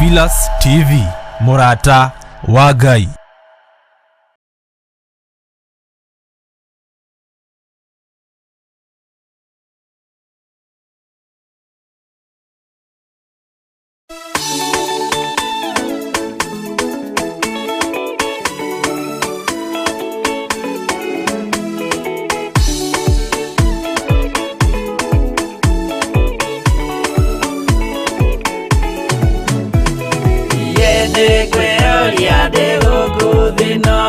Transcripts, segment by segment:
Theophilus TV, mũrata wa Ngai. Nĩngwĩyũria ndĩ gũkũ thĩ ĩno,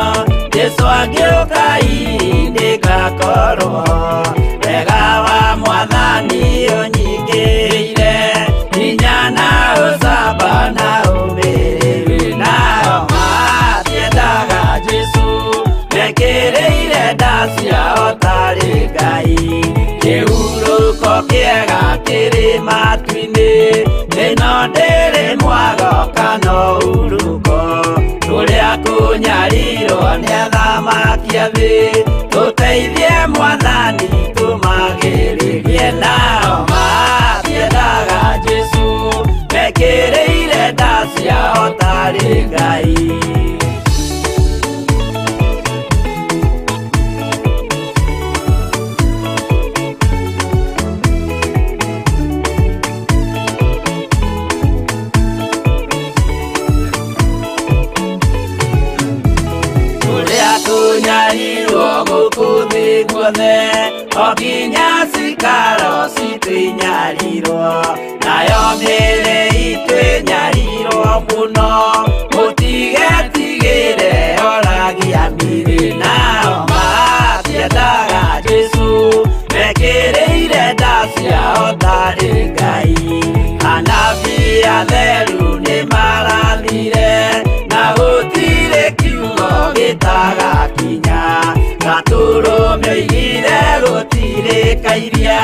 Jesũ angĩũka hihi nĩngakorwo. Wega wa Mwathani ũnyingĩrĩire, hinya na ũcamba na ũmĩrĩru. Nao matiendaga Jesũ, mekĩrĩire nda ciao tarĩ Ngai. Kĩhurũko kĩega kĩrĩ matu-inĩ, ĩno ndĩrĩ mwago kana ũhurũko. Kũrĩa kũnyarirwo nĩ athamaki a thĩ, tũteithie Mwathani tũmagĩrĩrie. Nao matiendaga Jesũ, mekĩrĩire nda ciao tarĩ Ngai. Kũrĩa kũnyarirwo gũkũ thĩ guothe, o nginya cikaro citũ inyarirwo, nayo mĩĩrĩ itũ ĩnyarirwo mũno, mũtigetigĩre oragia mĩĩrĩ. Nao matiendaga Jesũ, mekĩrĩire nda ciao tarĩ Ngai. Anabii atheru nĩmarathire, na gũtirĩ kiugo gĩtagakinya. Gatũrũme oigire gũtirĩ kairia,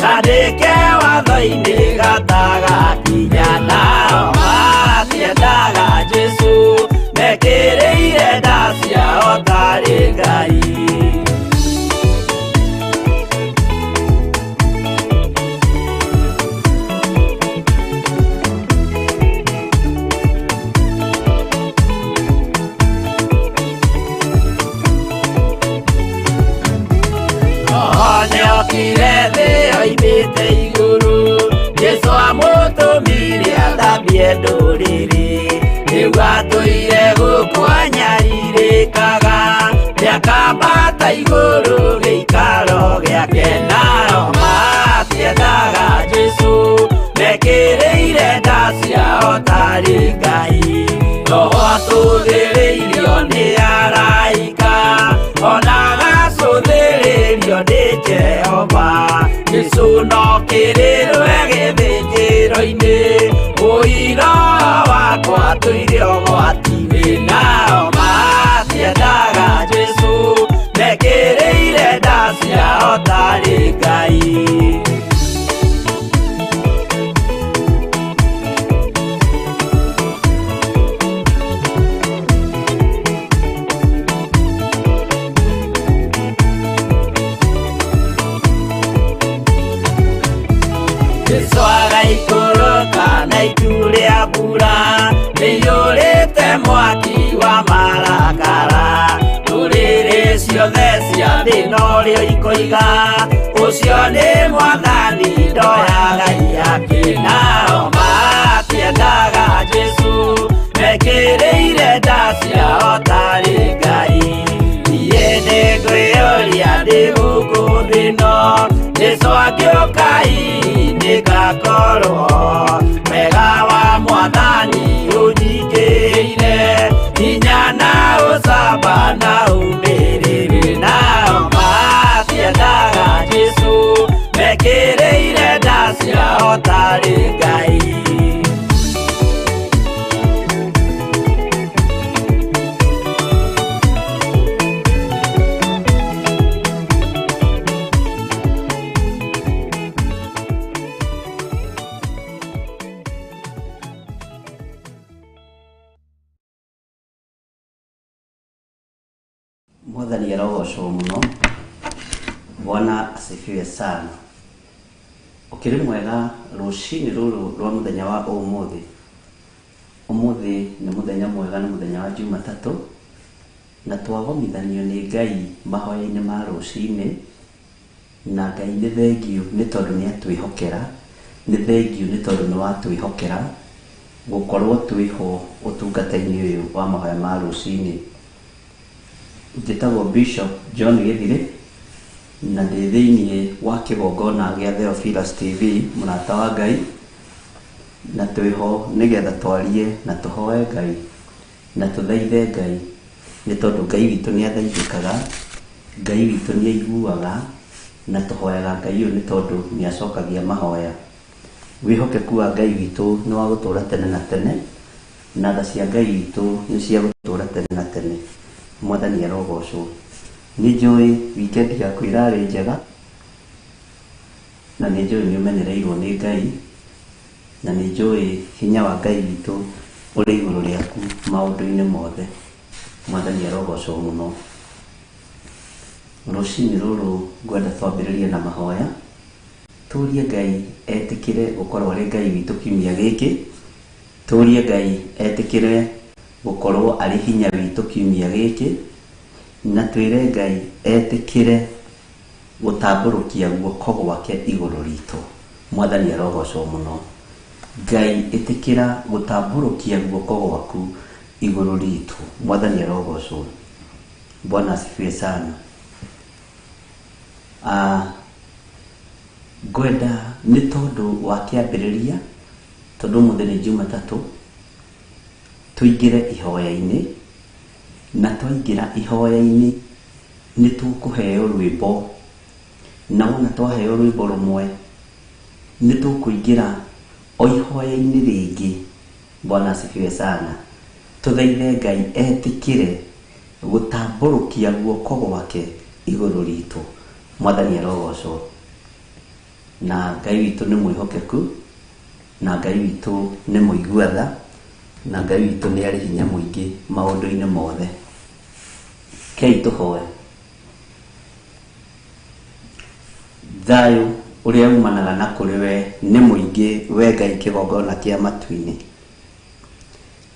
kandĩke watho-inĩ gatagakinya. Nao matiendaga Jesũ, mekĩrĩire nda ciao tarĩ Ngai. Roho nĩokire thĩ oimĩte igũrũ, Jesũ amũtũmire athambie ndũrĩrĩ. Rĩu atũire gũkũ anyarirĩkaga, nĩakambata igũrũ gĩikaro gĩake. Nao matiendaga Jesũ, mekĩrĩire nda ciao tarĩ Ngai. Roho atũthĩrĩirio nĩ araika, ona agacũthĩrĩrio nĩ Jehova. Jesũ no kĩrĩrwe gĩthĩnjĩro-inĩ, ũira wakwa tũire ũgwati-inĩ. Nao matiendaga Jesũ, mekĩrĩire nda ciao tarĩ Ngai. Jesũ agaikũrũka na itu rĩa mbura, rĩiyũrĩte mwaki wa marakara. Ndũrĩrĩ ciothe cia thĩ norĩo ikoiga, ũcio nĩ Mwathani ndoyaga iyake. Nao matiendaga Jesũ, mekĩrĩire nda ciao tarĩ Ngai. Niĩ nĩngwĩyũria ndĩ gũkũ thĩ ĩno, Jesũ angĩũka hihi nĩngakorwo. Wega wa Mwathani ũnyingĩrĩire, hinya na ũcamba na ũmĩrĩru. Nao matiendaga Jesũ, mekĩrĩire nda ciao tarĩ Ngai. Mwathani arogocwo mũno. Bwana asifiwe sana. Ũkĩrĩ mwega rũcinĩ rũrũ rwa mũthenya wa ũmũthĩ. Ũmũthĩ nĩ mũthenya mwega, nĩ mũthenya wa Jumatatũ, na twagomithanio nĩ Ngai mahoya-inĩ ma rũcinĩ, na Ngai nĩ thengiũ nĩ tondũ nĩ atwĩhokera, nĩ thengiũ nĩ tondũ nĩ watwĩhokera gũkorwo twĩho ũtungata-inĩ ũyũ wa mahoya ma rũcinĩ. Njĩtagwo Bishop John Gĩthirĩ, na ndĩ thĩiniĩ wa kĩgongona gĩa Theophilus TV, mũrata wa Ngai, na twĩho nĩgetha twarie na tũhoe Ngai na tũthaithe Ngai, nĩ tondũ Ngai witũ nĩ athaithĩkaga, Ngai witũ nĩ aiguaga, na tũhoyaga Ngai ũyũ nĩ tondũ nĩ acokagia mahoya. Wĩhokeku wa Ngai witũ nĩ wa gũtũra tene na tene, na tha cia Ngai witũ nĩ cia gũtũra tene na tene. Mwathani arogocwo. Nĩ njũĩ weekend yaku ĩrarĩ njega, na nĩ njũĩ nĩ ũmenyereirwo nĩ Ngai, na nĩ njũĩ hinya wa Ngai witũ ũrĩ igũrũ rĩaku maũndũ-inĩ mothe. Mwathani arogocwo mũno. Rũcinĩ rũrũ ngwenda twambĩrĩrie na mahoya, tũrie Ngai etĩkĩre gũkorwo arĩ Ngai witũ kiumia gĩkĩ, tũrie Ngai etĩkĩre gũkorwo arĩ hinya witũ kiumia gĩkĩ, na twĩre Ngai etĩkĩre gũtambũrũkia guoko gwake igũrũ ritũ. Mwathani arogocwo mũno. Ngai ĩtĩkĩra gũtambũrũkia guoko gwaku igũrũ ritũ. Mwathani arogocwo. Bwana asifiwe sana. Ngwenda nĩ tondũ wa kĩambĩrĩria, tondũ ũmũthĩ nĩ Jumatatũ, tũingĩre ihoya-inĩ, na twaingĩra ihoya-inĩ nĩ tũkũheo rwĩmbo, na wona twaheo rwĩmbo rũmwe nĩ tũkũingĩra o ihoya-inĩ rĩngĩ. Bwana asifiwe sana. Tũthaithe Ngai etĩkĩre gũtambũrũkia guoko gwake igũrũ ritũ. Mwathani arogocwo. Na Ngai witũ nĩ mwĩhokeku, na Ngai witũ nĩ mũigua tha, na Ngai witũ nĩ arĩ hinya mũingĩ maũndũ-inĩ mothe. Kei tũhoe. Thayũ ũrĩa umanaga na kũrĩ we nĩ mũingĩ, we Ngai kĩgongona kĩa matu-inĩ.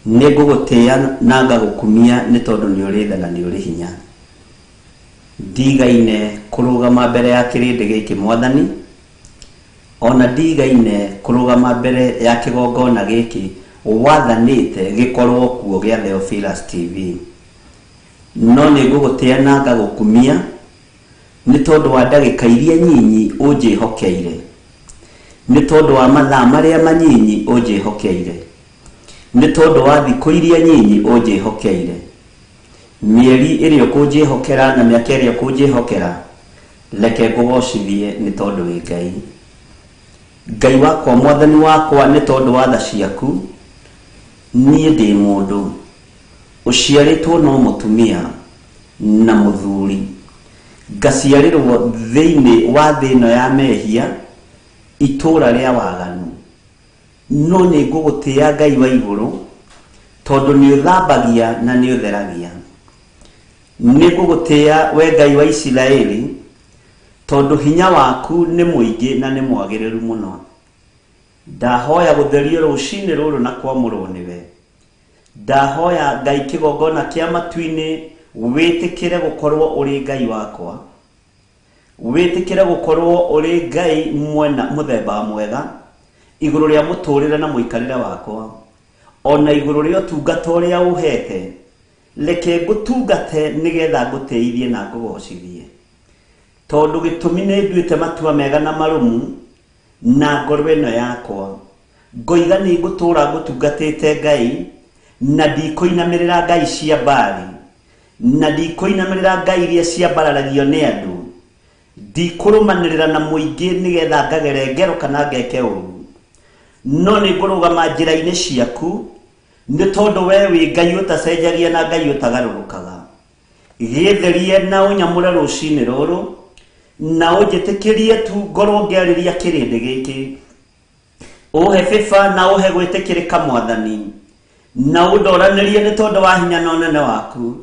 Nĩ ngũgũtĩĩa na ngagũkumia nĩ tondũ nĩ ũrĩ tha na nĩ ũrĩ hinya. Ndigaine kũrũgama mbere ya kĩrĩndĩ gĩkĩ Mwathani, ona ndigaine kũrũgama mbere ya kĩgongona gĩkĩ wathanĩte gĩkorwo kuo gĩa Theophilus TV. No nĩ ngũgũtĩĩa na ngagũkumia nĩ tondũ wa ndagĩka iria nyinyi ũnjĩhokeire, nĩ tondũ wa mathaa marĩa manyinyi ũnjĩhokeire, nĩ tondũ wa thikũ iria nyinyi ũnjĩhokeire, mĩeri ĩrĩa ũkũnjĩhokera na mĩaka ĩrĩa ũkũnjĩhokera, reke ngũgocithie nĩ tondũ wĩ Ngai. Ngai wakwa, Mwathani wakwa, nĩ tondũ wa tha ciaku, niĩ ndĩ mũndũ ũciarĩtwo no mũtumia na mũthuri, ngaciarĩrwo thĩinĩ wa thĩ ĩno ya mehia, itũũra rĩa waganu. No nĩ ngũgũtĩĩa Ngai wa igũrũ, tondũ nĩ ũthambagia na nĩ ũtheragia. Nĩ ngũgũtĩĩa we Ngai wa Isiraeli, tondũ hinya waku nĩ mũingĩ na nĩ mwagĩrĩru mũno. Ndahoya gũtherio rũcinĩ rũrũ na kwamũrwo nĩwe. Ndahoya Ngai kĩgongona kĩa matu-inĩ wĩtĩkĩre gũkorwo ũrĩ Ngai wakwa, wĩtĩkĩre gũkorwo ũrĩ Ngai mwena mũthemba mwega igũrũ rĩa mũtũrĩre na mũikarĩre wakwa, ona igũrũ rĩa ũtungata ũrĩa ũhete. Reke ngũtungate nĩgetha ngũtĩithie na ngũgocithie, tondũ gĩtũmi nĩ nduĩte matua mega na marũmu na ngoro ĩno yakwa. Ngoiga nĩ ngũtũũra ngũtungatĩte Ngai, na ndikũinamĩrĩra ngai cia Baali, na ndikũinamĩrĩra ngai iria ciambararagio nĩ andũ, ndikũrũmanĩrĩra na mũingĩ nĩgetha ngagere ngero kana ngeke ũru, no nĩ ngũrũgama njĩra-inĩ ciaku, nĩ tondũ we wĩ Ngai ũtacenjagia na Ngai ũtagarũrũkaga. Gĩtherie na ũnyamũre rũcinĩ rũrũ, na ũnjĩtĩkĩrie tu ngorwo ngĩarĩria kĩrĩndĩ gĩkĩ. Ũhe bĩba na ũhe gwĩtĩkĩrĩka Mwathani, na ũndoranĩrie nĩ tondũ wa hinya na ũnene waku.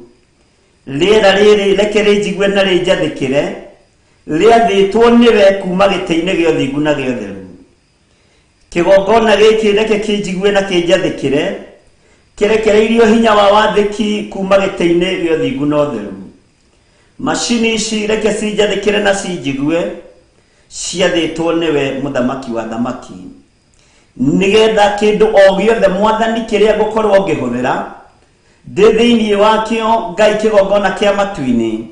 Rĩera rĩrĩ reke rĩnjigue na rĩnjathĩkĩre, rĩathĩtwo nĩwe kuma gĩtĩ-inĩ gĩa ũthingu na gĩa ũtheru. Kĩgongona gĩkĩ reke kĩnjigue na kĩnjathĩkĩre, Kĩrekereirio hinya wa wathĩki kuma gĩtĩ-inĩ gĩa ũthingu na ũtheru. Macini ici reke cinjathĩkĩre na cinjigue, ciathĩtwo nĩwe mũthamaki wa thamaki, nĩgetha kĩndũ o gĩothe Mwathani kĩrĩa ngũkorwo ngĩhũthĩra ndĩ thĩinĩ wakĩo Ngai kĩgongona kĩa matu-inĩ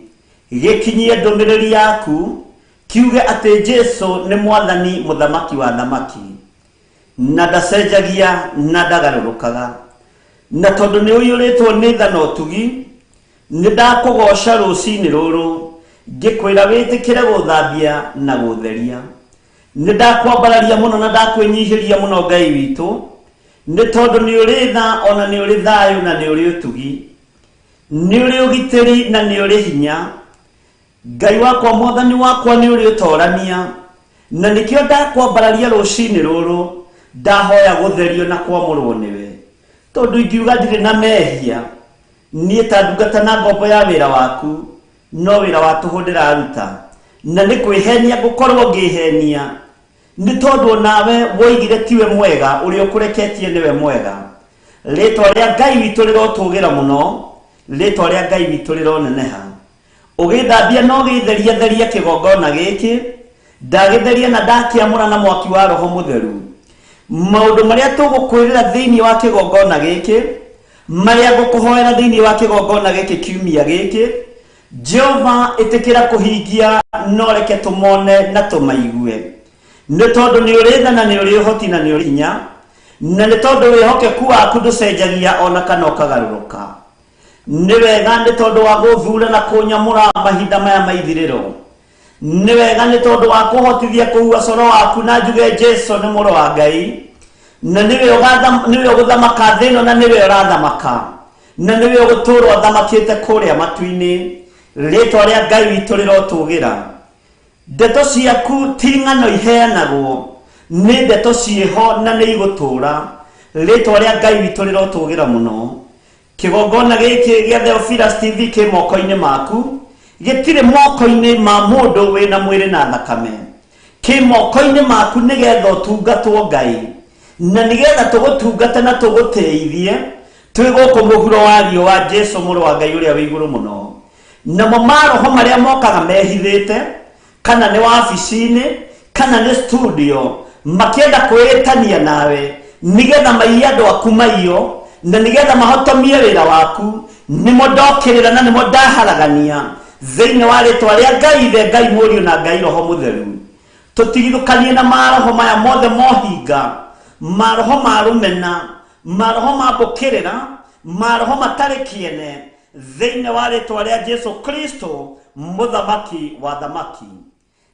gĩkinyie ndũmĩrĩri yaku, kiuge atĩ Jesu nĩ Mwathani mũthamaki wa thamaki, na ndacenjagia na ndagarũrũkaga. Na tondũ nĩ ũiyũrĩtwo nĩ tha na ũtugi, nĩ ndakũgoca rũcinĩ rũrũ ngĩkwĩra wĩtĩkĩre gũthambia na gũtheria. Nĩ ndakwambararia mũno na ndakwĩnyihĩria mũno Ngai witũ, nĩ tondũ nĩ ũrĩ tha ona nĩ ũrĩ thayũ na nĩ ũrĩ ũtugi, nĩ ũrĩ ũgitĩri na nĩ ũrĩ hinya. Ngai wakwa, Mwathani wakwa, nĩ ũrĩ ũtorania, na nĩkĩo ndakwambararia rũcinĩ rũrũ, ndahoya gũtherio na kwamũrwo nĩwe, tondũ ingiuga ndirĩ na mehia niĩ ta ndungata na ngombo ya wĩra waku, no wĩra wa tũhũ ndĩraruta, na nĩ kwĩhenia ngũkorwo ngĩhenia, nĩ tondũ nawe woigire tiwe mwega, ũrĩa ũkũreketie nĩwe mwega. Rĩtwa rĩa Ngai witũ rĩrotũgĩra mũno, rĩtwa rĩa Ngai witũ rĩroneneha. Ũgĩthambia na ũgĩtheria theria kĩgongona gĩkĩ, ndagĩtheria na ndakĩamũra na mwaki wa Roho Mũtheru. Maũndũ marĩa tũgũkwĩrĩra thĩinĩ wa kĩgongona gĩkĩ, marĩa ngũkũhoera thĩinĩ wa kĩgongona gĩkĩ kiumia gĩkĩ, Jehova ĩtĩkĩra kũhingia, no reke tũmone na tũmaigue, nĩ tondũ nĩ ũrĩ tha na nĩ ũrĩ ũhoti na nĩ ũrĩ hinya, na nĩ tondũ wĩhokeku waku ndũcenjagia ona kana ũkagarũrũka. Nĩ wega nĩ tondũ wa gũthura na kũnyamũra mahinda maya ma ithirĩro. Nĩ wega nĩ tondũ wa kũhotithia kũhua coro waku na njuge Jesu nĩ mũrũ wa Ngai, na nĩwe ũgũthamaka thĩ ĩno, na nĩwe ũrathamaka, na nĩwe ũgũtũũra ũthamakĩte kũrĩa matu-inĩ. Rĩtwa rĩa Ngai witũ rĩrotũgĩra. Ndeto ciaku ti ng'ano iheanagwo, nĩ ndeto ciĩho na nĩ igũtũũra. Rĩtwa rĩa Ngai witũ rĩrotũgĩra mũno. Kĩgongona gĩkĩ gĩa Theophilus TV kĩ moko-inĩ maku, gĩtirĩ moko-inĩ ma mũndũ wĩna mwĩrĩ na thakame, kĩ moko-inĩ maku nĩgetha ũtungatwo Ngai, na nĩgetha tũgũtungate na tũgũtĩithie twĩ gũkũ mũhuro wa riũa, Jesu mũrũ wa Ngai ũrĩa wĩ igũrũ mũno. Namo maroho marĩa mokaga mehithĩte, kana nĩ wabici-inĩ kana nĩ studio, makĩenda kwĩĩtania nawe nĩgetha maiye andũ aku maiyo, na nĩgetha mahotomie wĩra waku, nĩmo ndokĩrĩra na nĩmo ndaharagania thĩinĩ wa rĩtwa rĩa Ngai Ithe, Ngai Mũriũ na Ngai Roho Mũtheru. Tũtigithũkanie na maroho maya mothe mohinga, maroho ma rũmena, maroho ma mbũkĩrĩra, maroho matarĩ kĩene, thĩinĩ wa rĩtwa rĩa Jesu Kristo mũthamaki wa thamaki.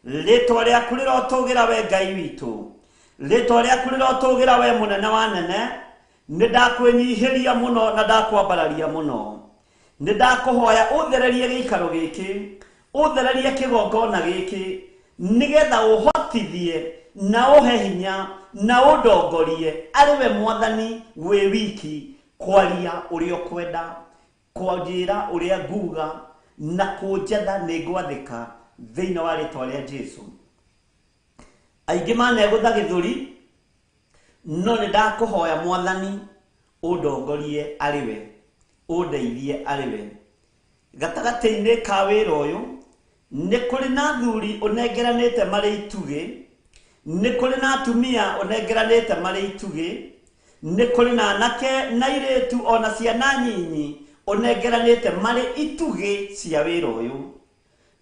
Rĩtwa rĩaku rĩrotũgĩra we Ngai witũ, rĩtwa rĩaku rĩrotũgĩra we mũnene wa nene. Nĩ ndakwĩnyihĩria mũno na ndakwambararia mũno. Nĩ ndakũhoya ũthererie gĩikaro gĩkĩ, ũthererie kĩgongona gĩkĩ, nĩgetha ũhotithie na ũhe hinya na ũndongorie arĩ we Mwathani wĩ wiki kwaria ũrĩa ũkwenda, kwanjĩra ũrĩa nguga, na kũnjatha nĩ ngwathĩka thĩinĩ wa rĩtwa rĩa Jesu. Aingĩ manegũtha gĩthũri, no nĩ ndakũhoya Mwathani ũndongorie arĩ we, ũndeithie arĩ we. Gatagatĩ-inĩ ka wĩra ũyũ nĩ kũrĩ na athuri ũnengeranĩte marĩ itugĩ, nĩ kũrĩ na atumia ũnengeranĩte marĩ itugĩ, nĩ kũrĩ na anake na airĩtu ona ciana nyinyi ũnengeranĩte marĩ itugĩ cia wĩra ũyũ.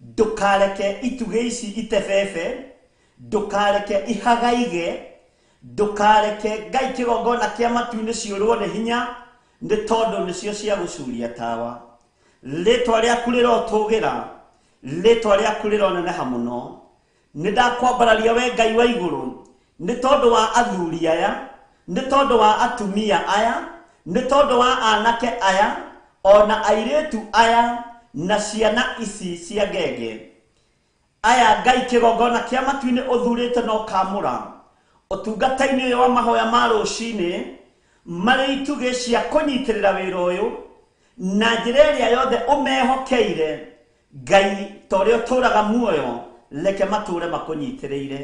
Ndũkareke itugĩ ici itebebe, ndũkareke ihagaige, ndũkareke Ngai kĩgongona kĩa matu-inĩ ciũrwo nĩ hinya, nĩ tondũ nĩcio cia gũcuria tawa. Rĩtwa rĩaku rĩrotũgĩra, rĩtwa rĩaku rĩroneneha mũno. Nĩ ndakwambararia we Ngai wa igũrũ, nĩ tondũ wa athuri aya, nĩ tondũ wa atumia aya, nĩ tondũ wa anake aya ona airĩtu aya na ciana ici cia ngenge aya. Ngai kĩgongona kĩa matu-inĩ ũthurĩte na ũkamũra ũtungata-inĩ ũyũ wa mahoya ma rũcinĩ, marĩ itugĩ cia kũnyitĩrĩra wĩra ũyũ na njĩra ĩrĩa yothe ũmehokeire. Ngai ta ũrĩa ũtũũraga muoyo, reke matũũre makũnyitĩrĩire,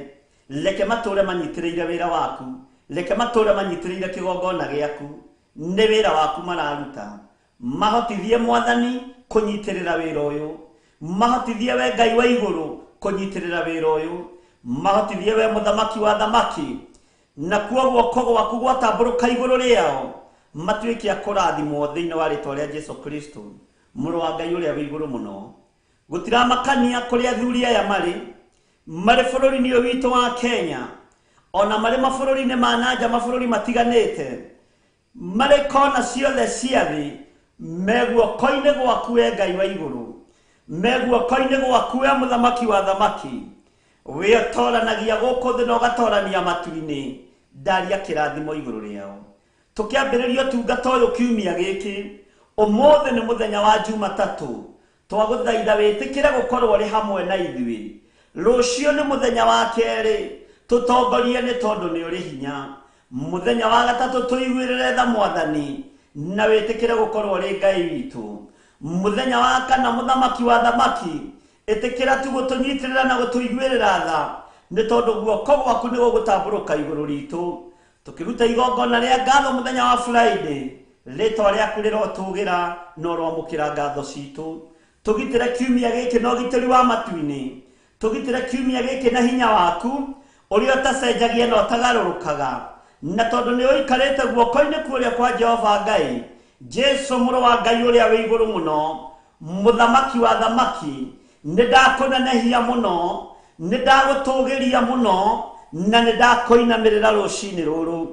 reke matũũre manyitĩrĩire wĩra waku, reke matũũre manyitĩrĩire kĩgongona gĩaku. Nĩ wĩra waku mararuta. Mahotithie Mwathani kũnyitĩrĩra wĩra ũyũ. Mahotithie we Ngai wa igũrũ kũnyitĩrĩra wĩra ũyũ. Mahotithie we mũthamaki wa thamaki. Na kuo guoko gwaku gwatambũrũka igũrũ rĩao matuĩke a kũrathimwo thĩinĩ wa rĩtwa rĩa Jesu Kristo, mũrũ wa Ngai ũrĩa wĩ igũrũ mũno. Gũtiramakania kũrĩa athuri aya marĩ, marĩ bũrũri-inĩ ũyũ witũ wa Kenya, ona marĩ mabũrũri-inĩ ma nanja, mabũrũri matiganĩte, marĩ kona ciothe cia thĩ, me guoko-inĩ gwaku we Ngai wa igũrũ, me guoko-inĩ gwaku we mũthamaki wa thamaki, wĩ ũtoranagia gũkũ thĩ na ũgatorania matu-inĩ. Ndaria kĩrathimo igũrũ rĩao. Tũkĩambĩrĩria ũtungata ũyũ kiumia gĩkĩ, ũmũthĩ nĩ mũthenya wa Jumatatũ, twagũthaitha wĩtĩkĩre gũkorwo ũrĩ hamwe na ithuĩ. Rũciũ nĩ mũthenya wa kerĩ, tũtongorie nĩ tondũ nĩ ũrĩ hinya. Mũthenya wa gatatũ tũiguĩrĩre tha Mwathani na wĩtĩkĩre gũkorwo ũrĩ Ngai witũ. Mũthenya wa kana mũthamaki wa thamaki, ĩtĩkĩra tu gũtũnyitĩrĩra na gũtũiguĩrĩra tha, nĩ tondũ guoko gwaku nĩ gũgũtambũrũka igũrũ ritũ. Tũkĩruta igongona rĩa ngatho mũthenya wa Friday, rĩtwa rĩaku rĩrotũgĩra na ũroamũkĩra ngatho citũ. Tũgitĩre kiumia gĩkĩ na ũgitĩri wa matu-inĩ. Tũgitĩre kiumia gĩkĩ na hinya waku ũrĩa ũtacenjagia na ũtagarũrũkaga. Na tondũ nĩ ũikarĩte guoko-inĩ kũrĩa kwa Jehova Ngai, Jesu mũrũ wa Ngai ũrĩa wĩ igũrũ mũno, mũthamaki wa thamaki, nĩ ndakũnenehia mũno, nĩ ndagũtũgĩria mũno, na nĩ ndakũinamĩrĩra rũcinĩ rũrũ.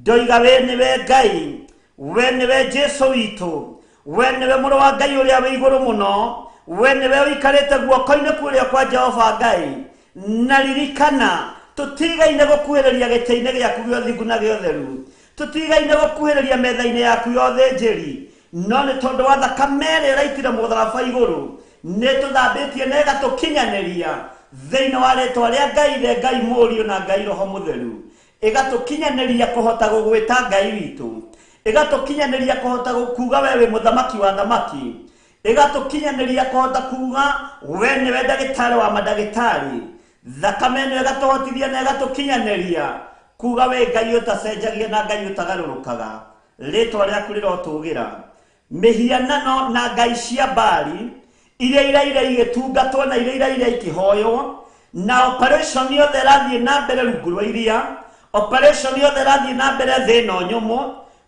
Ndoiga we nĩwe Ngai, we nĩwe Jesu witũ, we nĩwe mũrũ wa Ngai ũrĩa wĩ igũrũ mũno, we nĩwe ũikarĩte guoko-inĩ kũrĩa kwa Jehova Ngai. Na ririkana tũtigaine gũkuhĩrĩria gĩtĩ-inĩ gĩaku gĩa ũthingu na gĩa ũtheru, tũtigaine gũkuhĩrĩria metha-inĩ yaku ya ũthĩnjĩri, no nĩ tondũ wa thakame ĩrĩa ĩraitire mũtharaba igũrũ, nĩ tũthambĩtie na ĩgatũkinyanĩria thĩinĩ wa rĩtwa rĩa Ngai Ithe, Ngai Mũriũ na Ngai Roho Mũtheru. Ĩgatũkinyanĩria kũhota gũgwĩta Ngai witũ, ĩgatũkinyanĩria kũhota kuga we wĩ mũthamaki wa thamaki, ĩgatũkinyanĩria kũhota kuga we nĩwe ndagĩtarĩ wa mandagĩtarĩ. Thakame ĩno ĩgatũhotithia na ĩgatũkinyanĩria kuga we Ngai ũtacenjagia na Ngai ũtagarũrũkaga. Rĩtwa rĩaku rĩrotũgĩra. Mĩhianano na ngai cia Baali iria iraire igĩtungatwo na iria iraire ikĩhoywo, na operation yothe ĩrathiĩ na mbere rungu rwa iria, operation yothe ĩrathiĩ na mbere thĩ ĩno nyũmũ,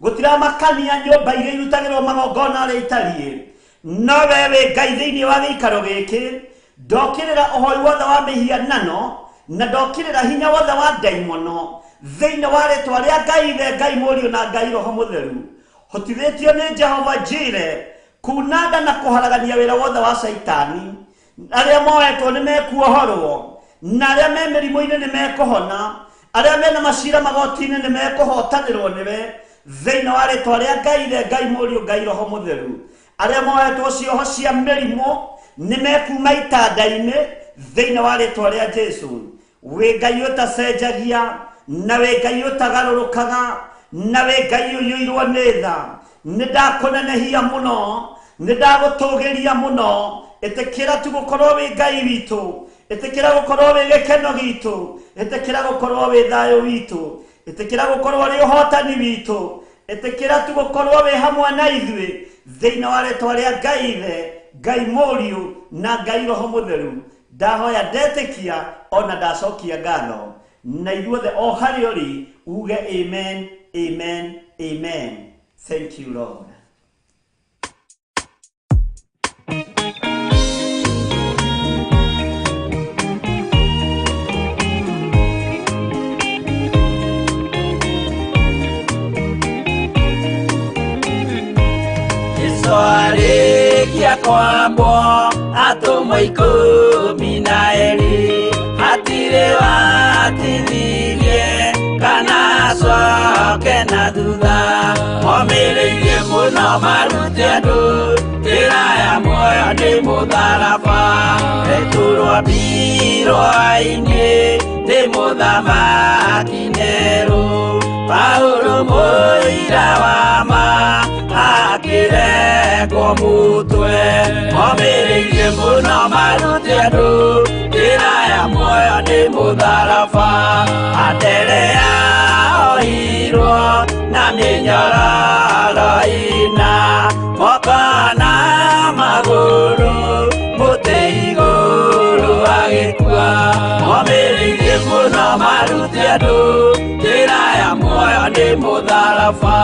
gũtiramakania nyũmba iria irutagĩrwo magongona ũrĩa itariĩ, no we wĩ Ngai thĩinĩ wa gĩikaro gĩkĩ. Ndokĩrĩra ũhoi wothe wa mĩhianano na ndokĩrĩra hinya wothe wa ndaimono thĩinĩ wa rĩtwa rĩa Ngai Ithe, Ngai Mũriũ na Ngai Roho Mũtheru. Hotithĩtio nĩ Jehova Jire kunanda na kũharagania wĩra wothe wa Caitani. Arĩa moetwo nĩ mekuohorwo, na arĩa me mĩrimũ-inĩ nĩ mekũhona, arĩa mena macira magoti-inĩ nĩ mekũhotanĩrwo nĩwe thĩinĩ wa rĩtwa rĩa Ngai Ithe, Ngai Mũriũ, Ngai Roho Mũtheru. Arĩa moetwo cioho cia mĩrimũ nĩ mekuma itanda-inĩ thĩinĩ wa rĩtwa rĩa Jesu. Wĩ Ngai ũtacenjagia na wĩ Ngai ũtagarũrũkaga na wĩ Ngai ũiyũirwo nĩ tha. Nĩ ndakũnenehia mũno, nĩ ndagũtũgĩria mũno. Ĩtĩkĩra tu gũkorwo wĩ Ngai witũ, ĩtĩkĩra gũkorwo wĩ gĩkeno gitũ, ĩtĩkĩra gũkorwo wĩ thayũ witũ, ĩtĩkĩra gũkorwo wĩ ũhotani witũ, ĩtĩkĩra tu gũkorwo wĩ hamwe na ithuĩ thĩinĩ wa rĩtwa rĩa Ngai Ithe, Ngai Mũriũ na Ngai Roho Mũtheru. Ndahoya ndetĩkia ona ndacokia ngatho, na ithuothe o harĩa ũrĩ uge amen, amen, amen. Thank you Lord. Jesu arĩkia kwambwo atũmwo 12, hatirĩ watithirie kana acoke na thutha. Momĩrĩirie mũno marute andũ njĩra ya muoyo nĩ mũtharaba. Petero ambirwo-inĩ nĩ mũthamaki Nero, Paulo mũira wa ma akĩrekwo mũtwe. Momĩrĩirie mũno marute andũ njĩra ya muoyo nĩ mũtharaba. Anderea ohirwo na mĩnyororo andũ njĩra ya muoyo nĩ mũtharaba.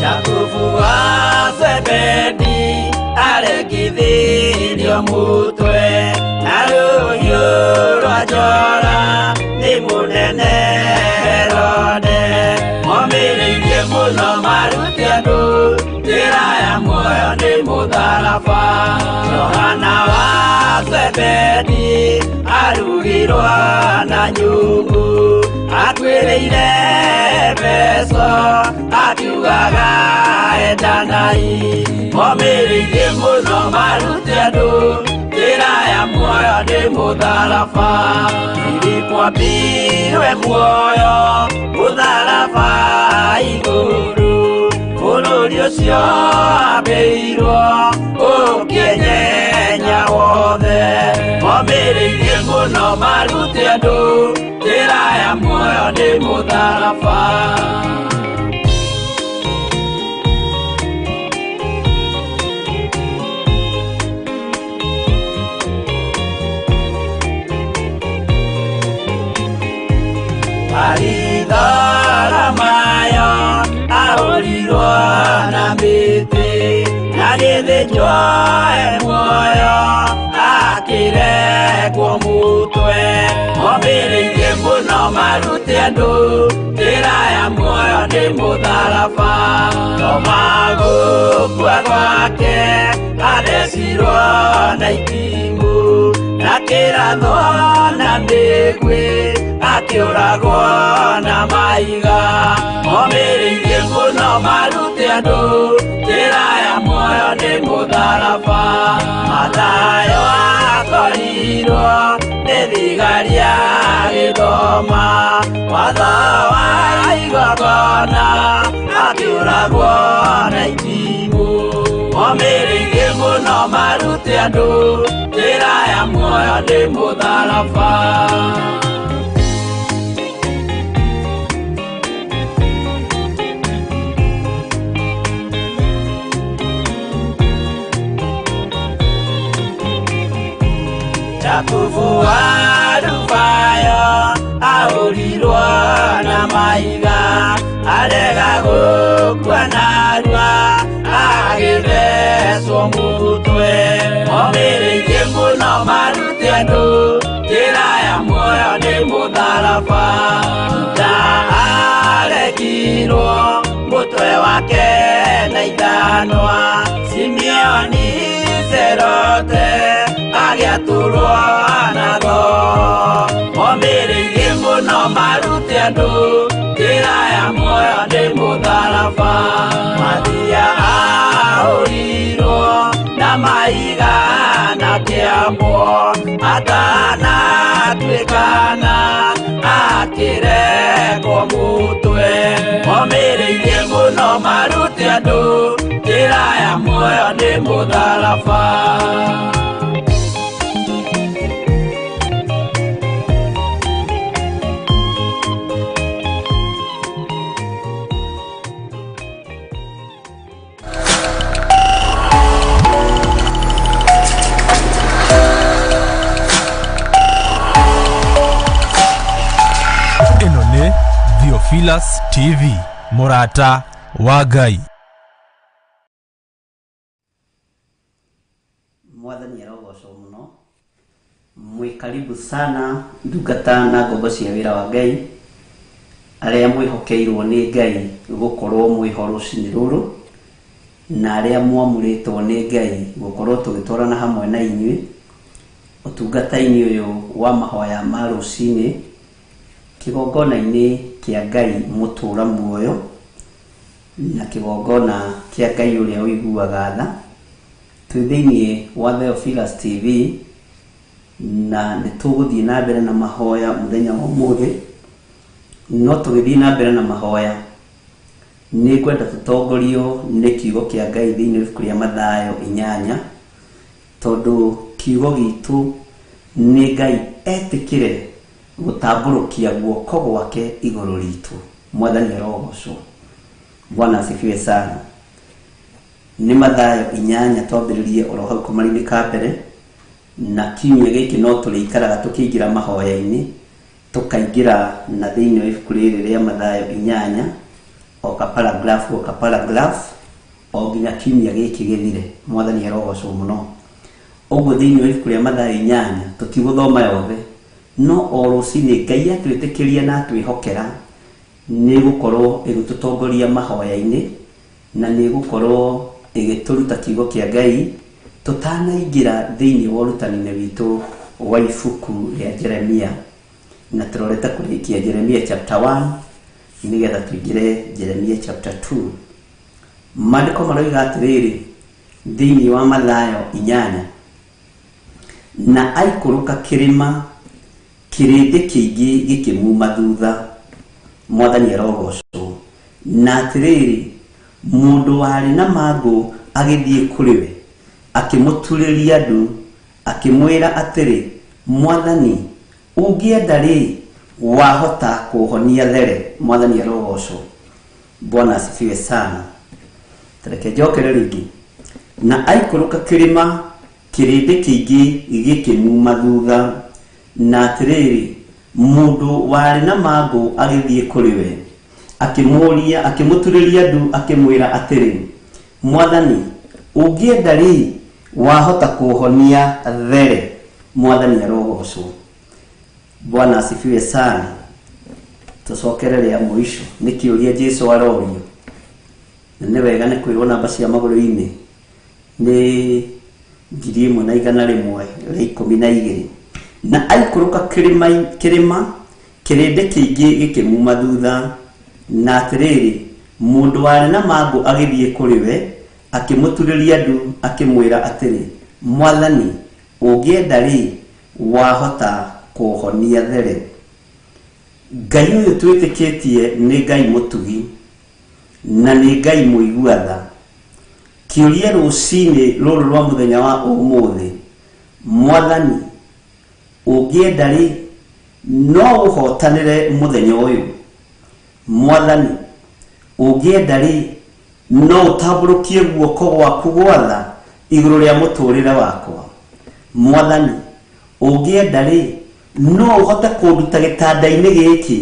Jakubu wa Zebedi arekithirio mutwe na rũhiũ rwa njora nĩ mũnene Herode. Momĩrĩirie mũno marute andũ njĩra ya muoyo nĩ mũtharaba. Johana wa Zebedi arugirwo na nyungu atuĩrĩire mbeca akiugaga endanai. Momĩrĩirie mũno marute andũ njĩra ya muoyo nĩ mũtharaba. Filipo ambirwe muoyo mũtharaba igũrũ bũrũri ũcio ambĩirwo ũkĩenyenya wothe. Momĩrĩirie mũno marute andũ njĩra ya muoyo nĩ mũtharaba. Maritharamayo ahũrirwo na mĩtĩ agĩthĩnjwo e muoyo akĩrekwo mũtwe. Momĩrĩirie mũno marute andũ njĩra ya muoyo nĩ mũtharaba. Toma gũkua gwake athecirwo na itimũ na kĩrathwo na mĩguĩ akĩũragwo na mahiga. Momĩrĩirie mũno marute andũ njĩra ya muoyo nĩ mũtharaba. Mathayo akorirwo nĩ thigari agĩthoma watho wa igongona akĩũragwo na itimũ. Momĩrĩirie mũno marute andũ njĩra ya muoyo nĩ mũtharaba. Jakubu wa Alufayo ahũrirwo na mahiga arega gũkua narua agĩthecwo mũtwe. Momĩrĩirie mũno marute andũ njĩra ya muoyo nĩ mũtharaba. Juda arekirwo mũtwe wake na ithanwa. Simeoni Cerote agĩatũrwo na thoo. Momĩrĩirie mũno marute andũ njĩra ya muoyo nĩ mũtharaba. Mathia ahũrirwo na mahiga na kĩambwo atanatuĩkana akĩrekwo mũtwe. Momĩrĩirie mũno marute andũ njĩra ya muoyo nĩ mũtharaba. Ĩno nĩ Theophilus TV, mũrata wa Ngai. Mwathani arogocwo mũno. Mwĩ karibu sana ndungata na ngombo cia wĩra wa Ngai arĩa mwĩhokeirwo nĩ Ngai gũkorwo mwĩho rũcinĩ rũrũ na arĩa mwamũrĩtwo nĩ Ngai gũkorwo tũgĩtwarana hamwe na inyuĩ ũtungata-inĩ ũyũ wa mahoya ma rũcinĩ kĩgongona-inĩ kĩa Ngai mũtũra muoyo na kĩgongona kĩa Ngai ũrĩa ũiguaga tha. Twĩ thĩinĩ wa Theophilus TV na nĩ tũgũthiĩ na mbere na mahoya mũthenya wa ũmũthĩ. No tũgĩthiĩ na mbere na mahoya nĩ ngwenda tũtongorio nĩ kiugo kĩa Ngai thĩinĩ wa ibuku rĩa Mathayo 8 tondũ kiugo gitũ nĩ Ngai etĩkĩre gũtambũrũkia guoko gwake igũrũ ritũ. Mwathani arogocwo. Bwana asifiwe sana. Nĩ Mathayo 8 twambĩrĩrie oro hau kamarinĩ ka mbere, na kiumia gĩkĩ no tũrĩikaraga tũkĩingĩra mahoya-inĩ, tũkaingĩra na thĩinĩ wa ibuku rĩrĩ rĩa Mathayo 8, o ka paragraph o ka paragraph o nginya kiumia gĩkĩ gĩthire. Mwathani arogocwo mũno. Ũguo thĩinĩ wa ibuku rĩa Mathayo 8 tũtigũthoma yothe, no o rũcinĩ Ngai atwĩtĩkĩria na atwĩhokera nĩ gũkorwo ĩgĩtũtongoria mahoya-inĩ, na nĩ gũkorwo ĩgĩtũruta kiugo kĩa Ngai tũtanaingĩra thĩinĩ wa ũrutani-inĩ witũ wa ibuku rĩa Jeremia. Na tũrorete kũrĩkia Jeremia chapter 1 nĩgetha tũingĩre Jeremia chapter 2. Maandĩko maroiga atĩrĩrĩ thĩinĩ wa Mathayo 8, na aikũrũka kĩrĩma, kĩrĩndĩ kĩingĩ gĩkĩmuma thutha. Mwathani arogocwo. Na atĩrĩrĩ, mũndũ warĩ na mangũ agĩthiĩ kũrĩ we, akĩmũturĩria ndu, akĩmwĩra atĩrĩ, Mwathani, ũngĩenda rĩ, wahota kũhonia there. Mwathani arogocwo. Bwana asifiwe sana. Tareke njokere rĩngĩ. Na aikũrũka kĩrĩma, kĩrĩndĩ kĩingĩ gĩkĩmuma thutha. Na atĩrĩrĩ, mũndũ warĩ na mangũ agĩthiĩ kũrĩ we, akĩmũũria, akĩmũturĩria ndu, akĩmwĩra atĩrĩ, Mwathani, ũngĩenda rĩ, wahota kũhonia there. Mwathani arogocwo. Bwana asifiwe sana. Tũcokere rĩa mũico nĩ kĩũria Jesu arorio, na nĩ wega nĩ kwĩrwo namba cia magũrũ-inĩ nĩ 1112. Na aikũrũka kĩrĩma, kĩrĩndĩ kĩingĩ gĩkĩmuma thutha. Na atĩrĩrĩ, mũndũ warĩ na mangũ agĩthiĩ kũrĩ we, akĩmũturĩria ndu, akĩmwĩra atĩrĩ, Mwathani, ũngĩenda rĩ, wahota kũhonia there. Ngai ũyũ twĩtĩkĩtie nĩ Ngai mũtugi na nĩ Ngai mũigua tha. Kĩũria rũcinĩ rũrũ rwa mũthenya wa ũmũthĩ, Mwathani, ũngĩenda rĩ, no ũhotanĩre mũthenya ũyũ. Mwathani, ũngĩenda rĩ, no ũtambũrũkie guoko gwaku gwa tha igũrũ rĩa mũtũrĩre wakwa. Mwathani, ũngĩenda rĩ, no ũhote kũnduta gĩtanda-inĩ gĩkĩ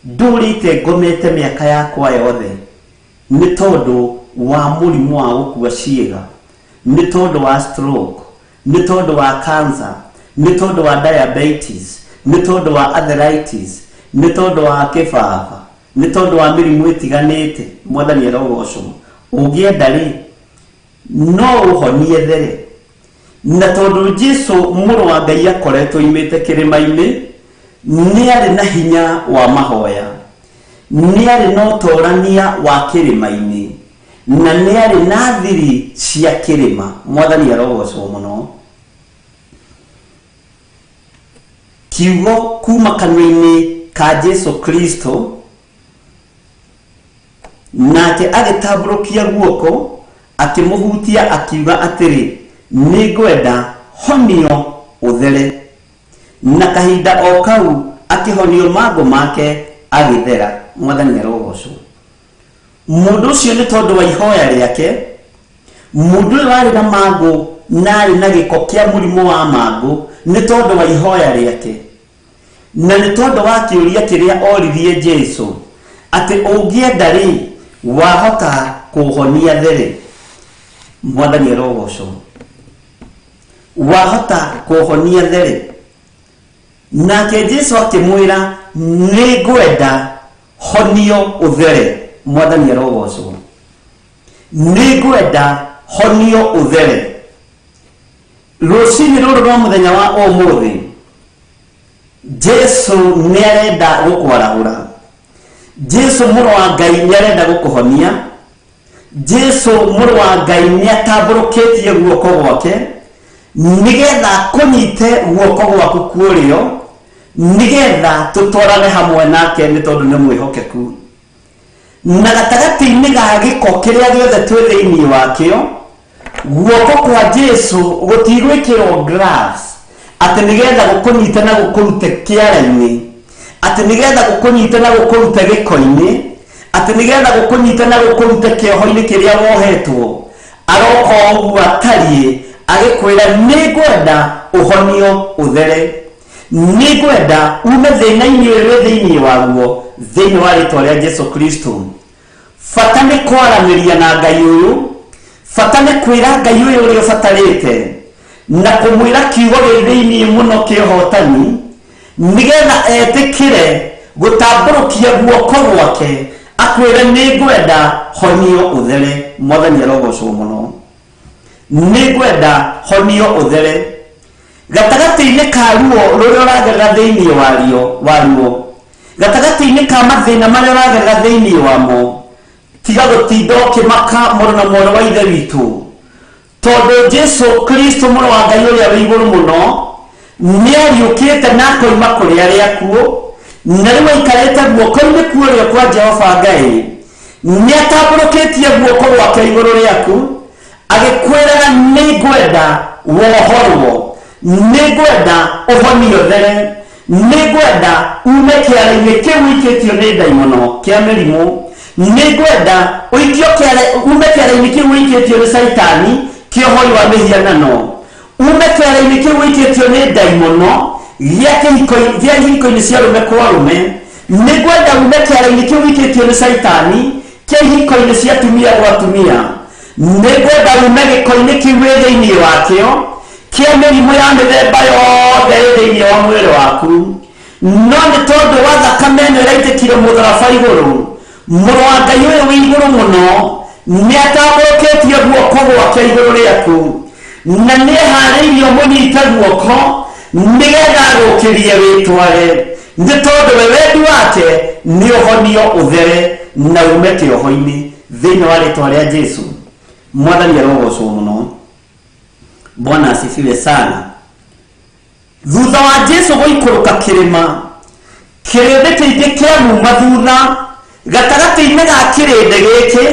ndũrĩte ngomete mĩaka yakwa yothe, nĩ tondũ wa mũrimũ wa gũkua ciĩga, nĩ tondũ wa stroke, nĩ tondũ wa cancer, nĩ tondũ wa diabetes, nĩ tondũ wa arthritis, nĩ tondũ wa kĩbaba, nĩ tondũ wa mĩrimũ ĩtiganĩte. Mwathani arogocwo. Ũngĩenda rĩ, no ũhonie there. Na tondũ Jesu mũrũ wa Ngai akoretwo oimĩte kĩrĩma-inĩ, nĩ arĩ na hinya wa mahoya, nĩ arĩ na ũtorania wa kĩrĩma-inĩ, na nĩ arĩ na thiri cia kĩrĩma. Mwathani arogocwo mũno. Kiugo kuma kanua-inĩ ka Jesu Kristo, nake agĩtambũrũkia guoko, akĩmũhutia, akiuga atĩrĩ, nĩ ngwenda, honio ũthere. Na kahinda o kau akĩhonio mangũ make agĩthera. Mwathani arogocwo. Mũndũ ũcio nĩ tondũ wa ihoya rĩake, mũndũ ũyũ warĩ na mangũ na arĩ na gĩko kĩa mũrimũ wa mangũ, nĩ tondũ wa ihoya rĩake, na nĩ tondũ wa kĩũria kĩrĩa oririe Jesu atĩ ũngĩenda rĩ, wahota kũhonia there. Mwathani arogocwo. Wahota kũhonia there. Nake Jesu akĩmwĩra, nĩ ngwenda, honio ũthere. Mwathani arogocwo. Nĩ ngwenda, honio ũthere. Rũcinĩ rũrũ rwa mũthenya wa ũmũthĩ, Jesu nĩ arenda gũkwarahũra. Jesu mũrũ wa Ngai nĩ arenda gũkũhonia. Jesu mũrũ wa Ngai nĩ atambũrũkĩtie guoko gwake nĩgetha kũnyite guoko gwaku kũrĩo, nĩgetha tũtwarane hamwe nake, nĩ tondũ nĩ mwĩhokeku. Na gatagatĩ-inĩ ga gĩko kĩrĩa gĩothe twĩ thĩinĩ wakĩo, guoko kwa Jesu gũtigwĩkĩrwo gloves atĩ nĩgetha gũkũnyite na gũkũrute kĩara-inĩ, Atĩ nĩgetha gũkũnyite na gũkũrute gĩko-inĩ, atĩ nĩgetha gũkũnyite na gũkũrute kĩoho-inĩ kĩrĩa wohetwo, aroka o ũguo atariĩ agĩkwĩra nĩngwenda ũhonio ũthere, nĩngwenda ume thĩna-inĩ ũyũ wĩ thĩinĩ waguo, thĩinĩ wa rĩtwa rĩa Jesu Kristo. Bata nĩ kwaranĩria na Ngai ũyũ, bata nĩ kwĩra Ngai ũyũ ũrĩa ũbatarĩte, na kũmwĩra kiugo gĩ thĩinĩ mũno kĩa ũhotani, nĩgetha etĩkĩre gũtambũrũkia guoko gwake akwĩre nĩngwenda honio ũthere. Mwathani arogocwo mũno. Nĩngwenda honio ũthere. Gatagatĩ-inĩ ka ruo rũrĩa ũragerera thĩinĩ wario waruo, gatagatĩ-inĩ ka mathĩna marĩa ũragerera thĩinĩ wamo, tiga gũtinda ũkĩmaka mũrũ na mwarĩ wa Ithe witũ, tondũ Jesu Kristo mũrũ wa Ngai ũrĩa wĩ igũrũ mũno nĩariũkĩte na akoima kũrĩ arĩa akuũ, na rĩu aikarĩte guoko-inĩ kuũrĩo kwa Jehova Ngai. Nĩatambũrũkĩtie guoko gwake igũrũ rĩaku agĩkwĩraga nĩngwenda wohorwo, nĩngwenda ũhonio there, nĩngwenda ume kĩara-inĩ kĩu ũikĩtio nĩ ndaimono kĩa mĩrimũ, nĩngwenda ũikio kĩara, ume kĩara-inĩ kĩu ũikĩtio nĩ Caitani kĩa ũhoi wa mĩhianano, ume kĩara-inĩ kĩu ũikĩtio nĩ ndaimono gĩa kĩhiko, gĩa ihiko-inĩ cia arũme kwa arũme, nĩngwenda ume kĩara-inĩ kĩu ũikĩtio nĩ Caitani kĩa ihiko-inĩ cia atumia gwa atumia, nĩngwenda ume gĩko-inĩ kĩu wĩ thĩinĩ wakĩo kĩa mĩrimũ ya mĩthemba yothe ĩ thĩinĩ wa mwĩrĩ waku. No nĩ tondũ wa thakame ĩno ĩraitĩkire mũtharaba igũrũ, mũrũ wa Ngai ũyũ wĩ igũrũ mũno nĩatambũrũkĩtie guoko gwake igũrũ rĩaku, na nĩeharĩirie ũmũnyite guoko nĩgetha agũkĩrie wĩtware, nĩ tondũ we wendi wake nĩ ũhonio ũthere na ume kĩoho-inĩ, thĩinĩ wa rĩtwa rĩa Jesu. Mwathani arogocwo mũno. Bwana asifiwe sana. Thutha wa Jesu gũikũrũka kĩrĩma, kĩrĩndĩ kĩingĩ kĩamuma thutha. Gatagatĩ-inĩ ga kĩrĩndĩ gĩkĩ,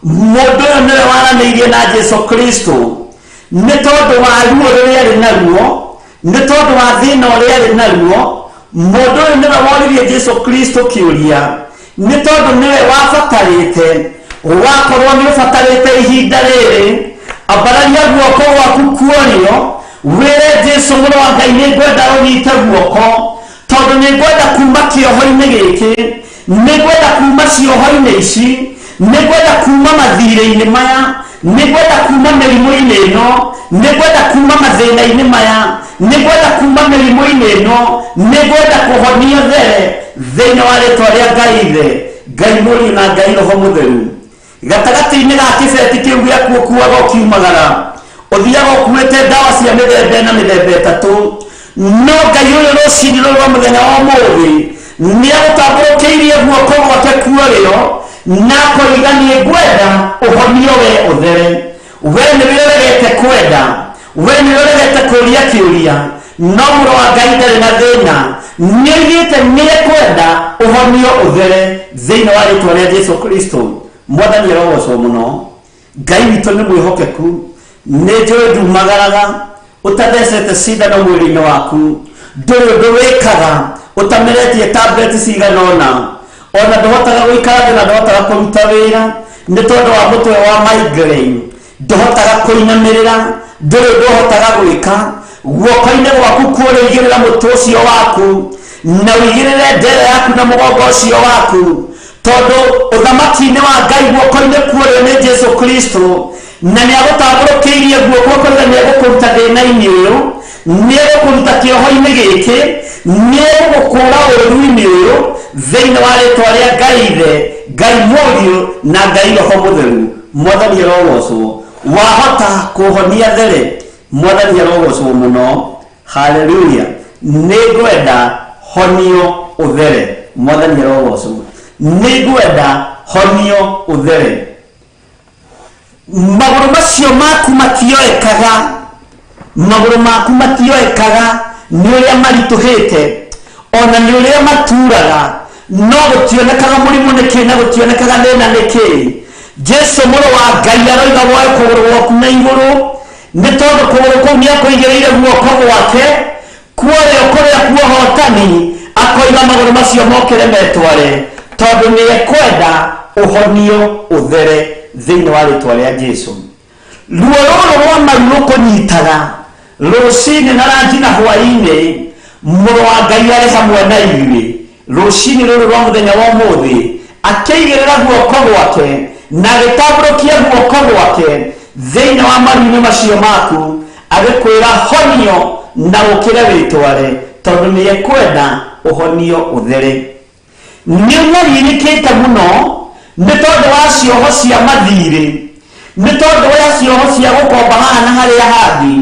mũndũ ũyũ nĩwe waranĩirie na Jesu Kristo, nĩ tondũ wa ruo rũrĩa arĩ naruo, nĩ tondũ wa thĩna ũrĩa arĩ naruo. Mũndũ ũyũ nĩwe woririe Jesu Kristo kĩũria, nĩ tondũ nĩwe wabatarĩte. Wakorwo nĩ ũbatarĩte ihinda rĩrĩ, ambararia guoko gwaku kuorio, wĩre Jesu mũrũ wa Ngai nĩngwenda ũnyite guoko, tondũ nĩngwenda kuma kĩoho-inĩ gĩkĩ, nĩngwenda kuma cioho-inĩ ici, nĩngwenda kuma mathirĩ-inĩ maya, nĩngwenda kuma mĩrimũ-inĩ ĩno, nĩngwenda kuma mathĩna-inĩ maya, nĩngwenda kuma mĩrimũ-inĩ ĩno, nĩngwenda kũhonio there, thĩinĩ wa rĩtwa rĩa Ngai Ithe, Ngai Mũriũ na Ngai Roho Mũtheru. Gatagatĩ-inĩ ga kĩbeti kĩu gĩaku ũkuaga ũkiumagara, ũthiaga ũkuĩte ndawa cia mĩthemba ĩna mĩthemba ĩtatũ, no Ngai ũyũ rũcinĩ rũrũ rwa mũthenya wa ũmũthĩ nĩagũtambũrũkĩirie guoko gwake kuorĩo na akoiga nĩngwenda ũhonio we ũthere. We nĩwe ũregete kwenda, we nĩwe ũregete kũria kĩũria, no mũrũ wa Ngai ndarĩ na thĩna, nĩoigĩte nĩekwenda ũhonio ũthere, thĩinĩ wa rĩtwa rĩa Jesu Kristo. Mwathani arogocwo mũno. Ngai witũ nĩ mwĩhokeku. Nĩ njũĩ ndumagaraga ũtathecete cindano mwĩrĩ-inĩ waku, ndũrĩ ũndũ wĩkaga ũtameretie tableti cigana ũna, ona ndũhotaga gũikara thĩ na ndũhotaga kũruta wĩra nĩ tondũ wa mũtwe wa migraine, ndũhotaga kũinamĩrĩra, ndũrĩ ũndũ ũhotaga gwĩka. Guoko-inĩ gwaku kuorio igĩrĩra mũtwe ũcio waku na ũigĩrĩre ndere yaku na mũgongo ũcio waku, tondũ ũthamaki-inĩ wa Ngai guoko-inĩ kuorio nĩ Jesu Kristo, na nĩagũtambũrũkĩirie guoko akoiga nĩegũkũruta thĩna-inĩ ũyũ, nĩegũkũruta kĩoho-inĩ gĩkĩ, nĩegũgũkũra ũũru-inĩ ũyũ, thĩinĩ wa rĩtwa rĩa Ngai Ithe, Ngai Mũriũ na Ngai Roho Mũtheru. Mwathani arogocwo. Wahota kũhonia there, Mwathani arogocwo mũno. Haleluya. Nĩngwenda honio ũthere. Mwathani arogocwo. Nĩngwenda honio ũthere. Magũrũ macio maku matioekaga, magũrũ maku matioekaga nĩ ũrĩa maritũhĩte, ona nĩ ũrĩa maturaga, no gũtionekaga mũrimũ nĩkĩ na gũtionekaga thĩna nĩkĩ. Jesu mũrũ wa Ngai aroiga woe kũgũrũ gwaku na igũrũ, nĩ tondũ kũgũrũ kũu nĩakũigĩrĩire guoko gwake kuorĩo kũrĩa kuohotani, Akoiga magũrũ macio mokĩre metware, tondũ nĩ ekwenda ũhonio ũthere thĩinĩ wa rĩtwa rĩa Jesu. Ruo rũrũ rwa maru rũkũnyitaga rũcinĩ na ranji na hwaĩ-inĩ, mũrũ wa Ngai arĩ hamwe na ithuĩ rũcinĩ rũrũ rwa mũthenya wa ũmũthĩ, akĩigĩrĩra guoko gwake na agĩtambũrũkia guoko gwake thĩinĩ wa maru-inĩ macio maku, agĩkwĩra honio na ũkĩre wĩtware, tondũ nĩ ekwenda ũhonio ũthere. Nĩ ũnyarirĩkĩte mũno nĩ tondũ wa cioho cia mathirĩ, nĩ tondũ wa cioho cia gũkomba haha na harĩa hangĩ.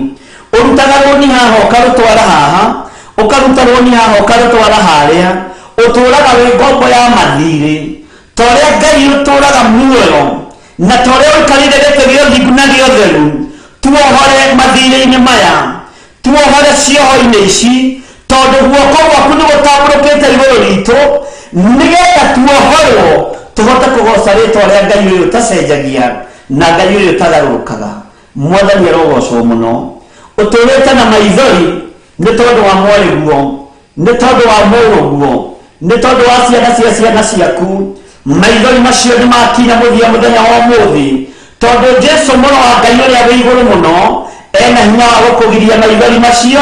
Ũrutaga rũni haha ũkarũtwara haha, ũkaruta rũni haha ũkarũtwara harĩa, ũtũraga wĩ ngombo ya mathirĩ. Ta ũrĩa Ngai ũtũraga muoyo na ta ũrĩa ũikarĩire gĩtĩ gĩa ũthingu na gĩa ũtheru, tuohore mathirĩ-inĩ maya, tuohore cioho-inĩ ici, tondũ guoko gwaku nĩ gũtambũrũkĩte igũrũ ritũ, nĩgetha tuohorwo tũhote kũgoca rĩtwa rĩa Ngai ũyũ ũtacenjagia na Ngai ũyũ ũtagarũrũkaga. Mwathani arogocwo mũno. Ũtũrĩte na maithori nĩ tondũ wa mwarĩguo, nĩ tondũ wa mũrũguo, nĩ tondũ wa ciana cia ciana ciaku. Maithori macio nĩ makinya mũthia mũthenya wa ũmũthĩ, tondũ Jesu mũrũ wa Ngai ũrĩa wĩ igũrũ mũno ena hinya wa gũkũgiria maithori macio,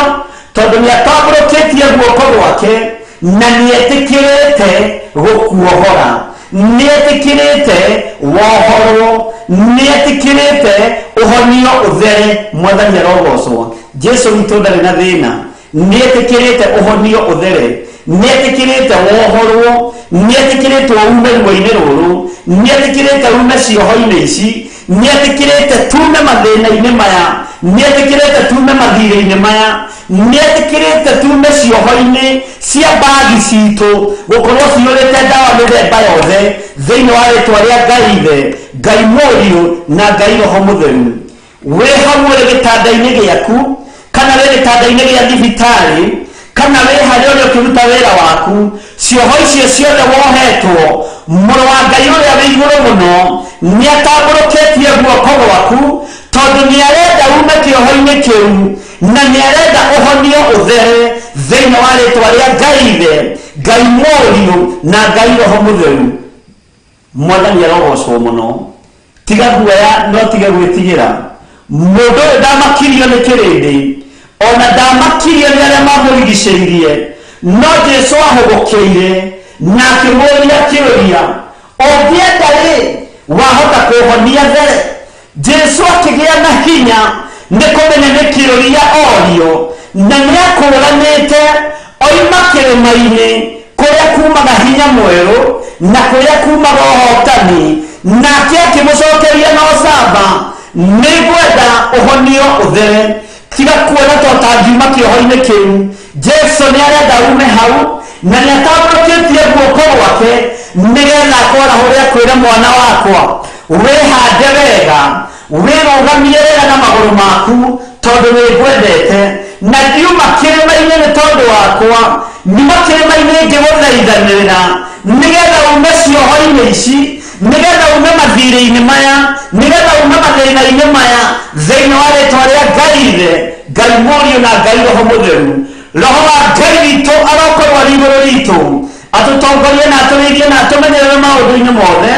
tondũ nĩ atambũrũkĩtie guoko gwake na nĩ etĩkĩrĩte gũkuohora, nĩ etĩkĩrĩte wohorwo, nĩ etĩkĩrĩte ũhonio ũthere. Mwathani arogocwo. Jesu witũ ndarĩ na thĩna, nĩ etĩkĩrĩte ũhonio ũthere, nĩ etĩkĩrĩte wohorwo, nĩ etĩkĩrĩte ume ruo-inĩ rũrũ, nĩ etĩkĩrĩte ume cioho-inĩ ici, nĩ etĩkĩrĩte tume mathĩna-inĩ maya, nĩ etĩkĩrĩte tume mathirĩ-inĩ maya, nĩ etĩkĩrĩte tume cioho-inĩ cia mbagi citũ gũkorwo ciyũrĩte ndawa mĩthemba yothe thĩinĩ wa rĩtwa rĩa Ngai Ithe, Ngai Mũriũ na Ngai Roho Mũtheru. Wĩ hau ũrĩ gĩtanda-inĩ gĩaku, kana wĩ gĩtanda-inĩ gĩa thibitarĩ, kana wĩ harĩa ũrĩ ũkĩruta wĩra waku, cioho icio ciothe wohetwo, mũrũ wa Ngai ũrĩa wĩ igũrũ mũno nĩ atambũrũkĩtie guoko gwaku, tondũ nĩ arenda ume kĩoho-inĩ kĩu na nĩ arenda ũhonio ũthere thĩinĩ wa rĩtwa rĩa Ngai Ithe, Ngai Mũriũ na Ngai Roho Mũtheru. Mwathani arogocwo mũno. Tiga guoya no tige gwĩtigĩra. Mũndũ ũyũ ndamakirio nĩ kĩrĩndĩ, ona ndamakirio nĩ arĩa mamũrigicĩirie, no Jesu ahũgũkĩire na akĩmũũria kĩũria, ũngĩenda rĩ, wahota kũhonia there? Jesu akĩgĩa na hinya nĩ kũmenya nĩ kĩũria orio, na nĩ akũũranĩte oima kĩrĩma-inĩ kũrĩa kumaga hinya mwerũ na kũrĩa kumaga ũhotani. Nake akĩmũcokeria na ũcamba, nĩ ngwenda ũhonio ũthere. Tiga kuona ta ũtangiuma kĩoho-inĩ kĩu. Jesu nĩ arenda ume hau na nĩ atambũrũkĩtie guoko gwake nĩgetha akwarahũre akwĩre, mwana wakwa, wĩhande wega, wĩrũgamie wega na magũrũ maku, tondũ nĩ ngwendete, na ndiuma kĩrĩma-inĩ nĩ tondũ wakwa, nyuma kĩrĩma-inĩ ngĩgũthaithanĩrĩra nĩgetha ume cioho-inĩ ici, nĩgetha ume mathirĩ-inĩ maya, nĩgetha ume mathĩna-inĩ maya, thĩinĩ wa rĩtwa rĩa Ngai Ithe, Ngai Mũriũ na Ngai Roho Mũtheru. Roho wa Ngai witũ arokorwo arĩ igũrũ ritũ, atũtongorie na atũrĩithie na atũmenyerere maũndũ-inĩ mothe,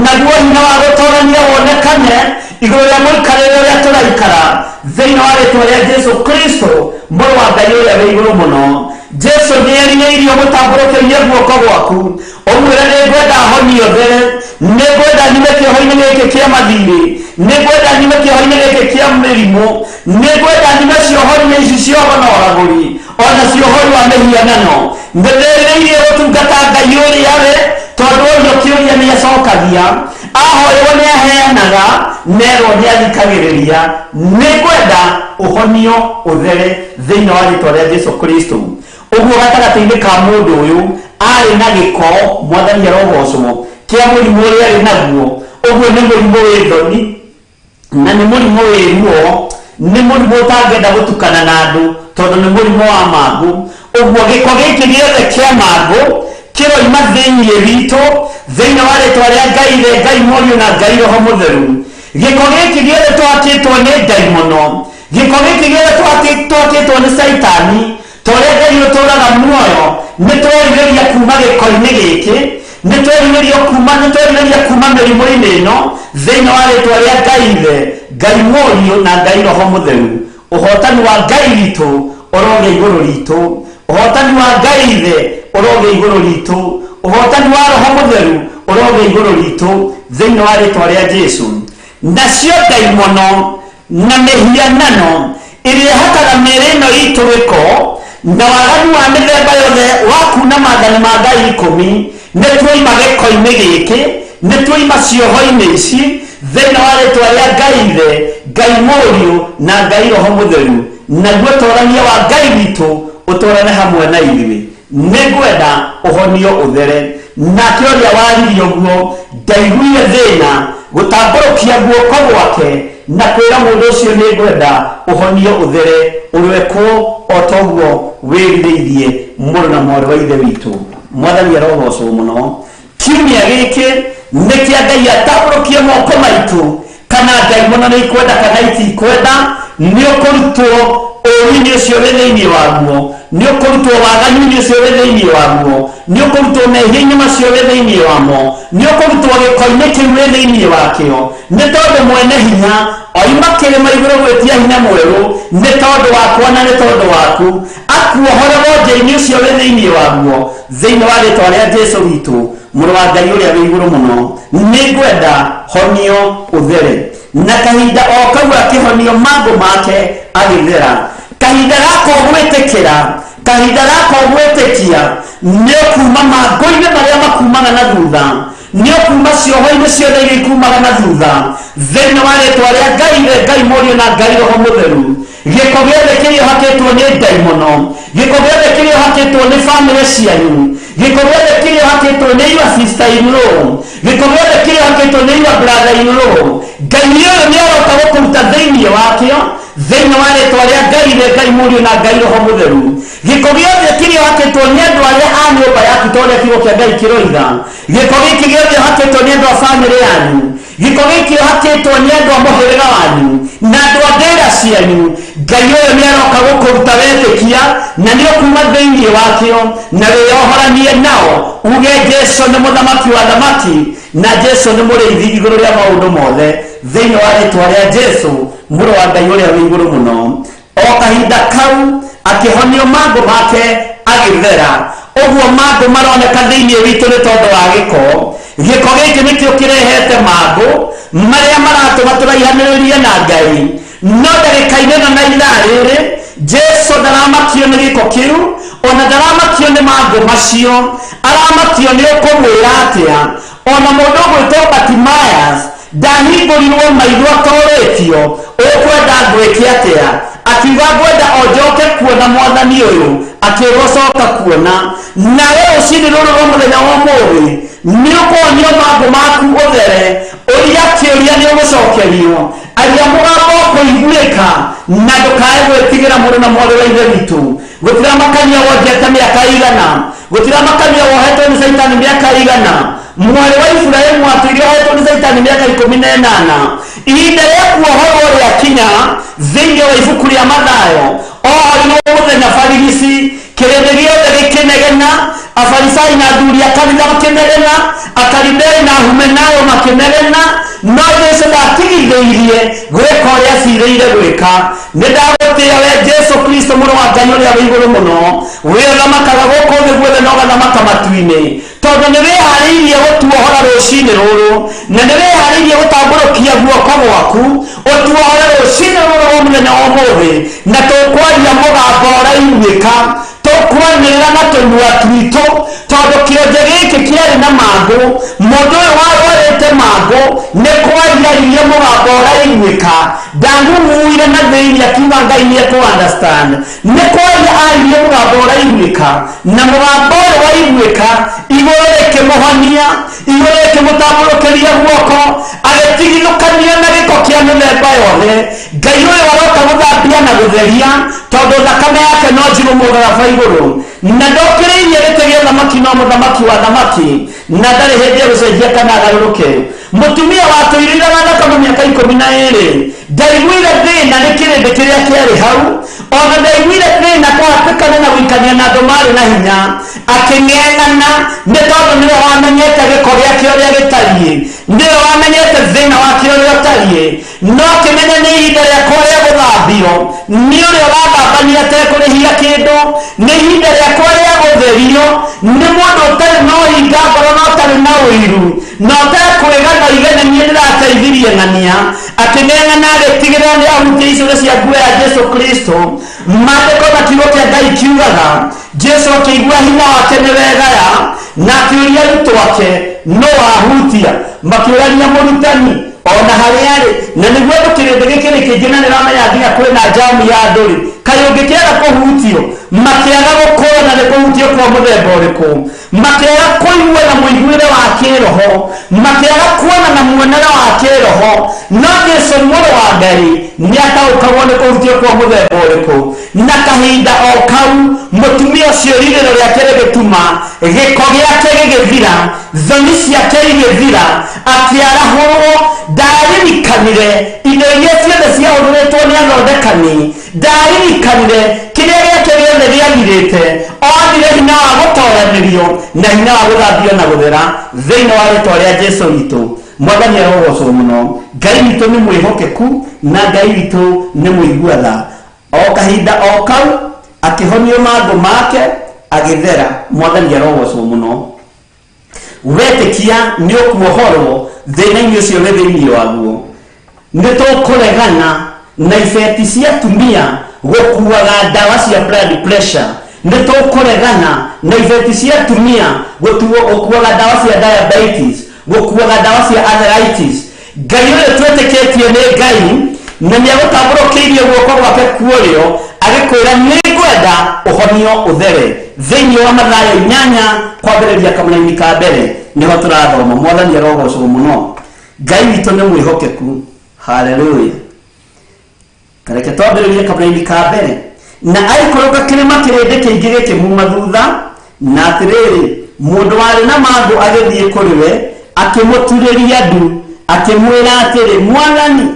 naguo hinya wa gũtorania wonekane igũrũ rĩa mũikarĩre ũrĩa tũraikara thĩinĩ wa rĩtwa rĩa Jesu Kristo mũrũ wa Ngai ũrĩa wĩ igũrũ mũno. Jesu nĩ erirĩirie ũmũtambũrũkĩrie guoko gwaku, ũmwĩre, nĩ ngwenda honio there, nĩ ngwenda nyume kĩoho-inĩ gĩkĩ kĩa mathirĩ, nĩ ngwenda nyume kĩoho-inĩ gĩkĩ kĩa mĩrimũ, nĩ ngwenda nyume cioho-inĩ ici cioho na ũragũri ona ciohori wa mĩhianano. Nĩ ndĩrirĩirie gũtungata Ngai ũrĩa we, tondũ ũrio kĩũria nĩ acokagia, ahoywo nĩ aheanaga, nerwo nĩ athikagĩrĩria. Nĩ ngwenda ũhonio ũthere thĩinĩ wa rĩtwa rĩa Jesu Kristo. Ũguo gatagatĩ-inĩ ka mũndũ ũyũ arĩ na gĩko, mwathani arogocwo, kĩa mũrimũ ũrĩa arĩ naguo. Ũguo nĩ mũrimũ wĩ thoni na nĩ mũrimũ wĩ ruo, nĩ mũrimũ ũtangĩenda gũtukana na andũ, tondũ nĩ mũrimũ wa mangũ. Ũguo gĩko gĩkĩ gĩothe kĩa mangũ kĩroima thĩinĩ witũ thĩinĩ wa rĩtwa rĩa Ngai Ithe, Ngai Mũriũ na Ngai Roho Mũtheru. Gĩko gĩkĩ gĩothe twakĩtwo nĩ ndaimono, gĩko gĩkĩ gĩothe twakĩtwo nĩ Caitani, Ta ũrĩa Ngai ũtũũraga muoyo, nĩ twerirĩria kuma gĩko-inĩ gĩkĩ, nĩ twerirĩria kuma, nĩ twerirĩria kuma mĩrimũ-inĩ ĩno, thĩinĩ wa rĩtwa rĩa Ngai Ithe, Ngai Mũriũ na Ngai Roho Mũtheru. Ũhotani wa Ngai witũ ũrogĩa igũrũ ritũ, ũhotani wa Ngai Ithe ũrogĩa igũrũ ritũ, ũhotani wa Roho Mũtheru ũrogĩa igũrũ ritũ, thĩinĩ wa rĩtwa rĩa Jesu. Nacio ndaimono na mĩhianano ĩrĩa ĩhakaga mĩĩrĩ ĩno itũ gĩko na waganu wa mĩthemba yothe wa kuuna maathani ma Ngai ikũmi, nĩ tuoima gĩko-inĩ gĩkĩ, nĩ tuoima cioho-inĩ ici, thĩinĩ wa rĩtwa rĩa Ngai Ithe, Ngai Mũriũ na Ngai Roho Mũtheru. Naguo ũtorania wa Ngai witũ ũtwarane hamwe na ithuĩ. Nĩngwenda ũhonio ũthere. Nake ũrĩa waririe ũguo ndaiguire thĩna gũtambũrũkia guoko gwake na kwĩra mũndũ ũcio, nĩngwenda ũhonio ũthere, ũrwekwo o ta ũguo wĩrirĩirie, mũrũ na mwarĩ wa Ithe witũ. Mwathani arogocwo mũno. Kiumia gĩkĩ nĩ kĩa Ngai atambũrũkie moko maitũ, kana ndaimono nĩ ikwenda kana itikwenda, nĩ ũkũrutwo ũũru-inĩ ũcio wĩ thĩinĩ waguo, nĩ ũkũrutwo waganu-inĩ ũcio wĩ thĩinĩ waguo, nĩ ũkũrutwo mehia-inĩ macio wĩ thĩinĩ wamo, nĩ ũkũrutwo gĩko-inĩ kĩu wĩ thĩinĩ wakĩo, nĩ tondũ mwene hinya oima kĩrĩma igũrũ gwĩtia hinya mwerũ nĩ tondũ wakwa na nĩ tondũ waku, akuohore wonje-inĩ ũcio wĩ thĩinĩ waguo, thĩinĩ wa rĩtwa rĩa Jesu witũ, mũrũ wa Ngai ũrĩa wĩ igũrũ mũno. Nĩngwenda honio ũthere. Na kahinda o kau akĩhonio mangũ make agĩthera. Kahinda gaka ũgwĩtĩkĩra, kahinda gaka ũgwĩtĩkia, nĩ ũkuuma mangũ-inĩ marĩa makuumaga na thutha, nĩ ũkuuma cioho-inĩ ciothe iria ikuumaga na thutha, thĩinĩ wa rĩtwa rĩa Ngai Ithe, Ngai Mũriũ na Ngai Roho Mũtheru. Gĩko gĩothe kĩrĩa ũhakĩtwo nĩ ndaimono, gĩko gĩothe kĩrĩa ũhakĩtwo nĩ bamĩrĩ cianyu, gĩko gĩothe kĩrĩa ũhakĩtwo nĩ your sister in law, gĩko gĩothe kĩrĩa ũhakĩtwo nĩ your brother in law, Ngai ũyũ nĩ aroka gũkũruta thĩinĩ wakĩo, thĩinĩ wa rĩtwa rĩa Ngai Ithe, Ngai Mũriũ na Ngai Roho Mũtheru. Gĩko gĩothe kĩrĩa ũhakĩtwo nĩ andũ arĩa a nyũmba yaku, ta ũrĩa kiugo kĩa Ngai kĩroiga, gĩko gĩkĩ gĩothe ũhakĩtwo nĩ andũ a bamĩrĩ yanyu, gĩko gĩkĩ ũhakĩtwo nĩ andũ a mũhĩrĩga wanyu na andũ a ndĩra cianyu, Ngai ũyũ nĩ aroka gũkũruta wetĩkia, na nĩ ũkuuma thĩinĩ wakĩo na wĩyohoranie nao, uge Jesu nĩ mũthamaki wa thamaki na Jesu nĩ mũrĩithi igũrũ rĩa maũndũ mothe, thĩinĩ wa rĩtwa rĩa Jesu, mũrũ wa Ngai ũrĩa wĩ igũrũ mũno. O kahinda kau akĩhonio mangũ make agĩthera. Ũguo mangũ maroneka thĩinĩ witũ nĩ tondũ wa gĩko. Gĩko gĩkĩ nĩkĩo kĩrehete mangũ marĩa maratũma tũraihanĩrĩrie na Ngai. No ndagĩka-inĩ ĩno na ithaa rĩrĩ, Jesu ndaramakio nĩ gĩko kĩu, ona ndaramakio nĩ mangũ macio. Aramakio nĩ ũkũmwĩra atĩa. Ona mũndũ ũgwĩtwo Bartimaeus ndahingũrirwo maitho atorĩtio, ũkwenda ngwĩke atĩa? Akiuga ngwenda o njoke kuona mwathani ũyũ. Akĩrwo coka kuona. Nawe rũcinĩ rũrũ rwa mũthenya wa ũmũthĩ nĩ ũkũhonio mangũ maku ũthere. Ũria kĩũria nĩ ũgũcokerio. Aria mũgambo ũkũiguĩka na ndũkae gwĩtigĩra, mũrũ na mwarĩ wa Ithe witũ. Gũtiramakania wonjete mĩaka igana, gũtiramakania wohetwo nĩ Caitani mĩaka igana. Mwarĩ wa Iburahimu atũire ohetwo nĩ Caitani mĩaka 18. Ihinda rĩa kuohorwo rĩakinya, thĩinĩ wa ibuku rĩa Mathayo, ohorirwo mũthenya barigici, kĩrĩndĩ gĩothe gĩkĩnegena, Afarisai na athuri a kanitha makĩnegena, Akaridei na Ahumenayo makĩnegena, no Jesu ndatigithĩirie gwĩka ũrĩa acirĩire gwĩka. Nĩ ndagũtĩĩa we Jesu Kristo, mũrũ wa Ngai ũrĩa wĩ igũrũ mũno, we ũthamakaga gũkũ thĩ guothe na ũgathamaka matu-inĩ, tondũ nĩ wĩharĩirie gũtuohora rũcinĩ rũrũ, na nĩ wĩharĩirie gũtambũrũkia guoko gwaku ũtuohore rũcinĩ rũrũ rwa mũthenya wa ũmũthĩ, na tũkwaria mũgambo ũraiguĩka, tũkwanĩrĩra na tũnua twitũ, tondũ kĩonje gĩkĩ kĩarĩ na mangũ, mũndũ ũyũ warwarĩte mangũ nĩ kwaria aririe mũgambo ũraiguĩka, ndang'ung'uire na thĩinĩ akiuga Ngai nĩ ekũ understand. Nĩ kwaria aririe mũgambo ũraiguĩka, na mũgambo ũyũ waiguĩka igũrũ rĩkĩmũhonia, igũrũ rĩkĩmũtambũrũkĩria guoko, agĩtigithũkanio na gĩko kĩa mĩthemba yothe. Ngai ũyũ aroka gũthambia na gũtheria, tondũ thakame yake no njirũ mũtharaba igũrũ, na ndokĩrĩirie gĩtĩ gĩa ũthamaki no mũthamaki wa thamaki, na ndarĩ hĩndĩ egũcenjia kana agarũrũke. Mũtumia watũirĩiraga thakame mĩaka 12 ndaiguire thĩna nĩ kĩrĩndĩ kĩrĩa kĩarĩ hau, Ona ndaiguire thĩna kũhatĩkana na gũikania na andũ marĩ na hinya. Akĩng'eng'ana nĩ tondũ nĩwe wamenyete gĩko gĩake ũrĩa gĩtariĩ, nĩwe wamenyete thĩna wake ũrĩa ũtariĩ. No akĩmenya nĩ ihinda rĩakwa rĩa gũthambio nĩ ũrĩa ũrathambania atekũrĩhia kĩndũ, nĩ ihinda rĩakwa rĩa gũtherio nĩ mũndũ ũtarĩ na ũhinga ngoro na ũtarĩ na ũiru na ũtekwĩgana igana niĩ ndĩrateithirie ng'ania. Akĩng'eng'ana agĩtigĩrĩra nĩ ahutia icũrĩ cia nguo ya Jesu Kristo. Maandĩko na kiugo kĩa Ngai kiugaga Jesu akĩigua hinya wake nĩ wegaya, na akĩũria arutwo ake no ahutia. Makĩũrania mũrutani ona harĩa arĩ, na nĩguo andũ kĩrĩndĩ gĩkĩ nĩ kĩingĩ na nĩramenya nginya kwĩna jamu ya andũ rĩ, kaĩ ũngĩkĩaga kũhutio. Makĩaga gũkũrana nĩ kũhutio kwa mũthemba ũrĩkũ, makĩaga kũigua na mũiguĩre wa kĩroho, makĩaga kuona na muonere wa kĩroho. No Jesu mũrũ wa Ngai nĩ ataũkagwo nĩ kũhutio kwa mũthemba ũrĩkũ. Na kahinda o kau mũtumia ũcio rirĩro rĩake rĩgĩtuma gĩko gĩake gĩgĩthira, thoni ciake igĩthira, akĩarahũrwo. Ndaririkanire indo iria ciothe ciahũthĩrĩtwo nĩ athondekani, ndaririkanire kĩrĩa gĩake gĩothe gĩathirĩte. Onire hinya wa gũtoranĩrio na hinya wa gũthambio na gũthera thĩinĩ wa rĩtwa rĩa Jesu witũ. Mwathani arogocwo mũno. Ngai witũ nĩ mwĩhokeku na Ngai witũ nĩ mũigua tha. O kahinda o kau akĩhonio mangũ make agĩthera. Mwathani arogocwo mũno. Wetĩkia nĩ ũkuohorwo thĩna-inĩ ũcio wĩ thĩinĩ waguo. Nĩ tũkũregana na ibeti cia atumia gũkuaga ndawa cia blood pressure, nĩ tũkũregana na ibeti cia atumia gũkuaga ndawa cia diabetes, gũkuaga ndawa cia arthritis. Ngai ũyũ twĩtĩkĩtie nĩ Ngai, na nĩ agũtambũrũkĩirie guoko gwake kuorĩo agĩkwĩra nĩ ngwenda ũhonio ũthere. Thĩinĩ wa Mathayo 8 kwambĩrĩria kamũraini ka mbere nĩho tũrathoma. Mwathani arogocwo mũno. Ngai witũ nĩ mwĩhokeku. Haleluya. Kareke twambĩrĩrie kamũraini ka mbere. Na aikũrũka kĩrĩma, kĩrĩndĩ kĩingĩ gĩkĩmuma thutha. Na atĩrĩrĩ, mũndũ warĩ na mangũ agĩthiĩ kũrĩ we, akĩmũturĩria ndu, akĩmwĩra atĩrĩ, Mwathani,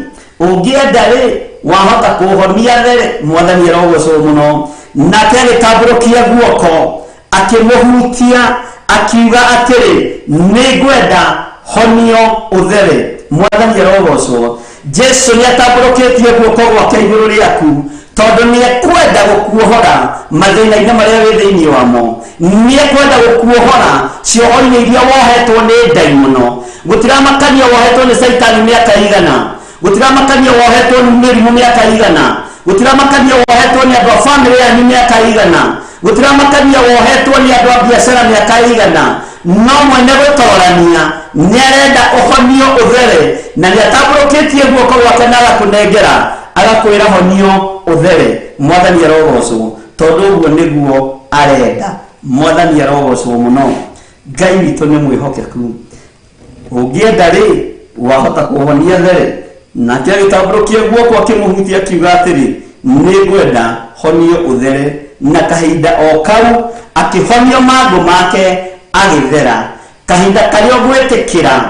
ũngĩenda rĩ, wahota kũhonia there. Mwathani arogocwo mũno. Nake agĩtambũrũkia guoko akĩmũhutia, akiuga atĩrĩ, nĩ ngwenda, honio ũthere. Mwathani arogocwo. Jesu nĩ atambũrũkĩtie guoko gwake igũrũ rĩaku tondũ nĩ ekwenda gũkuohora mathĩna-inĩ marĩa wĩ thĩinĩ wamo, nĩ ekwenda gũkuohora cioho-inĩ iria wohetwo nĩ ndaimono. Gũtiramakania wohetwo nĩ caitani mĩaka igana, gũtiramakania wohetwo nĩ mĩrimũ mĩaka igana, gũtiramakania wohetwo nĩ andũ a bamĩrĩ yanyu mĩaka igana, gũtiramakania wohetwo nĩ andũ a biacara mĩaka igana, no mwene gũtorania nĩ arenda ũhonio ũthere, na nĩ atambũrũkĩtie guoko gwake na agakũnengera agakwĩra honio ũthere. Mwathani arogocwo, tondũ ũguo nĩguo arenda. Mwathani arogocwo mũno. Ngai witũ nĩ mwĩhokeku. Ũngĩenda rĩ, wahota kũhonia there. Nake agĩtambũrũkia guoko akĩmũhutia, akiuga atĩrĩ, nĩ ngwenda, honio ũthere. Na kahinda o kau akĩhonio mangũ make agĩthera. Kahinda karĩa ũgwĩtĩkĩra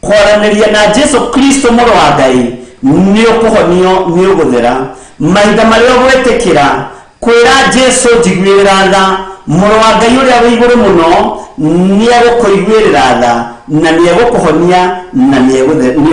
kwaranĩria na Jesu Kristo mũrũ wa Ngai, nĩ ũkũhonio, nĩ ũgũthera. Mahinda marĩa ũgwĩtĩkĩra kwĩra Jesu njiguĩrĩra tha, mũrũ wa Ngai ũrĩa wĩ igũrũ mũno nĩ egũkũiguĩrĩra tha na nĩ egũkũhonia na nĩ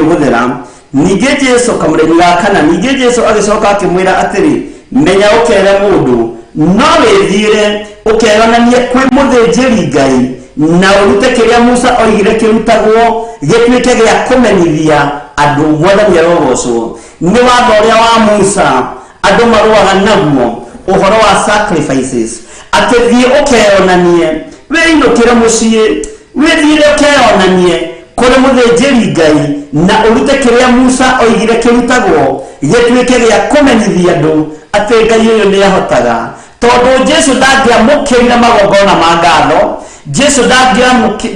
ũgũthera. Ningĩ Jesu kamũraini ga kana, ningĩ Jesu agĩcoka akĩmwĩra atĩrĩ, menya ũkere mũndũ, no wĩthiĩre ũkeyonanie kwĩ mũthĩnjĩri Ngai na ũrute kĩrĩa Musa oigire kĩrutagwo gĩtuĩke gĩa kũmenyithia andũ. Mwathani arogocwo. Nĩ watho ũrĩa wa Musa andũ marũaga naguo, ũhoro wa sacrifices, atĩ thiĩ ũkeyonanie, wĩinũkĩre mũciĩ, wĩthiĩre ũkeyonanie kũrĩ mũthĩnjĩri Ngai na ũrute kĩrĩa Musa oigire kĩrutagwo gĩtuĩke gĩa kũmenyithia andũ atĩ Ngai ũyũ nĩ ahotaga. Tondũ Jesu ndangĩamũkĩrire magongona ma ngatho, Jesu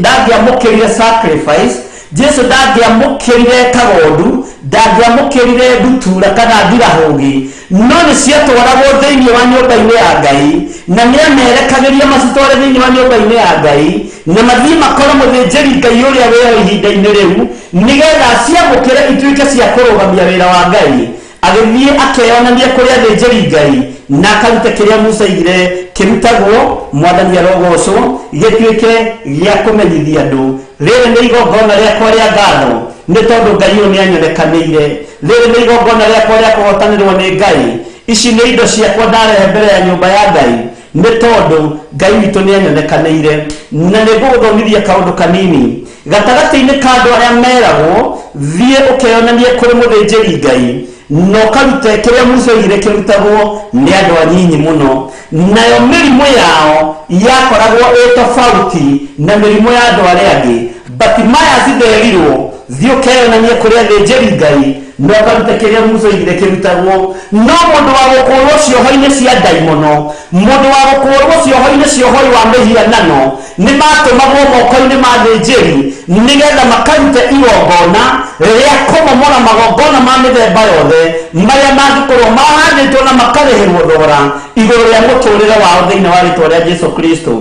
ndangĩamũkĩrire sacrifice, Jesu ndangĩamũkĩrire kagondu, ndangĩamũkĩrire ndutura kana ndirahũgĩ, no nĩ ciatwaragwo thĩinĩ wa nyũmba-inĩ ya Ngai, na nĩ amerekagĩria macitware thĩinĩ wa nyũmba-inĩ ya Ngai na mathiĩ makore mũthĩnjĩri Ngai ũrĩa wĩho ihinda-inĩ rĩu, nĩgetha ciamũkĩre ituĩke cia kũrũgamia wĩra wa Ngai. Agĩthiĩ akeyonania kũrĩ athĩnjĩri Ngai Na akarute kĩrĩa Musa aigire kĩrutagwo, mwathani arogocwo, gĩtuĩke gĩa kũmenyithia andũ. Rĩrĩ nĩ igongona rĩakwa rĩa ngatho nĩ tondũ Ngai ũyũ nĩ anyonekanĩire. Rĩrĩ nĩ igongona rĩakwa rĩa kũhotanĩrwo nĩ Ngai. Ici nĩ indo ciakwa ndarehe mbere ya nyũmba ya Ngai nĩ tondũ Ngai witũ nĩ anyonekanĩire. Na nĩ ngũgũthomithia kaũndũ kanini gatagatĩ-inĩ ka andũ arĩa meragwo thiĩ ũkeyonanie kũrĩ mũthĩnjĩri Ngai na ũkarute kĩrĩa Musa oigire kĩrutagwo nĩ andũ anyinyi mũno. Nayo mĩrimũ yao yakoragwo ĩ tofauti na mĩrimũ ya andũ arĩa angĩ. Bartimaeus nderirwo thiĩ ũkeyonanie kũrĩ athĩnjĩri Ngai na ũkarute kĩrĩa Musa oigire kĩrutagwo. No mũndũ wa gũkũrwo cioho-inĩ cia ndaimono, mũndũ wa gũkũrwo cioho-inĩ cia ũhoi wa mĩhianano, nĩ matũmagwo moko-inĩ ma athĩnjĩri nĩgetha makarute igongona rĩa kũmomora magongona ma mĩthemba yothe marĩa mangĩkorwo mahandĩtwo na makarĩhĩrwo thogora igũrũ rĩa mũtũrĩre wao thĩinĩ wa rĩtwa rĩa Jesu Kristo.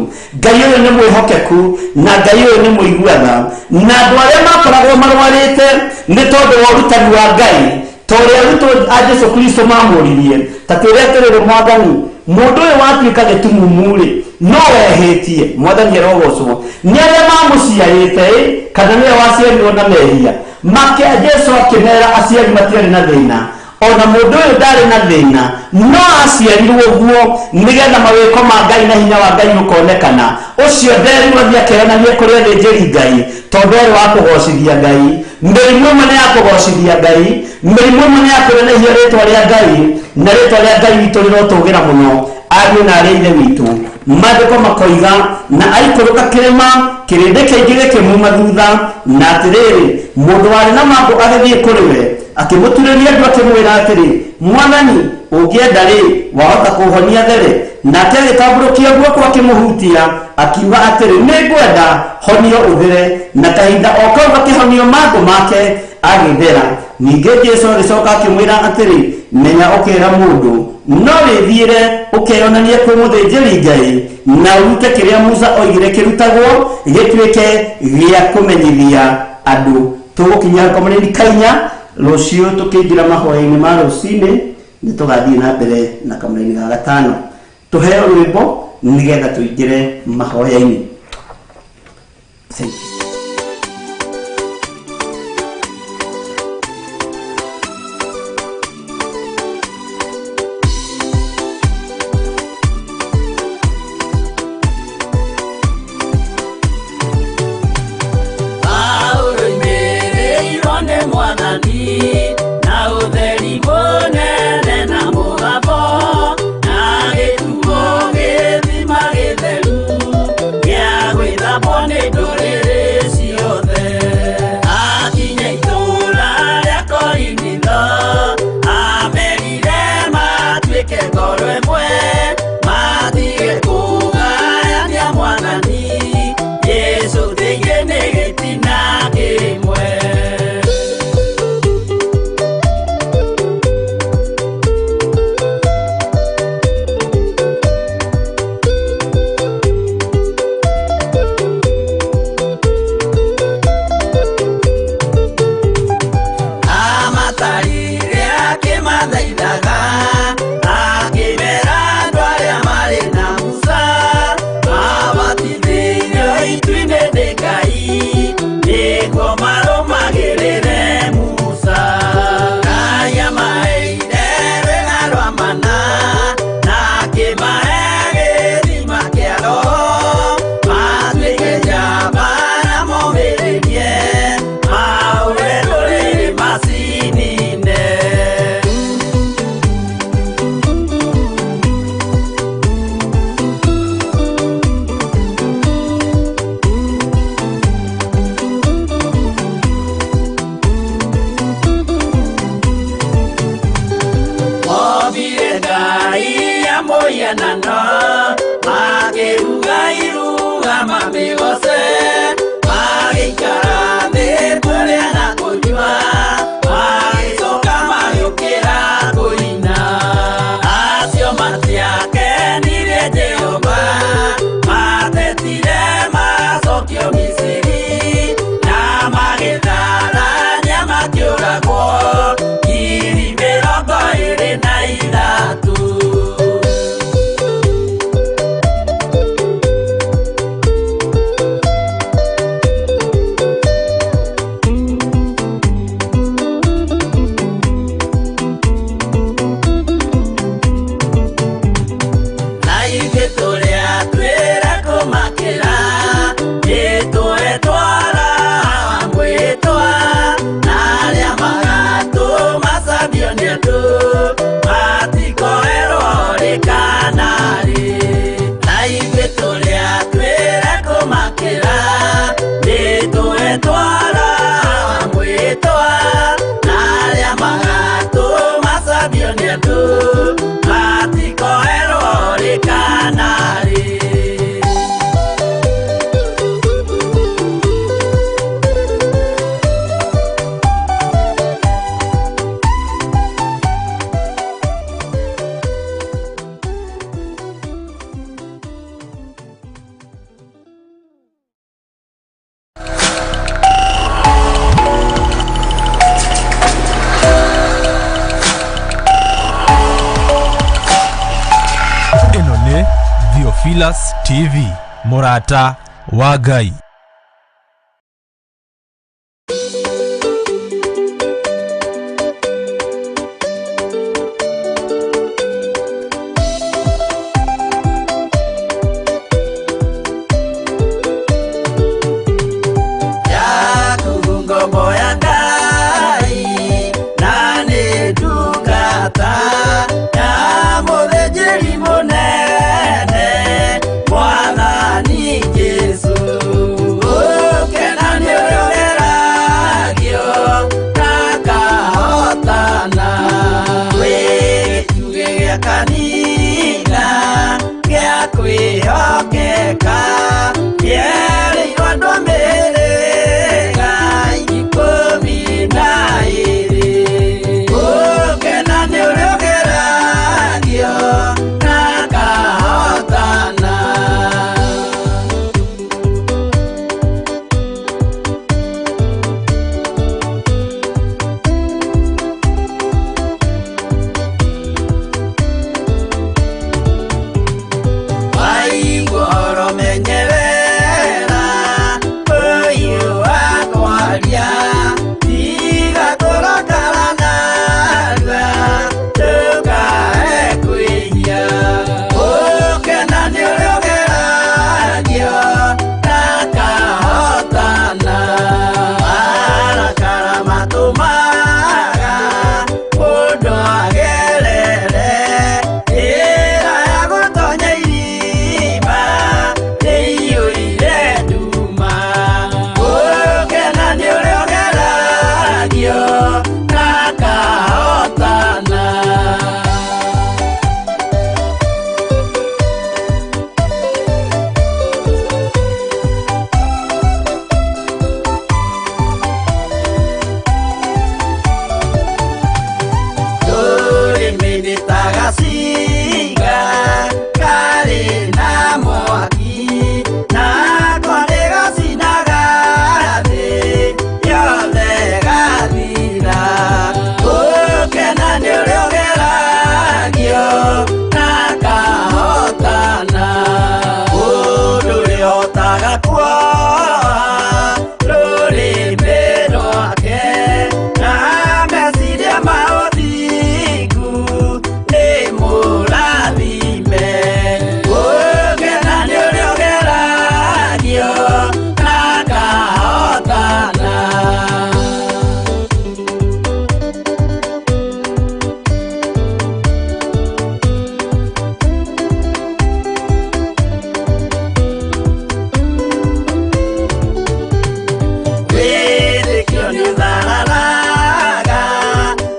Ngai ũyũ nĩ mwĩhokeku na Ngai ũyũ nĩ mũiguaga, na andũ arĩa makoragwo marwarĩte nĩ tondũ wa ũrutani wa Ngai ta ũrĩa arutwo a Jesu Kristo mamũririe, ta twĩre atĩrĩrĩ, Mwathani, mũndũ ũyũ watuĩka gĩtumumu-rĩ, no wehĩtie? Mwathani arogocwo. Nĩ arĩa mamũciarĩte ĩ, kana nĩwe waciarirwo na mehia? Make Jesu akĩmera aciari matiarĩ na thĩna, ona mũndũ ũyũ ndarĩ na thĩna, no aciarirwo ũguo nĩgetha mawĩko ma Ngai na hinya wa Ngai ũkonekana. Ũcio nderirwo athiĩ akeyonanie kũrĩ athĩnjĩri Ngai tondũ arĩ wa kũgocithia Ngai. Mĩrimũ ĩmwe nĩ ya kũgocithia Ngai, mĩrimũ ĩmwe nĩ ya kũnenehia rĩtwa rĩa Ngai, na rĩtwa rĩa Ngai witũ rĩrotũgĩra mũno. Ariũ na arĩ ithe witũ, maandĩko makoiga, na aikũrũka kĩrĩma, kĩrĩndĩ kĩingĩ gĩkĩmuma thutha. Na atĩrĩrĩ, mũndũ warĩ na mangũ agĩthiĩ kũrĩ we, akĩmũturĩria ndu akĩmwĩra atĩrĩ, Mwathani, ũngĩenda rĩ, wahota kũhonia there. Nake agĩtambũrũkia guoko akĩmũhutia, akiuga atĩrĩ, nĩ ngwenda, honio ũthere. Na kahinda o kau akĩhonio mangũ make agĩthera. Ningĩ Jesu agĩcoka akĩmwĩra atĩrĩ, menya ũkĩra mũndũ, no wĩthiĩre ũkeyonanie kwĩ mũthĩnjĩri Ngai na ũrute kĩrĩa Musa oigire kĩrutagwo gĩtuĩke gĩa kũmenyithia andũ. Tũgũkinyia kamũnini kainya rũciũ tũkĩingĩra mahoya-inĩ ma rũcinĩ nĩ tũgathiĩ na mbere na kamũnini ga gatano. Tũheo rwĩmbo nĩgetha tũingĩre mahoya-inĩ. Thank you. Paulo imĩrĩirwo nĩ Mwathani na ũtheri mũnene na mũgambo na gĩtuo gĩthima gĩtheru gĩa gwĩthambwo nĩ ndũrĩrĩ ciothe. Akinya itũũra rĩa Korinitho amerire matuĩke ngoro ĩmwe, matige kũgayania Mwathani Jesũ thĩinĩ nĩ gĩtina kĩmwe. Amatarire akĩmathaithaga, akĩmera andũ arĩa marĩ na Musa mabatithĩirio itu-inĩ nĩ Ngai nĩguo marũmagĩrĩre Musa. Ngai amaheire rwĩga rwa mana na akĩmahe gĩthima kĩa Roho, matuĩke njamba na momĩrĩrie mahũre ndũrĩrĩ macinine. Theophilus TV, mũrata wa Ngai. Yaku ngombo ya Ngai na nĩ ndungata ya mũthĩnjĩri mũnene Mwathani Jesũ. Ũkena nĩ ũrĩa ũgeragio na akahotana. Wĩ gĩtugĩ gĩa kanitha gĩa kwĩhokeka, kĩerĩirwo andũ a mĩhĩrĩga 12. Ũkena nĩ ũrĩa ũgeragio na akahotana. Waigua ũhoro menyerera, ũyũ wakwaria, tiga kũrakara narua, ndũkae kwĩhia. Ũkena nĩ ũrĩa ũgeragio na akahotana. Marakara matũmaga mũndũ agerere njĩra ya gũtonya irima rĩiyũire nduma. Ũkena nĩ ũrĩa ũgeragio na akahotana. Rũrĩmĩ nĩ ta gacinga karĩ na mwaki, nako nĩgacinaga thĩ yothe gathira. Ũkena nĩ ũrĩa ũgeragio na akahotana. Mũndũ ũrĩa ũhotaga kuoha rũrĩmĩ rwake na meciria ma ũthingu nĩ mũrathime. Ũkena nĩ ũrĩa ũgeragio na akahotana. Wĩtĩkio nĩũthararaga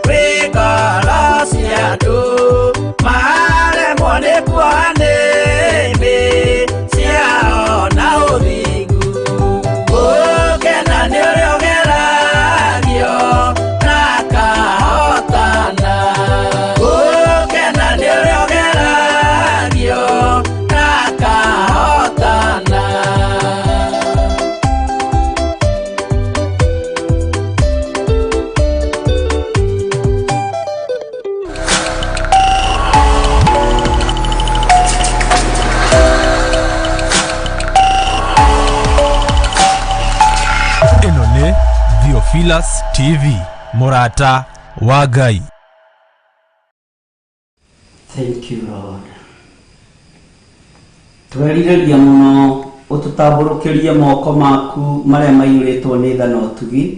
wĩ ngoro cia andũ, maremwo nĩ kuoha nĩmĩ ciao na ũthingu. Ũkena nĩ ũrĩa ũgeragio na akahotana. Ũkena nĩ ũrĩa ũgeragio na akahotana. Ĩno nĩ Theophilus TV, mũrata wa Ngai. Thank you Lord. Twerirĩria mũno ũtũtambũrũkĩrie moko maku marĩa maiyũrĩtwo nĩ tha na ũtugi,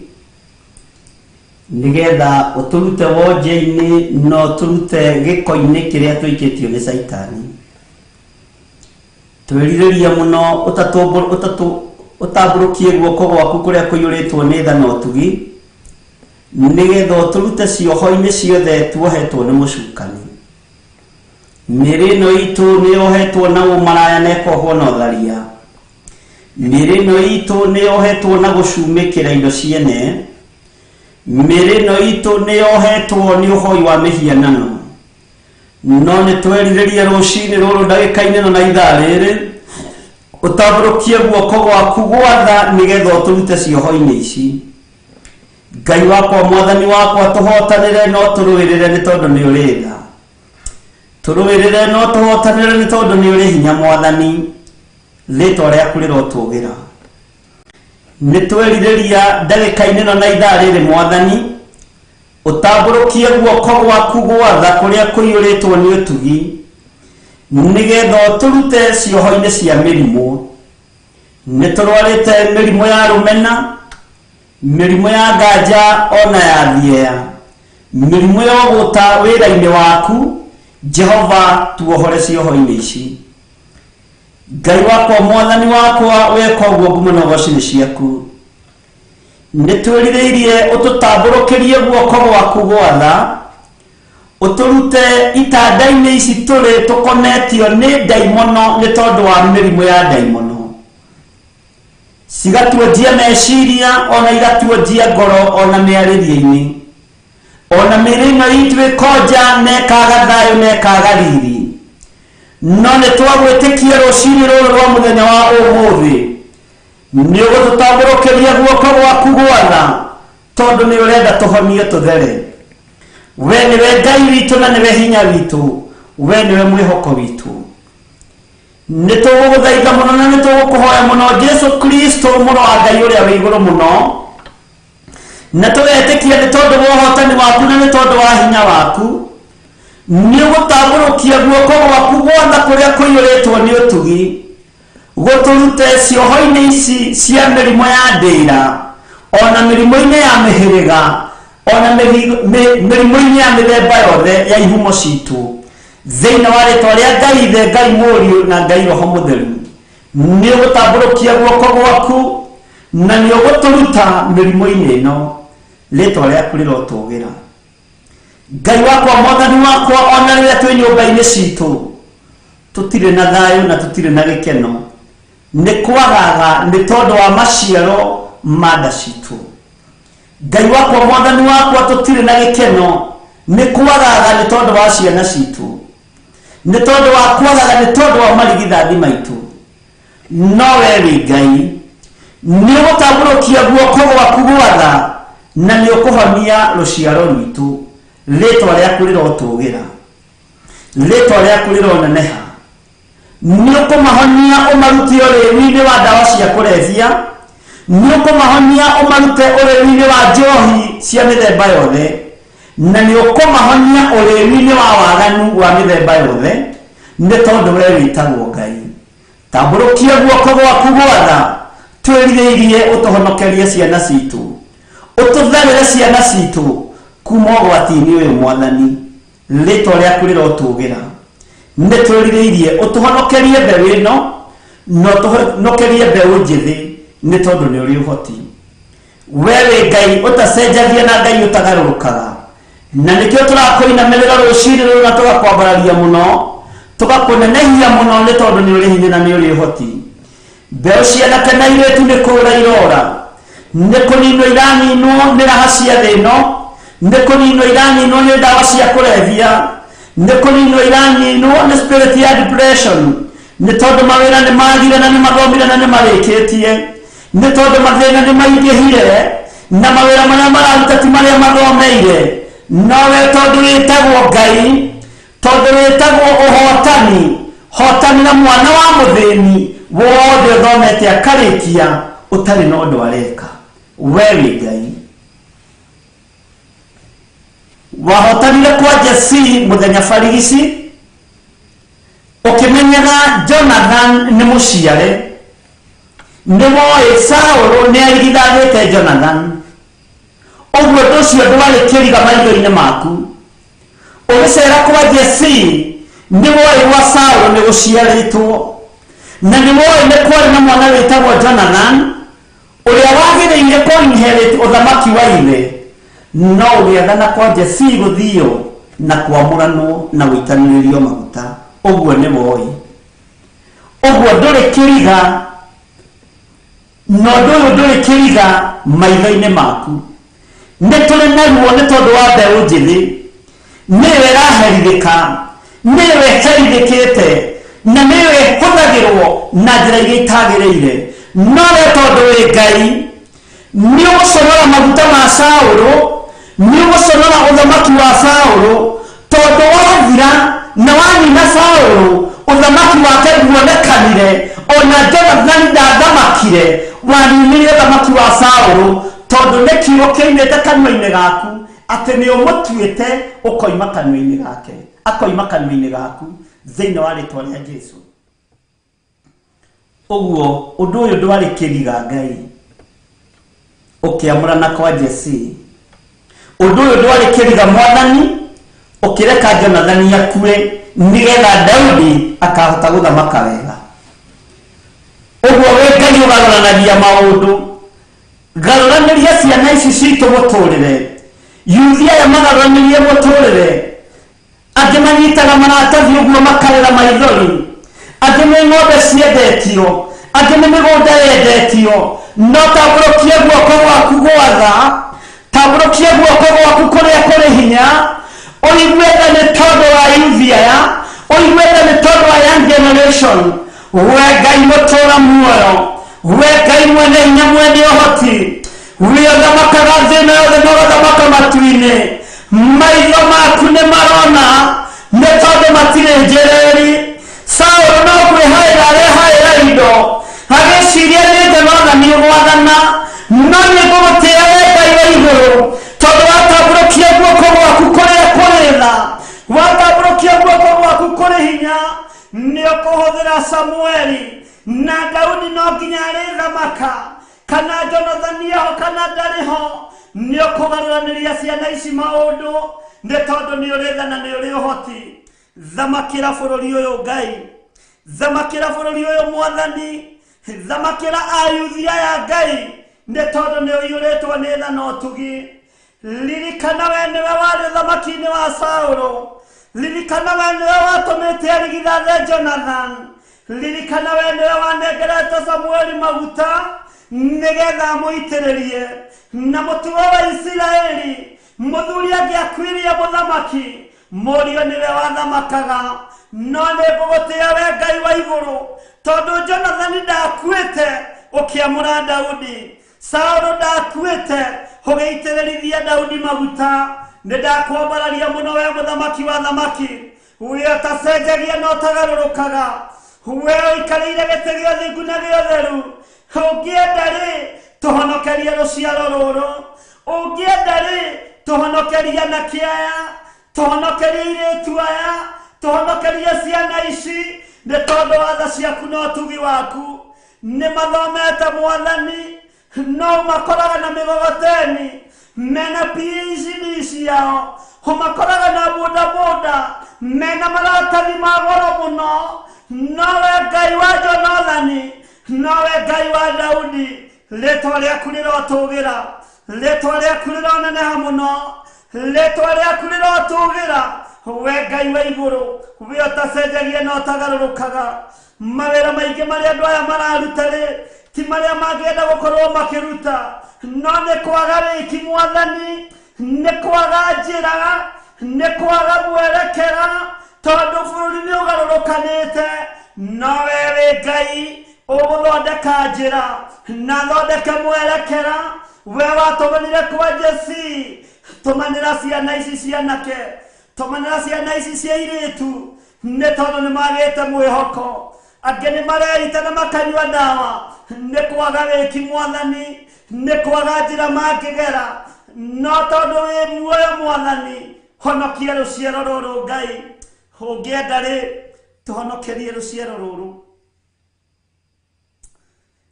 nĩgetha ũtũrute wonje-inĩ na ũtũrute gĩko-inĩ kĩrĩa tũikĩtio nĩ Caitani. Twerirĩria mũno ũtambũrũkie guoko gwaku kũrĩa kũiyũrĩtwo nĩ tha na ũtugi, nĩgetha ũtũrute cioho-inĩ ciothe tuohetwo nĩ mũcukani. Mĩĩrĩ ĩno itũ nĩ yohetwo na ũmaraya na ĩkohwo na ũtharia. Mĩĩrĩ ĩno itũ nĩ yohetwo na gũcumĩkĩra indo ciene. Mĩĩrĩ ĩno itũ nĩ yohetwo nĩ ũhoi wa mĩhianano. No nĩ twerirĩrie rũcinĩ rũrũ ndagĩka-inĩ ĩno na ithaa rĩrĩ, ũtambũrũkie guoko gwaku gwatha nĩgetha ũtũrute cioho-inĩ ici. Ngai wakwa, Mwathani wakwa, tũhotanĩre na ũtũrũĩrĩre nĩ tondũ nĩ ũrĩ tha. Tũrũĩrĩre no tũhotanĩre nĩ tondũ nĩ ũrĩ hinya Mwathani, rĩtwa rĩaku rĩrotũgĩra. Nĩ twerirĩria ndagĩka-inĩ ĩno na ithaa rĩrĩ Mwathani, ũtambũrũkie guoko gwaku gwatha kũrĩa kũiyũrĩtwo nĩ ũtugi, nĩgetha ũtũrute cioho-inĩ cia mĩrimũ. Nĩ tũrwarĩte mĩrimũ ya rũmena, mĩrimũ ya nganja ona ya thieya, mĩrimũ ya ũgũta wĩra-inĩ waku. Jehova, tuohore cioho-inĩ ici. Ngai wakwa, Mwathani wakwa, weka ũguo ngumo na ũgoci nĩ ciaku. Nĩ twĩrirĩirie ũtũtambũrũkĩrie guoko gwaku gwatha, ũtũrute itanda-inĩ ici tũrĩ tũkonetio nĩ ndaimono nĩ tondũ wa mĩrimũ ya ndaimono. Cigatuonjia meciria ona igatuonjia ngoro ona mĩarĩrie-inĩ, ona mĩĩrĩ ĩno itũ ĩkonja na ĩkaga thayũ na ĩkaga riri. No nĩ twagwĩtĩkia rũcinĩ rũrũ rwa mũthenya wa ũmũthĩ, nĩ ũgũtũtambũrũkĩria guoko gwaku gwatha, tondũ nĩ ũrenda tũhonio tũthere. We nĩwe Ngai witũ na nĩwe hinya witũ, we nĩwe mwĩhoko witũ. Nĩ tũgũgũthaitha mũno na nĩ tũgũkũhoya mũno, Jesu Kristo mũrũ wa Ngai ũrĩa wĩ igũrũ mũno, na tũgetĩkia nĩ tondũ wa ũhotani waku na nĩ tondũ wa hinya waku, nĩ ũgũtambũrũkia guoko gwaku gwatha kũrĩa kũiyũrĩtwo nĩ ũtugi, gũtũrute cioho-inĩ ici cia mĩrimũ ya ndĩra, ona mĩrimũ-inĩ ya mĩhĩrĩga, ona mĩrimũ-inĩ ya mĩthemba yothe ya ihumo citũ. Thĩinĩ wa rĩtwa rĩa Ngai Ithe, Ngai Mũriũ na Ngai Roho Mũtheru, nĩ ũgũtambũrũkia guoko gwaku na nĩ ũgũtũruta mĩrimũ-inĩ ĩno. Rĩtwa rĩaku rĩrotũgĩra. Ngai wakwa, Mwathani wakwa, ona rĩrĩa twĩ nyũmba-inĩ citũ tũtirĩ na thayũ na tũtirĩ na gĩkeno, nĩ kwagaga nĩ tondũ wa maciaro ma nda citũ. Ngai wakwa, Mwathani wakwa, tũtirĩ na gĩkeno nĩ kwagaga nĩ tondũ wa ciana citũ, nĩ tondũ wa kwagaga nĩ tondũ wa marigithathi maitũ. No we wĩ Ngai, nĩ ũgũtambũrũkia guoko gwaku gwatha na nĩ ũkũhonia rũciaro rwitũ. Rĩtwa rĩaku rĩrotũgĩra, rĩtwa rĩaku rĩroneneha. Nĩ ũkũmahonia ũmarute ũrĩmi-inĩ wa ndawa cia kũrebia, nĩ ũkũmahonia ũmarute ũrĩmi-inĩ wa njohi cia mĩthemba yothe, na nĩ ũkũmahonia ũrĩmi-inĩ wa waganu wa mĩthemba yothe, nĩ tondũ we wĩtagwo Ngai. Tambũrũkia guoko gwaku gwatha, twĩrirĩirie ũtũhonokerie ciana citũ, ũtũtherere ciana citũ kuma ũgwati-inĩ ũyũ Mwathani. Rĩtwa rĩaku rĩrotũgĩra. Nĩ twĩrirĩirie ũtũhonokerie mbeũ ĩno na ũtũhonokerie mbeũ njĩthĩ, nĩ tondũ nĩ ũrĩ ũhoti. We wĩ Ngai ũtacenjagia na Ngai ũtagarũrũkaga, na nĩkĩo tũrakũinamĩrĩra rũcinĩ rũrũ na tũgakwambararia mũno, tũgakũnenehia mũno, nĩ tondũ nĩ ũrĩ hinya na nĩ ũrĩ ũhoti. Mbeũ cianake na airĩtu nĩ kũũra irora, nĩ kũninwo iraninwo nĩ raha cia thĩ ĩno, nĩ kũninwo iraninwo nĩ ndawa cia kũrebia, nĩ kũninwo iraninwo nĩ spirit ya depression, nĩ tondũ mawĩra nĩ magire na nĩ mathomire na nĩ marĩkĩtie, nĩ tondũ mathĩna nĩ maingĩhire na mawĩra marĩa mararuta ti marĩa mathomeire. No we tondũ wĩtagwo Ngai, tondũ wĩtagwo ũhotani, hotanĩra mwana wa mũthĩni wothe ũthomete akarĩkia ũtarĩ na ũndũ areka. We wĩ Ngai. Wahotanire kwa Jesii mũthenya barigici, ũkĩmenyaga Jonathan nĩ mũciare, nĩ woĩ Saũlũ nĩ arigithathĩte Jonathan, ũguo ũndũ ũcio ndwarĩ kĩriga maitho-inĩ maku. Ũgĩcera kwa Jesii nĩ woĩ gwa Saũlũ nĩ gũciarĩtwo, na nĩ woĩ nĩ kwarĩ na mwana wĩtagwo Jonathan ũrĩa wagĩrĩire kũ inherit ũthamaki wa ithe, no ũgĩathana kwa Jesii gũthio na kwamũranwo na gũitanĩrĩrio maguta. Ũguo nĩ woĩ, ũguo ndũrĩ kĩriga, na ũndũ ũyũ ndũrĩ kĩriga maitho-inĩ maku. Nĩ tũrĩ na ruo nĩ tondũ wa mbeũ njĩthĩ, nĩyo ĩraherithĩka, nĩyo ĩherithĩkĩte, na nĩyo ĩhũthagĩrwo na njĩra iria itagĩrĩire. No we tondũ wĩ Ngai, nĩ ũgũconora maguta ma Saũlũ, nĩ ũgũconora ũthamaki wa Saũlũ, tondũ wathira Na wanina Saũlũ, ũthamaki wake nduonekanire, ona Jonathani ndathamakire. Waninire ũthamaki wa Saũlũ tondũ nĩ kiugo kĩoimĩte kanua-inĩ gaku atĩ nĩ ũmũtuĩte ũkoima kanua-inĩ gake, akoima kanua-inĩ gaku thĩinĩ wa rĩtwa rĩa Jesũ. Ũguo ũndũ ũyũ ndwarĩ kĩriga Ngai ũkĩamũrana kwa Jesse. Ũndũ ũyũ ndwarĩ kĩriga Mwathani ũkĩreka Jonathani akue nĩgetha Daudi akahota gũthamaka wega. Ũguo wĩ Ngai ũgarũranagia maũndũ, garũranĩria ciana ici citũ mũtũrĩre, yuthi aya magarũranĩrie mũtũrĩre. Angĩ manyitaga maratathi ũguo makarĩra maithori, angĩ nĩ ng'ombe ciendetio, angĩ nĩ mĩgũnda yendetio. No tambũrũkia guoko gwaku gwatha, tambũrũkia guoko gwaku kũrĩa kũrĩ hinya, ũigue tha nĩ tondũ wa yuthi aya, ũigue tha nĩ tondũ wa young generation. We Ngai mũtũra muoyo, we Ngai mwene hinya, mwene ũhoti, we ũthamakaga thĩ ĩno yothe na ũgathamaka matu-inĩ. Maitho maku nĩ marona nĩ tondũ matirĩ njĩrĩri. Saũlũ no kwĩhaĩra arehaĩra indo, agĩciria nĩ Jonathani ũgwathana, no nĩ ngũgũtĩĩa we Ngai wa igũrũ, tondũ watambũrũkia guoko gwaku kũrĩa kũrĩ tha, watambũrũkia guoko gwaku kũrĩ hinya, nĩ ũkũhũthĩra Samueli na Daudi no nginya arĩthamaka, kana Jonathani eho kana ndarĩ ho. Nĩ ũkũgarũranĩria ciana ici maũndũ nĩ tondũ nĩ ũrĩ tha na nĩ ũrĩ ũhoti. Thamakĩra bũrũri ũyũ Ngai, thamakĩra bũrũri ũyũ Mwathani, thamakĩra ayuthi aya Ngai, nĩ tondũ nĩ ũiyũrĩtwo nĩ tha na ũtugi. Ririkana we nĩwe warĩ ũthamaki-inĩ wa Saũlũ, ririkana we nĩwe watũmĩte arigithathe Jonathan, ririkana we nĩwe wanengerete Samueli maguta nĩgetha amũitĩrĩrie. Na mũtugo wa Isiraeli, mũthuri angĩakuirie mũthamaki, mũriũ nĩwe wathamakaga. No nĩ ngũgũtĩĩa we Ngai wa igũrũ, tondũ Jonathani ndakuĩte ũkĩamũra Daudi, Saũlũ ndakuĩte ũgĩitĩrĩrithia Daudi maguta. Nĩ ndakwambararia mũno we mũthamaki wa thamaki, we ũtacenjagia na ũtagarũrũkaga, we ũikarĩire gĩtĩ gĩa ũthingu na gĩa ũtheru. Ũngĩenda rĩ, tũhonokerie rũciaro rũrũ, ũngĩenda rĩ, tũhonokerie anake aya, tũhonokerie airĩtu aya, tũhonokerie ciana ici, nĩ tondũ wa tha ciaku na ũtugi waku. Nĩ mathomete Mwathani, no makoraga na mĩgogoteni, mena PhD ciao, ũmakoraga na bodaboda, mena maratathi ma goro mũno. Nowe Ngai wa Jonathani, nowe Ngai wa Daudi, rĩtwa rĩaku rĩrotũgĩra, rĩtwa rĩaku rĩroneneha mũno, rĩtwa rĩaku rĩrotũgĩra. We Ngai wa igũrũ, we ũtacenjagia na ũtagarũrũkaga. Mawĩra maingĩ marĩa andũ aya mararuta rĩ, ti marĩa mangĩenda gũkorwo makĩruta, no nĩ kwaga rĩki Mwathani, nĩ kwaga njĩra, nĩ kwaga mwerekera, tondũ bũrũri nĩ ũgarũrũkanĩte. No we wĩ Ngai ũgũthondeka njĩra na thondeke mwerekera. We watũmanire kwa Jesse, tũmanĩra ciana ici cianake, tũmanĩra ciana ici cia airĩtu, nĩ tondũ nĩ magĩte mwĩhoko. Angĩ nĩ mareita na makanyua ndawa nĩ kwaga wĩki Mwathani, nĩ kwaga njĩra mangĩgera. No tondũ wĩ muoyo Mwathani, honokia rũciaro rũrũ Ngai. Ũngĩenda rĩ, tũhonokerie rũciaro rũrũ.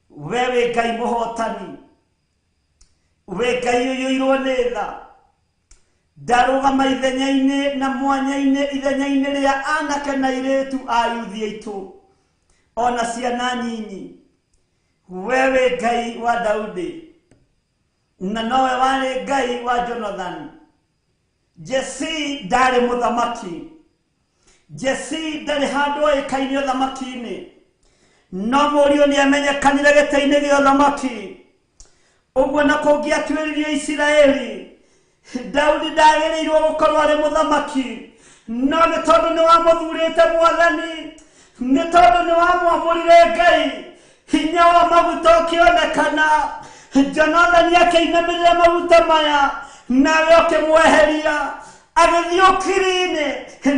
We wĩ Ngai mũhotani, wĩ Ngai ũiyũirwo nĩ tha. Ndarũgama ithenya-inĩ na mwanya-inĩ, ithenya-inĩ rĩa anake na airĩtu a yuthi aitũ, ona ciana nyinyi. We wĩ Ngai wa Daudi, na nowe warĩ Ngai wa Jonathan. Jesse ndarĩ mũthamaki, Jesse ndarĩ handũ oĩkaine ũthamaki-inĩ, no mũriũ nĩ amenyekanire gĩtĩ-inĩ gĩa ũthamaki. Ũguo na kũngĩatuĩririo Isiraeli, Daudi ndagĩrĩirwo gũkorwo arĩ mũthamaki, no nĩ tondũ nĩ wamũthurĩte Mwathani, nĩ tondũ nĩ wamwamũrire Ngai, hinya wa maguta ũkĩonekana. Jonathani akĩinamĩrĩra maguta maya, nawe ũkĩmweheria. Agĩthiĩ ũkiri-inĩ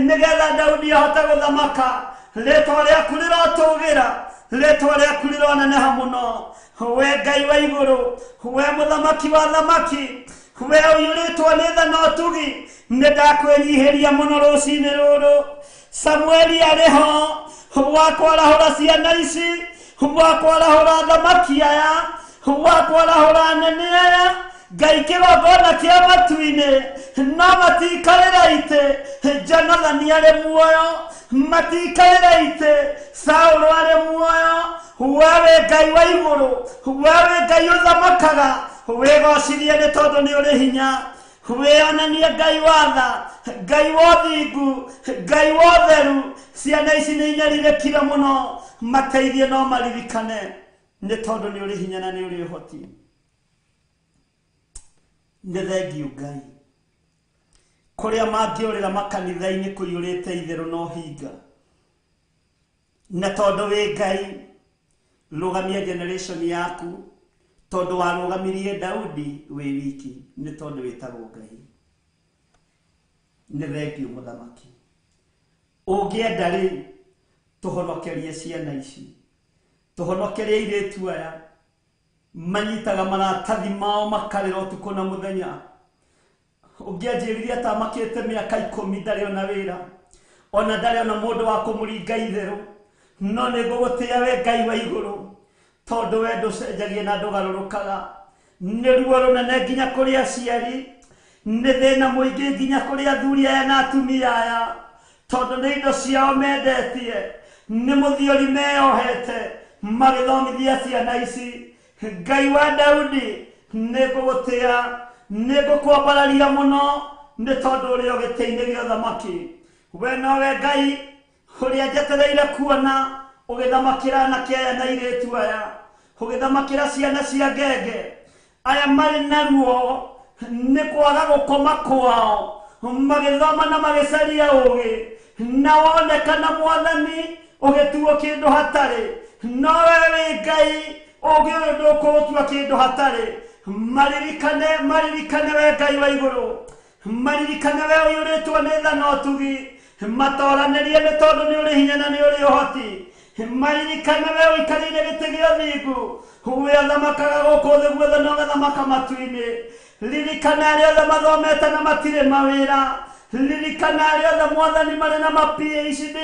nĩgetha Daudi ahote gũthamaka. Rĩtwa rĩaku rĩrotũgĩra, rĩtwa rĩaku rĩroneneha mũno. We Ngai wa igũrũ, we mũthamaki wa thamaki, we ũiyũrĩtwo nĩ tha na ũtugi, nĩ ndakwĩnyihĩria mũno rũcinĩ rũrũ. Samueli arĩ ho wa kwarahũra ciana ici, wa kwarahũra thamaki aya, wa kwarahũra anene aya. Ngai kĩgongona kĩa matu-inĩ no matiikarĩra itĩ. Jonathani arĩ muoyo, matiikarĩra itĩ. Saũlũ arĩ muoyo. We wĩ Ngai wa igũrũ, we wĩ Ngai ũthamakaga. Wĩgocirie nĩ tondũ nĩ ũrĩ hinya. Wĩonanie Ngai wa tha, Ngai wa ũthingu, Ngai wa ũtheru. Ciana ici nĩ inyarirĩkire mũno, mateithie no maririkane nĩ tondũ nĩ ũrĩ hinya na nĩ ũrĩ ũhoti. Nĩ thengiũ Ngai. Kũrĩa mangĩũrĩra makanitha-inĩ kũiyũrĩte itherũ na ũhinga. Na tondũ wĩ Ngai, rũgamia generation yaku, tondũ warũgamirie Daudi wĩ wiki, nĩ tondũ wĩtagwo Ngai. Nĩ thengiũ mũthamaki. Ũngĩenda rĩ, tũhonokerie ciana ici, tũhonokerie airĩtu aya manyitaga maratathi mao makarĩra ũtukũ na mũthenya. Ũngĩanjĩrire atamakĩte mĩaka 10 ndarĩ ona wĩra, ona ndarĩ ona mũndũ wa kũmũringa itherũ, no nĩ ngũgũtĩĩa we Ngai wa igũrũ, tondũ we ndũcenjagia na ndũgarũrũkaga. Nĩ ruo rũnene nginya kũrĩ aciari, nĩ thĩna mũingĩ nginya kũrĩ athuri aya na atumia aya, tondũ nĩ indo ciao mendetie, nĩ mũthiori meyohete magĩthomithia ciana ici. Ngai wa Daudi, nĩ ngũgũtĩĩa, nĩ ngũkwambararia mũno, nĩ tondũ ũrĩ o gĩtĩ-inĩ gĩa ũthamaki. We nowe Ngai ũrĩa njetereire kuona ũgĩthamakĩra anake aya na airĩtu aya, ũgĩthamakĩra ciana cia ngenge aya marĩ na ruo nĩ kwaga gũkoma kwao, magĩthoma na magĩcaria ũgĩ, na wonekana Mwathani ũgĩtuo kĩndũ hatarĩ. No we wĩ Ngai, ũgĩ ũyũ ndũkũũtua kĩndũ hatarĩ. Maririkane, maririkane we Ngai wa igũrũ, maririkane we ũiyũrĩtwo nĩ tha na ũtugi, matoranĩrie nĩ tondũ nĩ ũrĩ hinya na nĩ ũrĩ ũhoti. Maririkane we ũikarĩire gĩtĩ gĩa ũthingu, we ũthamakaga gũkũ thĩ guothe na ũgathamaka matu-inĩ. Ririkana arĩa othe mathomete na matirĩ mawĩra. Ririkana arĩa othe Mwathani marĩ na ma PhD,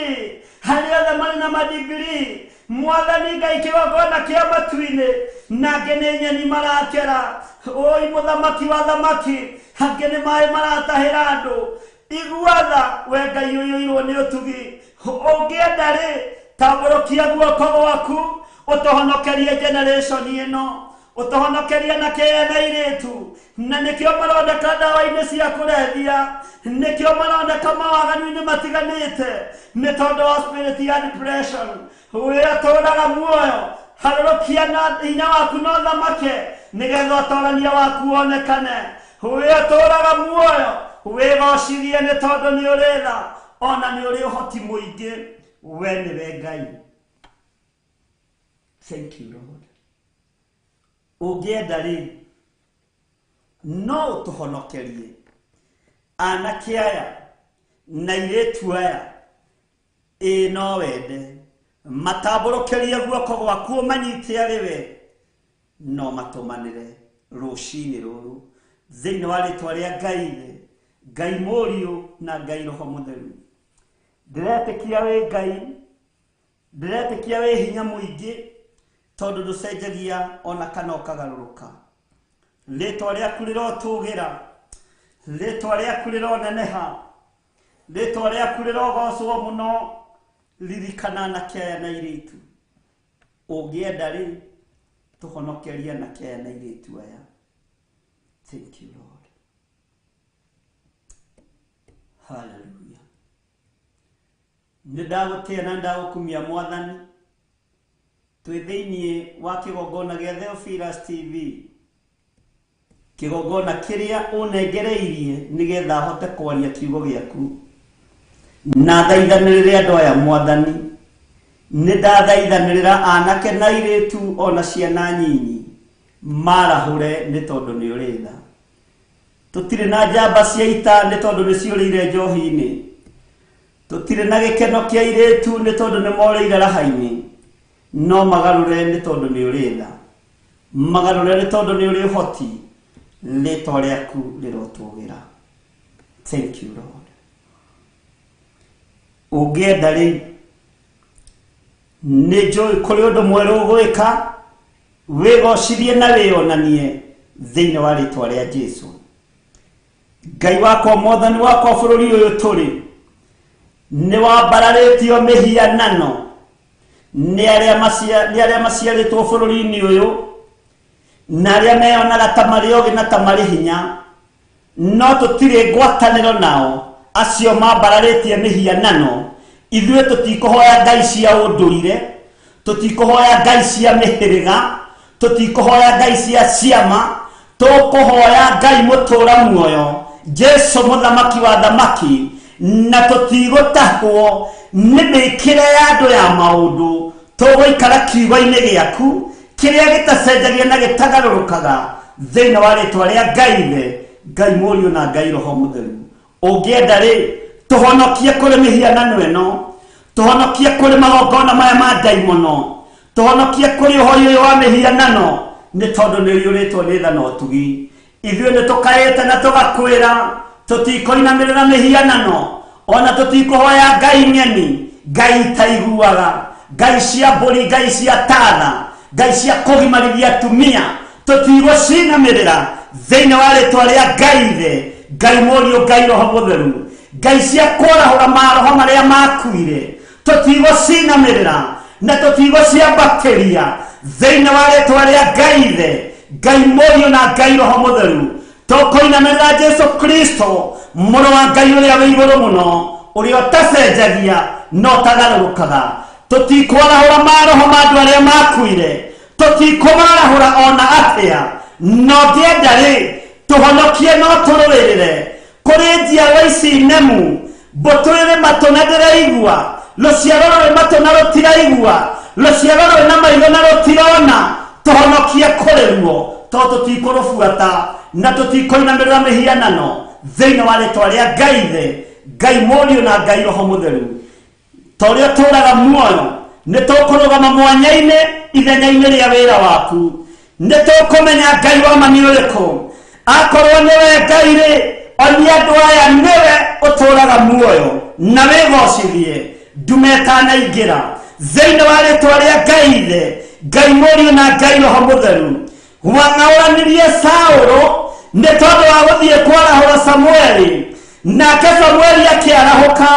arĩa othe marĩ na ma degree. Mwathani Ngai kĩgongona kĩa matu-inĩ, na angĩ nĩ nyeni marakera. Oi mũthamaki wa thamaki, angĩ nĩ maĩ maratahĩra andũ. Igua tha we Ngai ũiyũirwo nĩ ũtugi. Ũngĩenda rĩ, tambũrũkia guoko gwaku ũtũhonokerie generation ĩno, ũtũhonokerie anake aya na airĩtu. Na nĩkĩo maroneka ndawa-inĩ cia kũrebia, nĩkĩo maroneka mawaganu-inĩ matiganĩte, nĩ tondũ wa spirit ya depression. We ũtũũraga muoyo, harũrũkia na hinya waku na ũthamake, nĩgetha ũtorania waku wonekane. We ũtũũraga muoyo, wĩgocirie nĩ tondũ nĩ ũrĩ tha, ona nĩ ũrĩ ũhoti mũingĩ. We nĩwe Ngai. Thank you Lord. Ũngĩenda rĩ, no ũtũhonokerie anake aya na airĩtu aya. Ĩĩ no wende matambũrũkĩrie guoko gwaku ũmanyite arĩ we, no matũmanĩre rũcinĩ rũrũ thĩinĩ wa rĩtwa rĩa Ngai Ithe, Ngai Mũriũ na Ngai Roho Mũtheru. Ndĩretĩkia wĩ Ngai, ndĩretĩkia wĩ hinya mũingĩ, tondũ ndũcenjagia ona kana ũkagarũrũka. Rĩtwa rĩaku rĩrotũgĩra, rĩtwa rĩaku rĩroneneha, rĩtwa rĩaku rĩrogocwo mũno. Ririkana anake aya na airĩtu. Ũngĩenda rĩ, tũhonokerie anake aya na airĩtu aya. Thank you Lord. Hallelujah. Nĩ ndagũtĩĩa na ndagũkumia Mwathani. Twĩ thĩinĩ wa kĩgongona gĩa Theophilus TV, kĩgongona kĩrĩa ũnengereirie nĩgetha hote kwaria kiugo gĩaku. Na thaithanĩrĩre andũ aya Mwathani. Nĩ ndathaithanĩrĩra anake na airĩtu ona ciana nyinyi marahũre nĩ tondũ nĩ ũrĩ tha. Tũtirĩ na njamba cia ita nĩ tondũ nĩ ciũrĩire njohi-inĩ. Tũtirĩ na gĩkeno kĩa airĩtu nĩ tondũ nĩ morĩire raha-inĩ. No magarũre nĩ tondũ nĩ ũrĩ tha, magarũre nĩ tondũ nĩ ũrĩ ũhoti, rĩtwa rĩaku rĩrotũgĩra. Thank you Lord. Ũngĩenda rĩu nĩ njũĩ kũrĩ ũndũ mwerũ ũgwĩka, wĩgocithie na wĩonanie thĩinĩ wa rĩtwa rĩa Jesu. Ngai wakwa, mwathani wakwa, bũrũri ũyũ tũrĩ nĩ wambararĩtio mĩhianano nĩ arĩa maciarĩtwo bũrũri-inĩ ũyũ, na arĩa meyonaga ta marĩ ogĩ na ta marĩ hinya, no tũtirĩ ngwatanĩro nao acio mambararĩtie mĩhianano. Ithuĩ tũtikũhoya ngai cia ũndũire, tũtikũhoya ngai cia mĩhĩrĩga, tũtikũhoya ngai cia ciama, tũkũhoya Ngai mũtũra muoyo, Jesu mũthamaki wa thamaki, na tũtigũtahwo nĩ mĩkĩre ya andũ ya maũndũ. Tũgũikara kiugo-inĩ gĩaku kĩrĩa gĩtacenjagia na gĩtagarũrũkaga thĩinĩ wa rĩtwa rĩa Ngai Ithe, Ngai Mũriũ na Ngai Roho Mũtheru. Ũngĩenda rĩ, tũhonokie kũrĩ mĩhianano ĩno, tũhonokie kũrĩ magongona maya ma ndaimono, tũhonokie kũrĩ ũhoi ũyũ wa mĩhianano, nĩ tondũ nĩ ũiyũrĩtwo nĩ tha na ũtugi. Ithuĩ nĩ tũkaĩte na tũgakwĩra tũtikũinamĩrĩra mĩhianano, ona tũtikũhoya ngai ng'eni, ngai itaiguaga, ngai cia mbũri, ngai cia tatha, ngai cia kũgimarithia atumia, tũtigũcinamĩrĩra thĩinĩ wa rĩtwa rĩa Ngai Ithe, Ngai Mũriũ, Ngai Roho Mũtheru, ngai cia kwarahũra maroho marĩa makuire, tũtigũcinamĩrĩra na tũtigũciambatĩria thĩinĩ wa rĩtwa rĩa Ngai Ithe, Ngai Mũriũ na Ngai Roho Mũtheru. Tũkũinamĩrĩra Jesu Kristo, mũrũ wa Ngai ũrĩa wĩ igũrũ mũno, ũrĩa ũtacenjagia na ũtagarũrũkaga. Tũtikwarahũra maroho ma andũ arĩa makuire, tũtikũmarahũra ona atĩa, no ngĩenda rĩ, tũhonokie no tũrũĩrĩre kũrĩ njiarwa ici nemu. Mbũtũ ĩrĩ matũ na ndĩraigua, rũciaro rũrĩ matũ na rũtiraigua, rũciaro rũrĩ na maitho na rũtirona, tũhonokie kũrĩ ruo, tondũ tũtikũrũbuata na tũtikũinamĩrĩra mĩhianano thĩinĩ wa rĩtwa rĩa Ngai Ithe, Ngai Mũriũ na Ngai Roho Mũtheru. Ta ũrĩa tũraga muoyo, nĩ tũkũrũgama mwanya-inĩ ithenya-inĩ rĩa wĩra waku. Nĩ tũkũmenya Ngai wa ma nĩ ũrĩkũ. Akorwo nĩwe Ngai rĩ, onia andũ aya nĩwe ũtũraga muoyo na wĩgocithie ndume ĩtanaingĩra thĩinĩ wa rĩtwa rĩa Ngai Ithe, Ngai Mũriũ na Ngai Roho Mũtheru. Wang'aũranirie Saũlũ nĩ tondũ wa gũthiĩ kwarahũra Samueli, nake Samueli akĩarahũka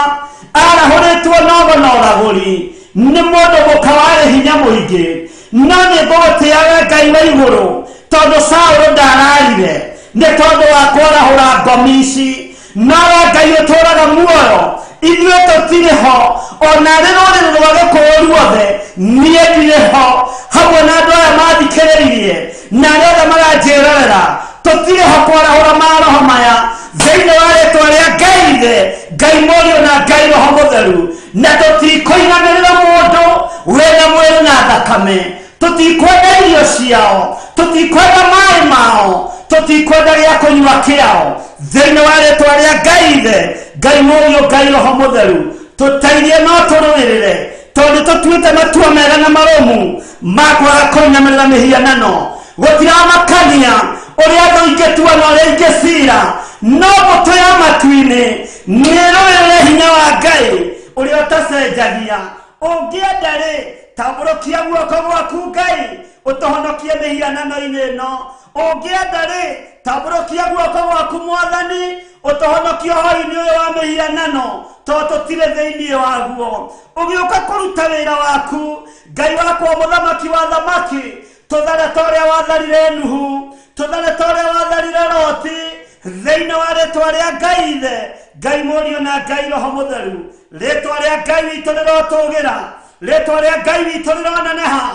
arahũrĩtwo nogo na ũragũri nĩ mũndũ mũka warĩ hinya mũingĩ. No nĩ ngũgũtĩa we Ngai wa igũrũ, tondũ Saũlũ ndararire nĩ tondũ wa kwarahũra ngomi ici. No we Ngai ũtũraga muoyo, ithuĩ tũtirĩ ho, ona arĩ rũrĩrĩ rwa Gĩkũyũ ruothe, niĩ ndirĩ ho hamwe na andũ aya mathikĩrĩirie na arĩa othe maranjĩrorera, tũtirĩ ho kwarahũra maroho maya thĩinĩ wa rĩtwa rĩa Ngai Ithe, Ngai Mũriũ na Ngai Roho Mũtheru, na tũtikũinamĩrĩra mũndũ wĩna mwĩrĩ na thakame. Tũtikwenda irio ciao, tũtikwenda maĩ mao, tũtikwenda gĩa kũnyua kĩao thĩinĩ wa rĩtwa rĩa Ngai Ithe, Ngai Mũriũ, Ngai Roho Mũtheru. Tũteithie no tũrũĩrĩre, tondũ tũtuĩte matua mega na marũmu ma kwaga kũinamĩrĩra mĩhianano. Gũtiramakania ũrĩa andũ ingĩtua na ũrĩa ingĩcira, no mbũtũ ya matu-inĩ nĩ ĩrũĩrĩre hinya wa Ngai ũrĩa ũtacenjagia. Ũngĩenda rĩ, tambũrũkia guoko gwaku Ngai, ũtũhonokie mĩhianano-inĩ ĩno. Ũngĩenda rĩ, tambũrũkia guoko gwaku Mwathani, ũtũhonokie ũhoi-inĩ ũyũ wa mĩhianano, tondũ tũtirĩ thĩinĩ waguo. Ũgĩũka kũruta wĩra waku, Ngai wakwa, mũthamaki wa thamaki, tũthare ta ũrĩa watharire Nuhu, tũthare ta ũrĩa watharire Loti, thĩinĩ wa rĩtwa rĩa Ngai Ithe, Ngai Mũriũ na Ngai Roho Mũtheru. Rĩtwa rĩa Ngai witũ rĩrotũgĩra, rĩtwa rĩa Ngai witũ rĩroneneha.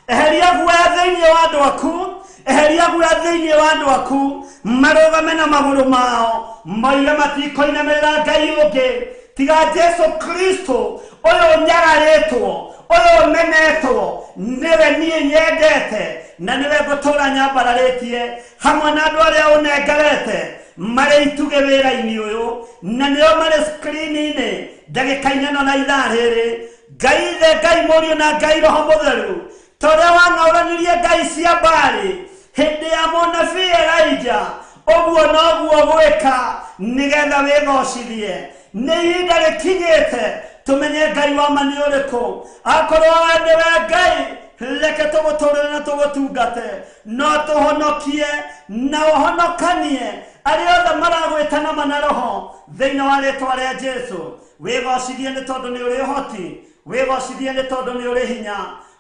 Eheria guoya thĩinĩ wa andũ aku, eheria guoya thĩinĩ wa andũ aku, marũgame na magũrũ mao, moige matikũinamĩrĩra Ngai ũngĩ tiga Jesu Kristo, ũyũ ũnyararĩtwo, ũyũ ũmenetwo, nĩwe niĩ nyendete na nĩwe ngũtũra nyambararĩtie hamwe na andũ arĩa ũnengerete. marĩ itugĩ wĩra-inĩ ũyũ na nĩo marĩ screen-inĩ ndagĩka-inĩ ĩno na ithaa rĩrĩ. Ngai Ithe, Ngai Mũriũ na Ngai Roho Mũtheru, ta ũrĩa wang'aũranirie ngai cia mbarĩ hĩndĩ ya mũnabii Elijah, ũguo noguo gwĩka nĩgetha wĩgocithie. Nĩ ihinda rĩkinyĩte tũmenye Ngai wa ma nĩ ũrĩkũ. Akorwo we nĩwe Ngai, reke tũgũtũrĩre na tũgũtungate, no tũhonokie na ũhonokanie arĩa othe maragwĩta na mana roho thĩinĩ wa rĩtwa rĩa Jesu. Wĩgocithie nĩ tondũ nĩ ũrĩ ũhoti, wĩgocithie nĩ tondũ nĩ ũrĩ hinya,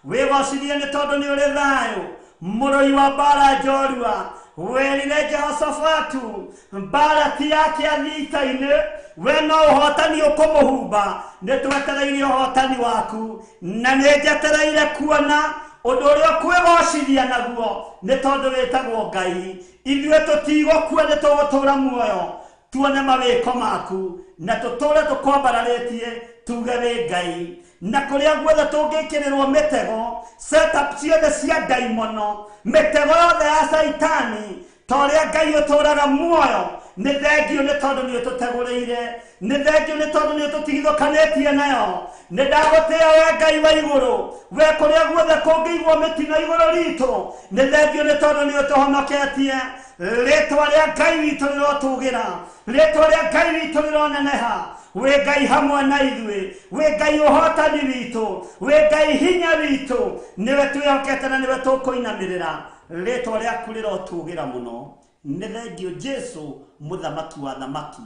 wĩgocithie nĩ tondũ nĩ ũrĩ thayũ. Mũrũi wa mbara njorua werire Jehoshafatu mbara ti yake athiĩ ita-inĩ, we no ũhotani ũkũmũhumba. Nĩ twetereire ũhotani waku na nĩ njetereire kuona ũndũ ũrĩa ũkwĩgocithia naguo nĩ tondũ wĩtagwo Ngai. Ithuĩ tũtigũkua, nĩ tũgũtũra muoyo tuone mawĩko maku na tũtũre tũkwambararĩtie tuge wĩ Ngai. Na kũrĩa guothe tũngĩkĩrĩrwo mĩtego, setup ciothe cia ndaimono, mĩtego yothe ya Caitani, ta ũrĩa Ngai ũtũraga muoyo, nĩ thengio nĩ tondũ nĩ ũtũtegũrĩire, nĩ thengio nĩ tondũ nĩ ũtũtigithũkanĩtie nayo. Nĩ ndagũtĩĩa we Ngai wa igũrũ, we kũrĩa guothe kũngĩigwo mĩtino igũrũ ritũ, nĩ thengio nĩ tondũ nĩ ũtũhonoketie. Rĩtwa rĩa Ngai witũ rĩrotũgĩra, rĩtwa rĩa Ngai witũ rĩroneneha. Wĩ Ngai hamwe na ithuĩ, wĩ Ngai ũhotani witũ, wĩ Ngai hinya witũ, nĩwe twĩhokete na nĩwe tũkũinamĩrĩra. Rĩtwa rĩaku rĩrotũgĩra mũno. Nĩ thengio Jesu, mũthamaki wa thamaki,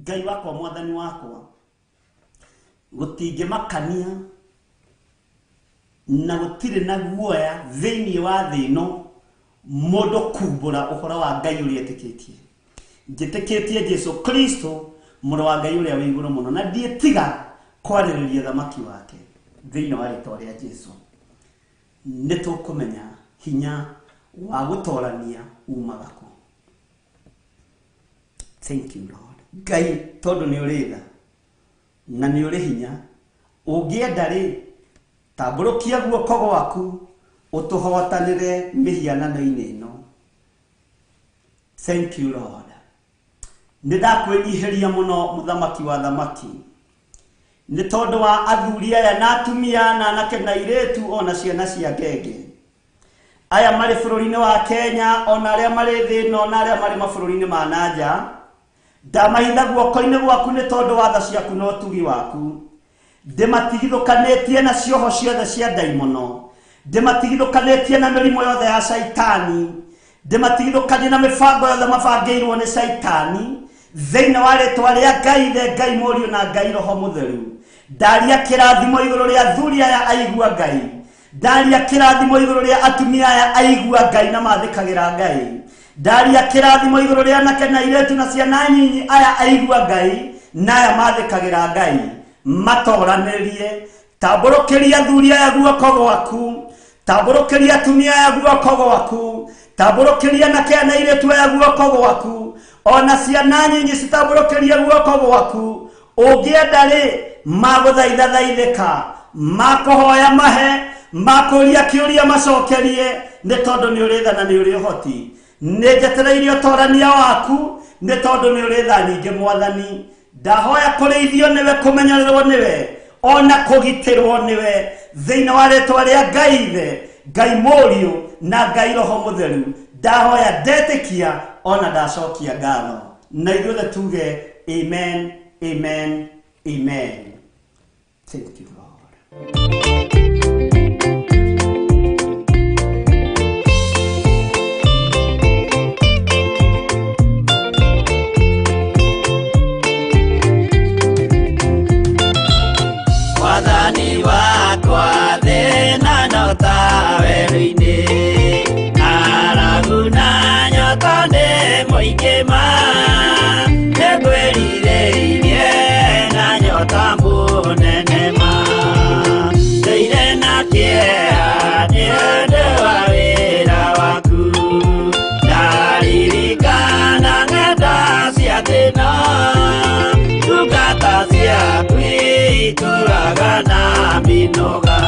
Ngai wakwa, mwathani wakwa. Gũtingĩmakania na gũtirĩ na guoya thĩinĩ wa thĩ ĩno mũndũ kumbũra ũhoro wa Ngai ũrĩa etĩkĩtie. Njĩtĩkĩtie Jesu Kristo, mũrũ wa Ngai ũrĩa wĩ igũrũ mũno, na ndiĩtiga kwarĩrĩria thamaki wake thĩinĩ wa rĩtwa rĩa Jesu. Nĩ tũkũmenya hinya wa gũtorania umaga kũ. Thank you Lord. Ngai, tondũ nĩ ũrĩ tha na nĩ ũrĩ hinya, ũngĩenda rĩ, tambũrũkia guoko gwaku ũtũhotanĩre mĩhianano-inĩ ĩno. Thank you Lord. Nĩ ndakwĩnyihĩria mũno mũthamaki wa thamaki, nĩ tondũ wa athuri aya na atumia na anake na airĩtu ona ciana cia ngenge aya marĩ bũrũri-inĩ wa Kenya, ona arĩa marĩ thĩ ĩno na arĩa marĩ mabũrũri-inĩ ma na nja. Ndamahitha guoko-inĩ gwaku nĩ tondũ wa tha ciaku na ũtugi waku. Ndĩmatigithũkanĩtie na cioho ciothe cia ndaimono, ndĩmatigithũkanĩtie na mĩrimũ yothe ya Caitani, ndĩmatigithũkanie na mĩbango yothe mabangĩirwo nĩ Caitani thĩinĩ wa rĩtwa rĩa Ngai Ithe, Ngai Mũriũ na Ngai Roho Mũtheru. Ndaria kĩrathimo igũrũ rĩa athuri aya aigua Ngai, ndaria kĩrathimo igũrũ rĩa atumia aya aigua Ngai na mathĩkagĩra Ngai, ndaria kĩrathimo igũrũ rĩa anake na airĩtu na ciana nyinyi aya aigua Ngai na aya mathĩkagĩra Ngai. Matoranĩrie, tambũrũkĩria athuri aya guoko gwaku, tambũrũkĩria atumia aya guoko gwaku, tambũrũkĩria anake na airĩtu aya guoko gwaku, ona ciana nyinyi citambũrũkĩrie guoko gwaku. Ũngĩenda rĩ, magũthaithathaithĩka, makũhoya mahe, makũria kĩũria macokerie, nĩ tondũ nĩ ũrĩ tha na nĩ ũrĩ ũhoti. Nĩ njetereire ũtorania waku nĩ tondũ nĩ ũrĩ tha nyingĩ mwathani. Ndahoya kũrĩithio nĩwe, kũmenyererwo nĩwe, ona kũgitĩrwo nĩwe thĩinĩ wa rĩtwa rĩa Ngai Ithe, Ngai Mũriũ na Ngai Roho Mũtheru. Ndahoya ndetĩkia ona ndacokia ngatho, na ithuothe tuge amen, amen, amen. Thank you Lord. Mwathani wakwa thĩna no ta werũ-inĩ, ng'aragu na nyota nĩ mũingĩ ma, nĩngwĩrirĩirie na nyota mũnene ma, ndũire na kĩeha nĩ ũndũ wa wĩra waku, ndaririkana ng'enda cia thĩna, ndungata ciaku itũraga na mĩnoga.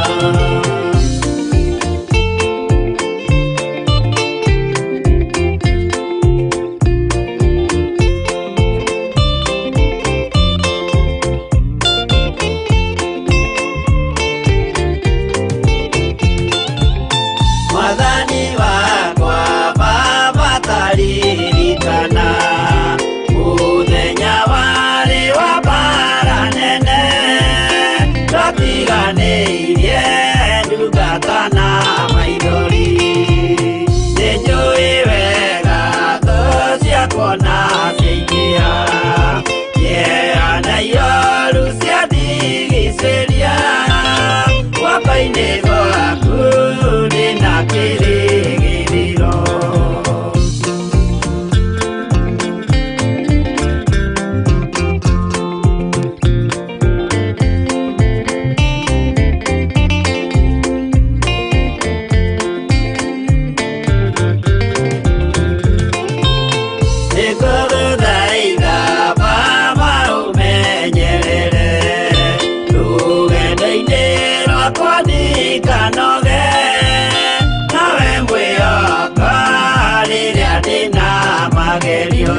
magerio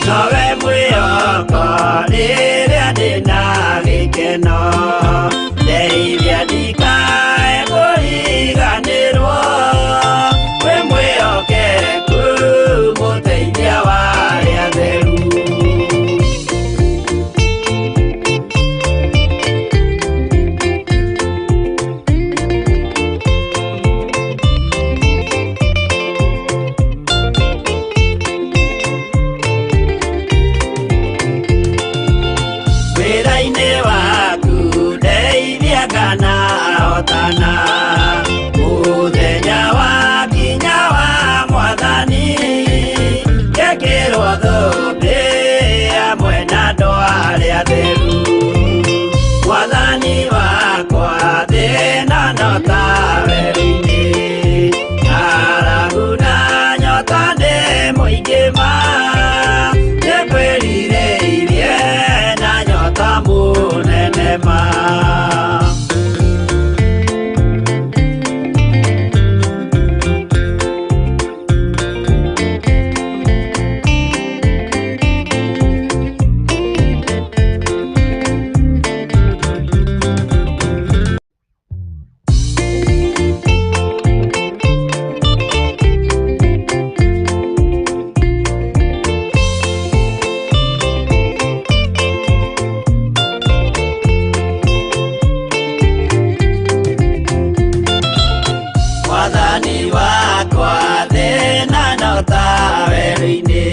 nowe mwĩhoko rĩrĩa ndĩna gĩkeno ndeithia ndikae kũriganĩrwo wĩ mwĩhokeku mũteithia wa arĩa atheru. Wĩra-inĩ waku ndeithia kana hotana mũthenya wa kinya wa mwathani ngekĩrwo thũmbĩ hamwe na andũ arĩa atheru mwathani wakwa thĩna no ta werũ-inĩ ng'aragu na nyota nĩ mũingĩ ma nĩngwĩrirĩirie na nyota mũnene ma. Mwathani wakwa thĩna no ta werũ-inĩ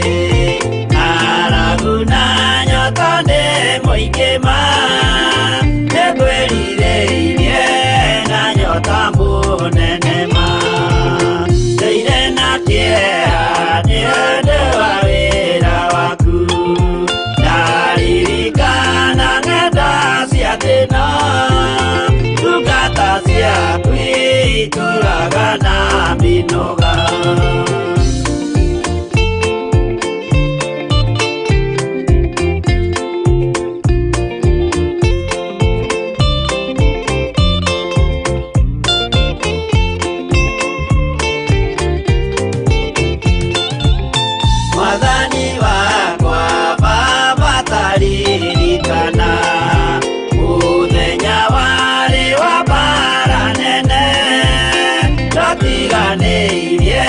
ng'aragu na nyota nĩ mũingĩ ma nĩngwĩrirĩirie na nyota mũnene ma ndeire na kĩeha nĩ ũndũ wa wĩra waku ndaririkana ng'enda cia thĩna ndungata ciaku itũraga na mĩnoga. Mwathani wakwa Baba taririkana mũthenya warĩ wa mbara nene ndatiganĩirie.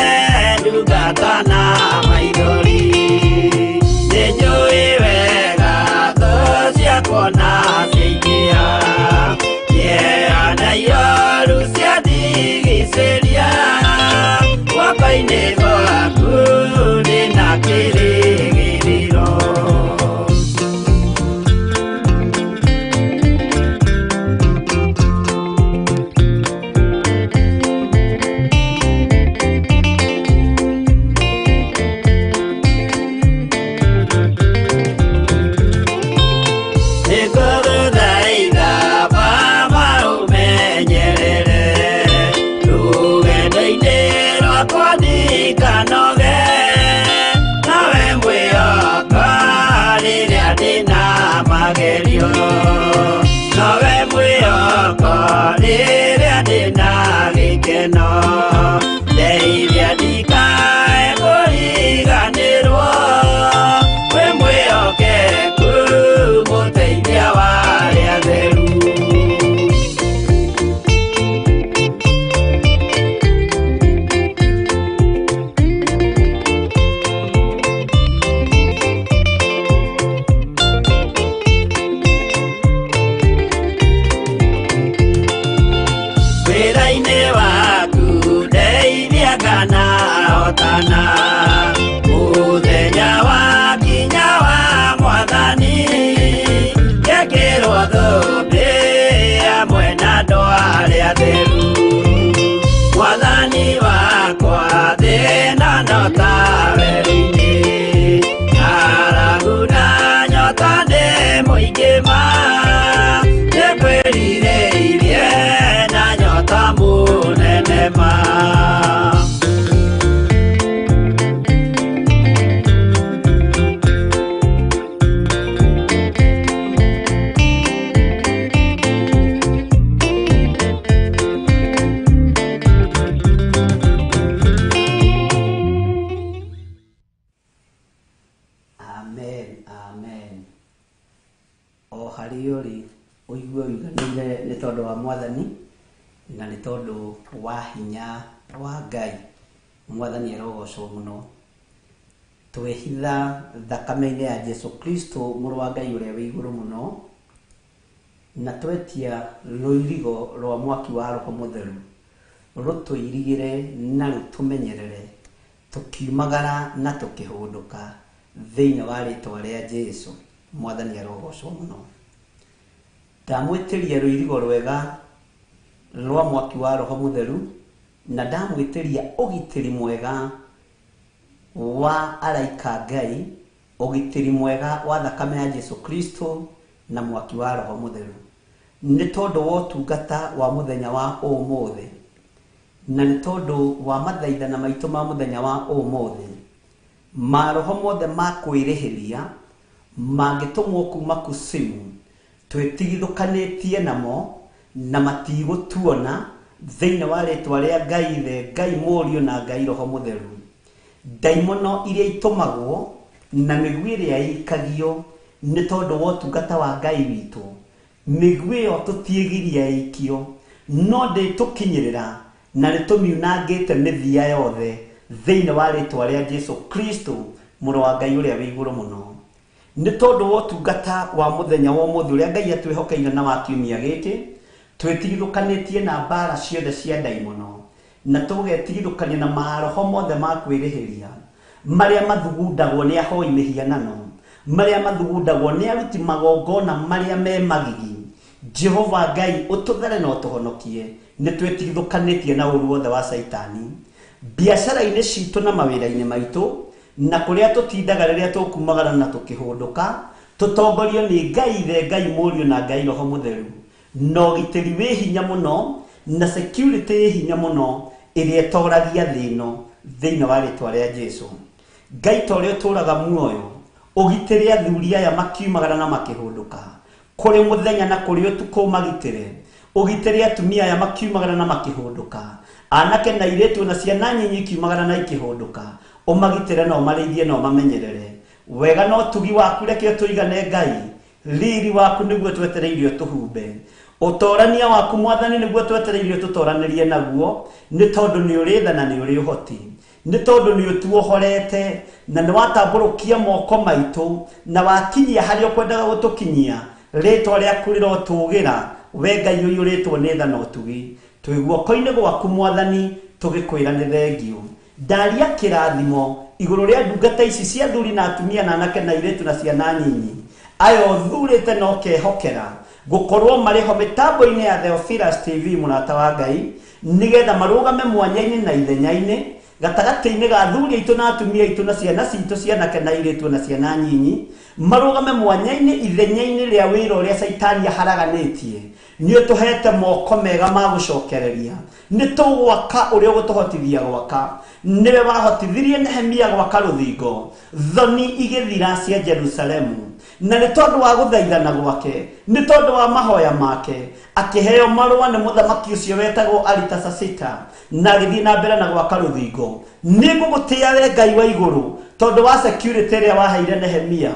Harĩa ũrĩ ũigue ũiganĩire nĩ tondũ wa Mwathani na nĩ tondũ wa hinya wa Ngai. Mwathani arogocwo mũno. Twehitha thakame-inĩ ya Jesu Kristo mũrũ wa Ngai ũrĩa wĩ igũrũ mũno, na twetia rũirigo rwa mwaki wa Roho Mũtheru rũtũirigĩre na rũtũmenyerere tũkiumagara na tũkĩhũndũka thĩinĩ wa rĩtwa rĩa Jesu. Mwathani arogocwo mũno. Ndamwĩtĩria rũirigo rwega rwa mwaki wa Roho Mũtheru, na ndamwĩtĩria ũgitĩri mwega wa araika Ngai, ũgitĩri mwega wa thakame ya Jesu Kristo na mwaki wa Roho Mũtheru, nĩ tondũ wa ũtungata wa mũthenya wa ũmũthĩ, na nĩ tondũ wa mathaithana maitũ ma mũthenya wa ũmũthĩ. Maroho mothe ma kwĩrĩhĩria mangĩtũmwo kuma kusimu, twĩtigithũkanĩtie namo na matigũtuona thĩinĩ wa rĩtwa rĩa Ngai Ithe, Ngai Mũriũ na Ngai Roho Mũtheru. Ndaimono iria itũmagwo na mĩguĩ ĩrĩa ĩikagio nĩ tondũ wa ũtungata wa Ngai witũ, mĩguĩ ĩyo tũtiĩgiria ĩikio, no ndĩtũkinyĩrĩra na nĩtũmiunangĩte mĩthia yothe thĩinĩ wa rĩtwa rĩa Jesu Kristo mũrũ wa Ngai ũrĩa wĩ igũrũ mũno. Nĩ tondũ wa ũtungata wa mũthenya wa ũmũthĩ ũrĩa Ngai atwĩhokeire na wa kiumia gĩkĩ, twĩtigithũkanĩtie na mbara ciothe cia ndaimono, na tũgetigithũkania na maroho mothe ma kwĩrĩhĩria marĩa mathugundagwo nĩ ahoi mĩhianano, marĩa mathugundagwo nĩ aruti magongona marĩa me magigi. Jehova Ngai ũtũthere na ũtũhonokie, nĩ twĩtigithũkanĩtie na ũru wothe wa Caitani biacara-inĩ citũ na mawĩra-inĩ maitũ, na kũrĩa tũtindaga rĩrĩa tũkumagara na tũkĩhũndũka, tũtongorio nĩ Ngai Ithe, Ngai Mũriũ na Ngai Roho Mũtheru, na ũgitĩri wĩ hinya mũno na security ĩ hinya mũno ĩrĩa ĩtoragia thĩ ĩno thĩinĩ wa rĩtwa rĩa Jesu. Ngai ta ũrĩa ũtũraga muoyo, ũgitĩre athuri aya makiumagara na makĩhũndũka, kũrĩ mũthenya na kũrĩ ũtukũ ũmagitĩre. Ũgitĩre atumia aya makiumagara na makĩhũndũka, anake na airĩtu na ciana nyinyi ikiumagara na ikĩhũndũka, ũmagitĩre na ũmarĩithie na ũmamenyerere. Wega na ũtugi waku reke ũtũigane Ngai, riri waku nĩguo twetereirio tũhumbe, ũtorania waku Mwathani nĩguo twetereirio tũtoranĩrie naguo, nĩ tondũ nĩ ũrĩ tha na nĩ ũrĩ ũhoti, nĩ tondũ nĩ ũtuohorete na nĩ watambũrũkia moko maitũ na wakinyia harĩa ũkwendaga gũtũkinyia. Rĩtwa rĩaku rĩrotũgĩra, we Ngai ũiyũrĩtwo nĩ tha na ũtugi. Twĩ guoko-inĩ gwaku Mwathani, tũgĩkwĩra nĩ thengiũ. Ndaria kĩrathimo igũrũ rĩa ndungata ici cia athuri na atumia na anake na airĩtu na ciana nyinyi, aya ũthurĩte na ũkehokera gũkorwo marĩ ho mĩtambo-inĩ ya Theophilus TV, mũrata wa Ngai, nĩgetha marũgame mwanya-inĩ na ithenya-inĩ gatagatĩ-inĩ ga athuri aitũ na atumia aitũ na ciana citũ cia anake na airĩtu na ciana nyinyi, marũgame mwanya-inĩ ithenya-inĩ rĩa wĩra ũrĩa Caitani aharaganĩtie. Nĩ ũtũhete moko mega ma gũcokereria, nĩ tũgwaka ũrĩa ũgũtũhotithia gwaka. Nĩwe wahotithirie Nehemia gwaka rũthingo, thoni igĩthira cia Jerusalemu, na nĩ tondũ wa gũthaithana gwake, nĩ tondũ wa mahoya make, akĩheo marũa nĩ mũthamaki ũcio wetagwo Aritasasita, na agĩthiĩ na mbere na gwaka rũthingo. Nĩ ngũgũtĩĩa we Ngai wa igũrũ tondũ wa security ĩrĩa waheire Nehemia.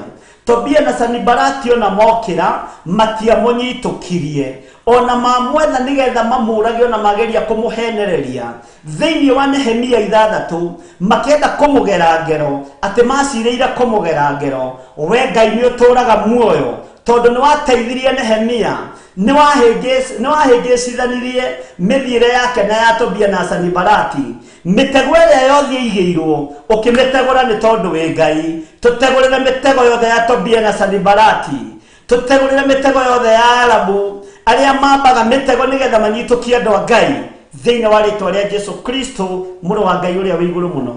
Tobia na Sanibalati ona mokĩra matiamũnyitũkirie, ona mamwetha nĩgetha mamũrage, ona mageria kũmũhenereria thĩinĩ wa Nehemia 6 makĩenda kũmũgera ngero, atĩ macirĩire kũmũgera ngero. We Ngai nĩ ũtũraga muoyo tondũ nĩ wateithirie Nehemia, nĩ wahĩngĩcithanirie mĩthiĩre yake na ya Tobia na Sanibalati. Mĩtego ĩrĩa yothe ĩigĩirwo ũkĩmĩtegũra, nĩ tondũ wĩ Ngai. Tũtegũrĩre mĩtego yothe ya Tobia na Sanibalati, tũtegũrĩre mĩtego yothe ya Arabu arĩa mambaga mĩtego nĩgetha manyitũkie andũ a Ngai thĩinĩ wa rĩtwa rĩa Jesu Kristo mũrũ wa Ngai ũrĩa wĩ igũrũ mũno.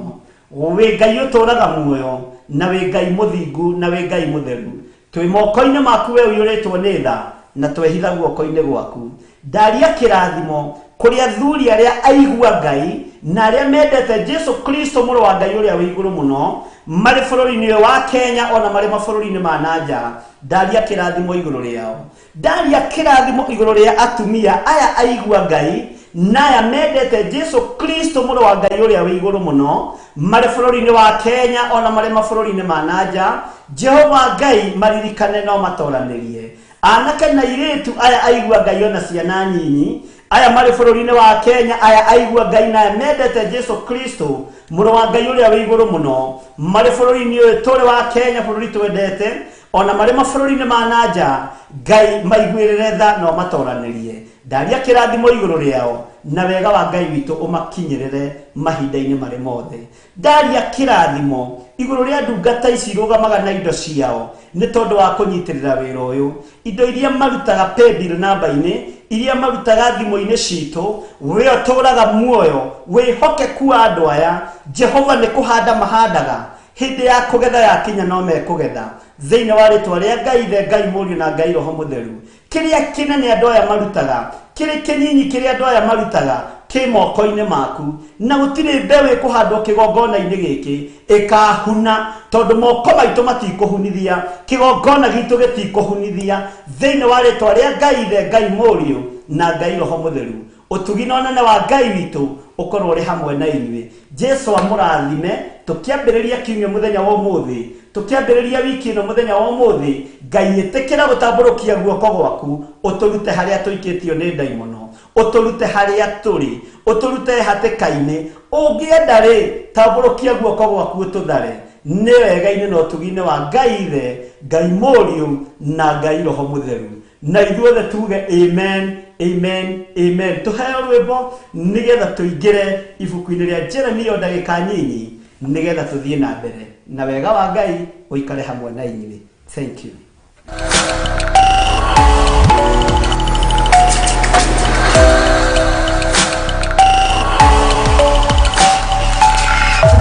Wĩ Ngai ũtũraga muoyo na wĩ Ngai mũthingu na wĩ Ngai mũtheru. Twĩ moko-inĩ maku we ũiyũrĩtwo nĩ tha, na twehitha guoko-inĩ gwaku. Ndaria kĩrathimo kũrĩ athuri arĩa aigua Ngai na arĩa mendete Jesu Kristo mũrũ wa Ngai ũrĩa wĩ igũrũ mũno, marĩ bũrũri-inĩ ũyũ wa Kenya ona marĩ mabũrũri-inĩ ma na nja. Ndaria kĩrathimo igũrũ rĩao. Ndaria kĩrathimo igũrũ rĩa atumia aya aigua Ngai na aya mendete Jesu Kristo mũrũ wa Ngai ũrĩa wĩ igũrũ mũno, marĩ bũrũri-inĩ wa Kenya ona marĩ mabũrũri-inĩ ma na nja. Jehova Ngai maririkane no matoranĩrie. Anake na airĩtu aya aigua Ngai ona ciana nyinyi aya marĩ bũrũri-inĩ wa Kenya aya aigua Ngai na mendete Jesu Kristo mũrũ wa Ngai ũrĩa wĩ igũrũ mũno marĩ bũrũri-inĩ ũyũ tũrĩ wa Kenya bũrũri twendete ona marĩ mabũrũri-inĩ ma nanja Ngai maiguĩrĩre tha na ũmatoranĩrie ndaria kĩrathimo igũrũ rĩao na wega wa Ngai witũ ũmakinyĩrĩre mahinda-inĩ marĩ mothe ndaria kĩrathimo igũrũ rĩa ndungata ici irũgamaga na indo ciao nĩ tondũ wa kũnyitĩrĩra wĩra ũyũ indo iria marutaga paybill namba-inĩ iria marutaga thimũ-inĩ citũ we ũtũraga muoyo wĩhokeku wa andũ aya Jehova nĩ kũhanda mahandaga hĩndĩ ya kũgetha yakinya no mekũgetha thĩinĩ wa rĩtwa rĩa Ngai Ithe Ngai Mũriũ na Ngai Roho Mũtheru kĩrĩa kĩnene andũ aya marutaga kĩrĩ kĩnyinyi kĩrĩa andũ aya marutaga kĩ moko-inĩ maku na gũtirĩ mbeũ ĩkũhandwo kĩgongona-inĩ gĩkĩ ĩkahuna tondũ moko maitũ matikũhunithia kĩgongona gitũ gĩtikũhunithia thĩinĩ wa rĩtwa rĩa Ngai Ithe Ngai Mũriũ na Ngai Roho Mũtheru ũtugi na ũnene wa Ngai witũ ũkorwo ũrĩ hamwe na inyuĩ Jesu amũrathime tũkĩambĩrĩria kiumia mũthenya wa ũmũthĩ tũkĩambĩrĩria wiki ĩno mũthenya wa ũmũthĩ Ngai ĩtĩkĩra gũtambũrũkia guoko gwaku ũtũrute harĩa tũikĩtio nĩ ndaimono ũtũrute harĩa tũrĩ ũtũrute hatĩka-inĩ ũngĩenda rĩ tambũrũkia guoko gwaku ũtũthare nĩ wega-inĩ na ũtugi-inĩ wa Ngai Ithe Ngai Mũriũ na Ngai Roho Mũtheru na ithuothe tuge amen amen amen tũheo rwĩmbo nĩgetha tũingĩre ibuku-inĩ rĩa Jeremia o ndagĩka nyinyi nĩgetha tũthiĩ na mbere na wega wa Ngai ũikare hamwe na inyuĩ. Thank you.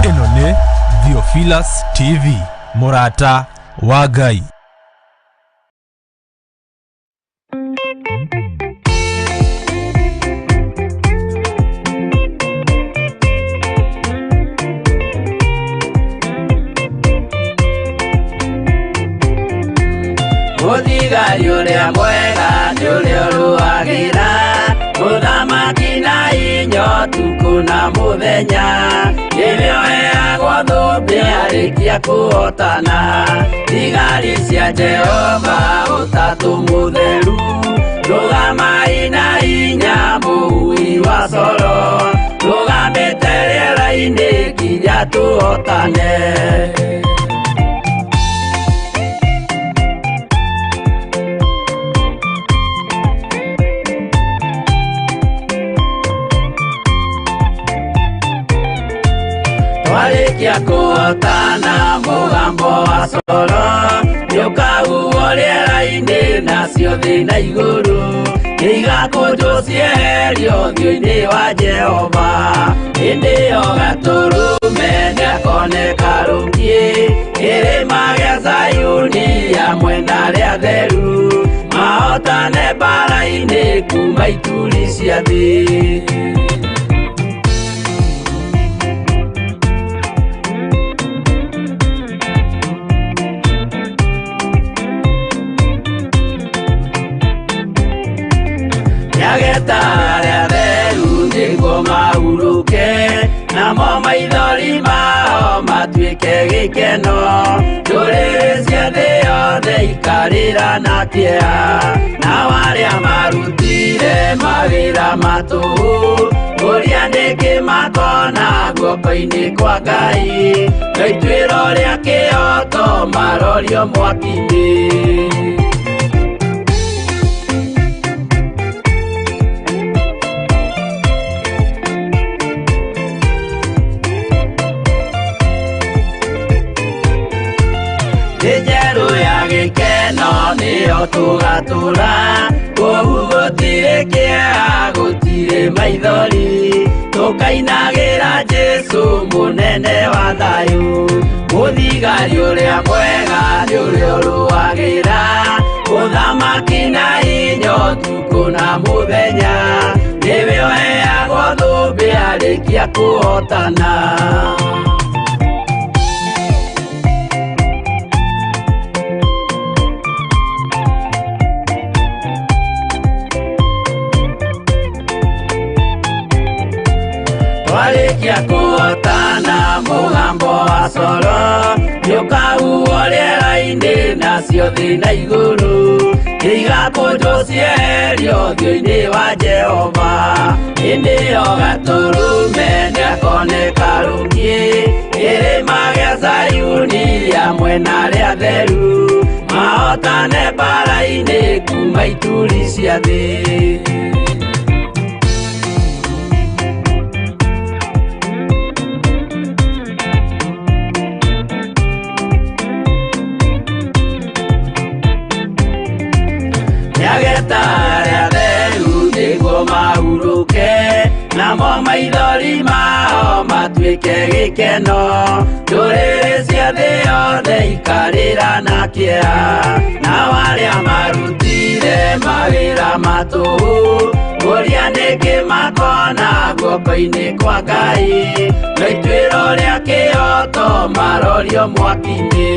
Ĩno nĩ Theophilus TV mũrata wa Ngai. Mũthigari ũrĩa mwega nĩ ũrĩa ũrũagĩra mũthamaki na inya ũtukũ na mũthenya nĩwe ũheagwo thũmbĩ arĩkia kũhotana thigari cia Jehova ũtatũ mũtheru rũgamai na inya mũhui wa coro rũgamĩte rĩera-inĩ nginya tũhotane. Twarĩkia kũhotana mũgambo wa coro nĩũkahuhwo rĩera-inĩ nacio thĩ na igũrũ nĩigakũnjwo cieherio ũthiũ-inĩ wa Jehova hĩndĩ ĩyo gatũrũme nĩakoneka rũngiĩ kĩrĩma gĩa Zayuni hamwe na arĩa atheru mahotane mbaara-inĩ kuma ituri cia thĩ. Nĩageta arĩa atheru nĩguo mahurũke namo maithori mao matuĩke gĩkeno ndũrĩrĩ cia thĩ yothe ikarĩra na kĩeha nao arĩa marutire mawĩra ma tũhũ kũrĩa nĩkĩ makona guoko-inĩ kwa Ngai na ituĩro rĩa kĩhooto marorio mwaki-inĩ. Njeru ya gĩkeno nĩyo tũgatũra kũu gũtirĩ kĩeha gũtirĩ maithori tũkainagĩra Jesu mũnene wa thayũ mũthigari ũrĩa mwega nĩ ũrĩa ũrũagĩra mũthamaki na inya ũtukũ na mũthenya nĩwe ũheagwo thũmbĩ arĩkia kũhotana. Twarĩkia kũhotana mũgambo wa coro nĩũkahuhwo rĩera-inĩ nacio thĩ na igũrũ Nĩigakũnjwo cieherio ũthiũ-inĩ wa Jehova. Hĩndĩ ĩyo Gatũrũme nĩakoneka rũngĩ, kĩrĩma gĩa Zayuni hamwe na arĩa atheru, mahotane mbaara-inĩ kuma ituri cia thĩ. Nĩageta arĩa atheru nĩguo mahurũke, namo maithori mao matuĩke gĩkeno. Ndũrĩrĩ cia thĩ yothe ikarĩra na kĩeha, nao arĩa marutire mawĩra ma tũhũ, kũria nĩkĩ makona guoko-inĩ kwa Ngai, no ituĩro rĩa kĩhooto marorio mwaki-inĩ.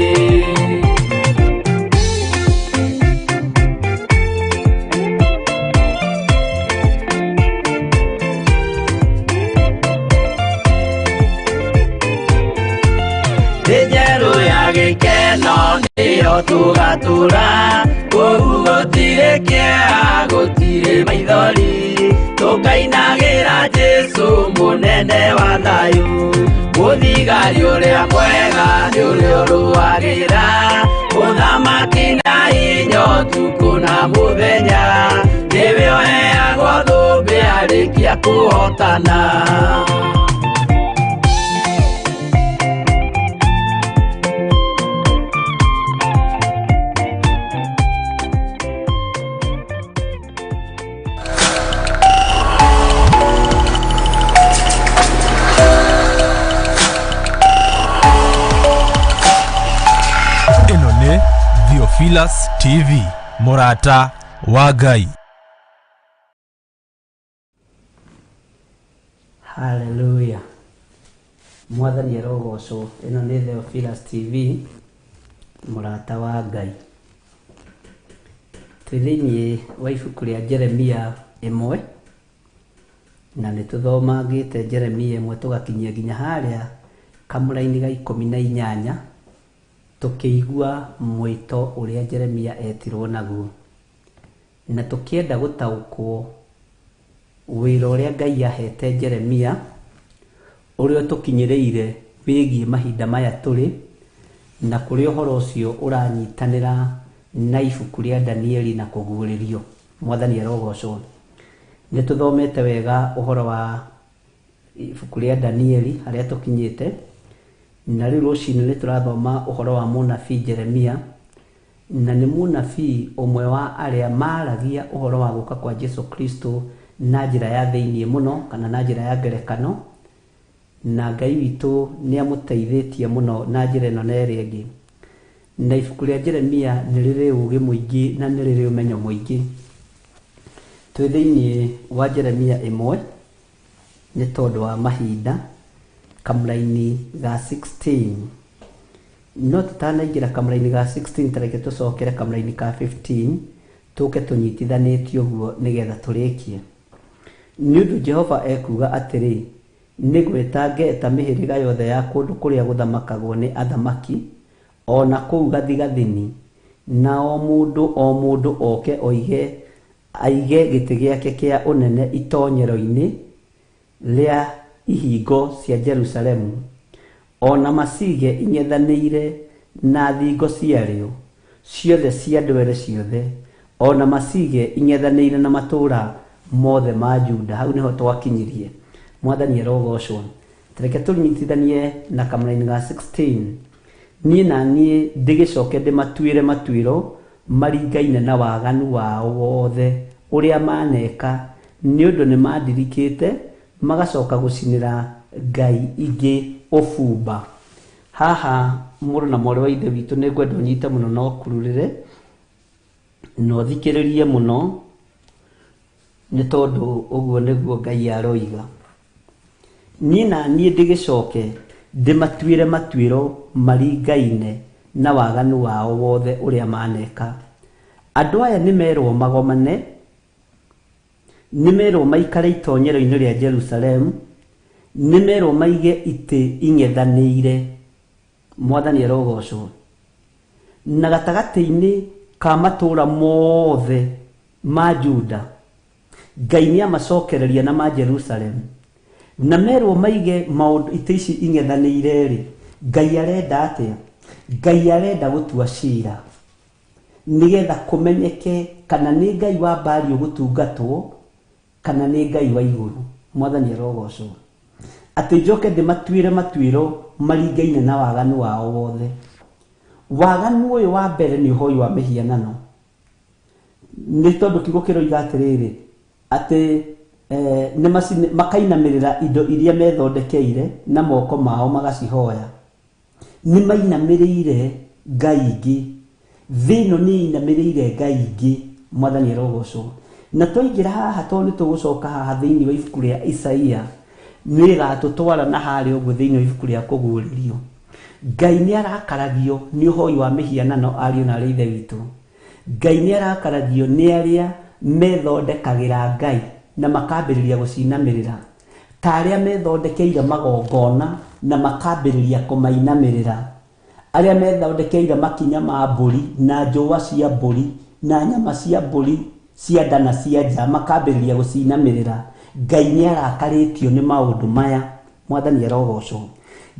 Thĩ njerũ ya gĩkeno nĩyo tũgatũra, kũu gũtirĩ kĩeha, gũtirĩ maithori, tũkainagĩra Jesũ mũnene wa thayũ. Mũthigari ũrĩa mwega nĩ ũrĩa ũrũagĩra ũthamaki na hinya ũtukũ na mũthenya, nĩwe ũheagwo thũmbĩ arĩkia kũhotana. Ĩno nĩ Theophilus TV, mũrata wa Ngai. Haleluya. Mwathani arogocwo. Ĩno nĩ Theophilus TV, mũrata wa Ngai. Twĩ thĩinĩ wa ibuku rĩa Jeremia 1, na nĩ tũthomangĩte Jeremia 1 tũgakinyia nginya harĩa kamũraini ga 18, tũkĩigua mwĩto ũrĩa Jeremia etirwo naguo, na tũkĩenda gũtaũkwo wĩra ũrĩa Ngai ahete Jeremia, ũrĩa ũtũkinyĩrĩire wĩgiĩ mahinda maya tũrĩ, na kũrĩa ũhoro ũcio ũranyitanĩra na ibuku rĩa Danieli na kũguũrĩrio. Mwathani arogocwo. Nĩ tũthomete wega ũhoro wa ibuku rĩa Danieli harĩa tũkinyĩte, na rĩu rũcinĩ nĩ tũrathoma ũhoro wa mũnabii Jeremia, na nĩ mũnabii ũmwe wa arĩa maragia ũhoro wa gũka kwa Jesu Kristo na njĩra ya thĩinĩ mũno, kana na njĩra ya ngerekano, na Ngai witũ nĩ amũteithĩtie mũno na njĩra ĩno na ĩrĩa ĩngĩ. Na ibuku rĩa Jeremia nĩ rĩrĩ ũũgĩ mũingĩ na nĩ rĩrĩ ũmenyo mũingĩ. Twĩ thĩinĩ wa Jeremia 1 nĩ tondũ wa mahinda, kamũraini ga 16. No tũtanaingĩra kamũraini ga 16, ta reke tũcokere kamũraini ka 15, tũke tũnyitithanĩtie ũguo nĩgetha tũrĩkie. Nĩ ũndũ Jehova ekuuga atĩrĩ, nĩ gwĩta ngeeta mĩhĩrĩga yothe ya kũndũ kũrĩa gũthamakagwo nĩ athamaki, o na kũu gathigathini, na o mũndũ oke oige aige gĩtĩ gĩake kĩa ũnene itonyero-inĩ rĩa ihingo cia Jerusalemu, o na macige ing'ethanĩire na thingo ciarĩo ciothe cia ndwere ciothe, o na macige ing'ethanĩire na matũũra mothe ma Juda. Hau nĩho twakinyirie. Mwathani arogocwo. Reke tũnyitithanie na kamũraini ga 16. Niĩ na niĩ ndĩgĩcoke ndĩmatuĩre matuĩro maringaine na waganu wao wothe ũrĩa maneka, nĩ ũndũ nĩmandirikĩte magacoka gũcinĩra ngai ingĩ ũbumba. Haha mũrũ na mwarĩ wa ithe witũ nĩ ngwenda ũnyite mũno na ũkururĩre na ũthikĩrĩrie mũno, nĩ tondũ ũguo nĩguo Ngai aroiga. Niĩ na niĩ ndĩgĩcoke ndĩmatuĩre matuĩro maringaine na waganu wao wothe ũrĩa maneka. Andũ aya nĩmerwo magomane, nĩmerwo maikare itonyero-inĩ rĩa Jerusalemu, nĩmerwo maige itĩ ing'ethanĩire. Mwathani arogocwo. Na gatagatĩ-inĩ ka matũũra mothe ma Juda Ngai nĩ amacokereria na ma Jerusalem na merwo maige maũndũ itĩ ici ing'ethanĩire rĩ Ngai arenda atĩa? Ngai arenda gũtua cira nĩgetha kũmenyeke kana nĩ Ngai wa Baali ũgũtungatwo kana nĩ Ngai wa igũrũ. Mwathani arogocwo. Atĩ njoke ndĩmatuĩre matuĩro maringaine na waganu wao wothe. Waganu ũyũ wa mbere nĩ ũhoi wa mĩhianano. Nĩ tondũ kiugo kĩroiga atĩrĩrĩ atĩ makainamĩrĩra indo iria methondekeire na moko mao magacihoya. Nĩ mainamĩrĩire ngai ingĩ. Thĩ ĩno nĩ ĩinamĩrĩire ngai ingĩ. Mwathani arogocwo. Na twaingĩra haha tondũ nĩ tũgũcoka haha thĩinĩ wa ibuku rĩa Isaia nĩ ĩgatũtwara na harĩa ũguo thĩinĩ wa ibuku rĩa kũguũrĩrio. Ngai nĩ arakaragio nĩ ũhoi wa mĩhianano ariũ na arĩ ithe witũ. Ngai nĩ arakaragio nĩ arĩa methondekagĩra Ngai na makambĩrĩria gũcinamĩrĩra, ta arĩa methondekeire magongona na makambĩrĩria kũmainamĩrĩra, arĩa methondekeire makinya ma mbũri na njũa cia mbũri na nyama cia mbũri cia nda na cia nja makambĩrĩria gũcinamĩrĩra. Ngai nĩ arakarĩtio nĩ maũndũ maya. Mwathani arogocwo.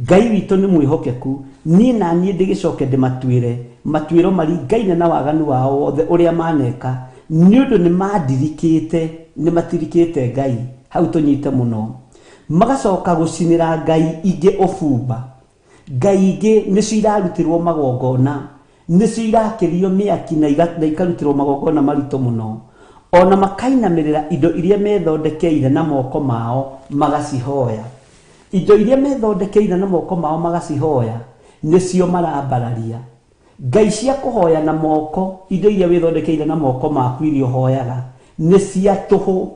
Ngai witũ nĩ mwĩhokeku. Niĩ na niĩ ndĩgĩcoke ndĩmatuĩre matuĩro maringaine na waganu wao wothe ũrĩa maneka, nĩ ũndũ nĩ mandirikĩte, nĩ matirikĩte Ngai. Hau tũnyite mũno. Magacoka gũcinĩra ngai ingĩ ũbumba. Ngai ingĩ nĩcio irarutĩrwo magongona, nĩcio irakĩrio mĩaki na ikarutĩrwo magongona maritũ mũno. Ona makainamĩrĩra indo iria methondekeire na moko mao magacihoya. Indo iria methondekeire na moko mao magacihoya nĩcio marambararia. Ngai cia kũhoya na moko, indo iria wĩthondekeire na moko maku iria ũhoyaga nĩ cia tũhũ.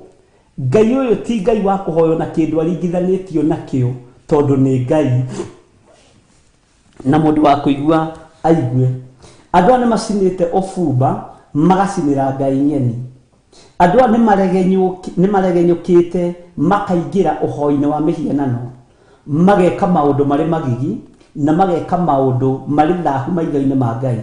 Ngai ũyũ ti Ngai wa kũhoywo na kĩndũ aringithanĩtio nakĩo, tondũ nĩ Ngai na mũndũ wa kũigua aigue. Andũ aya nĩ macinĩte ũbumba magacinĩra ngai ng'eni. Andũ aya nĩ maregenyũkĩte makaingĩra ũhoi-inĩ wa mĩhianano, mageka maũndũ marĩ magigi na mageka maũndũ marĩ thahu maitho-inĩ ma Ngai.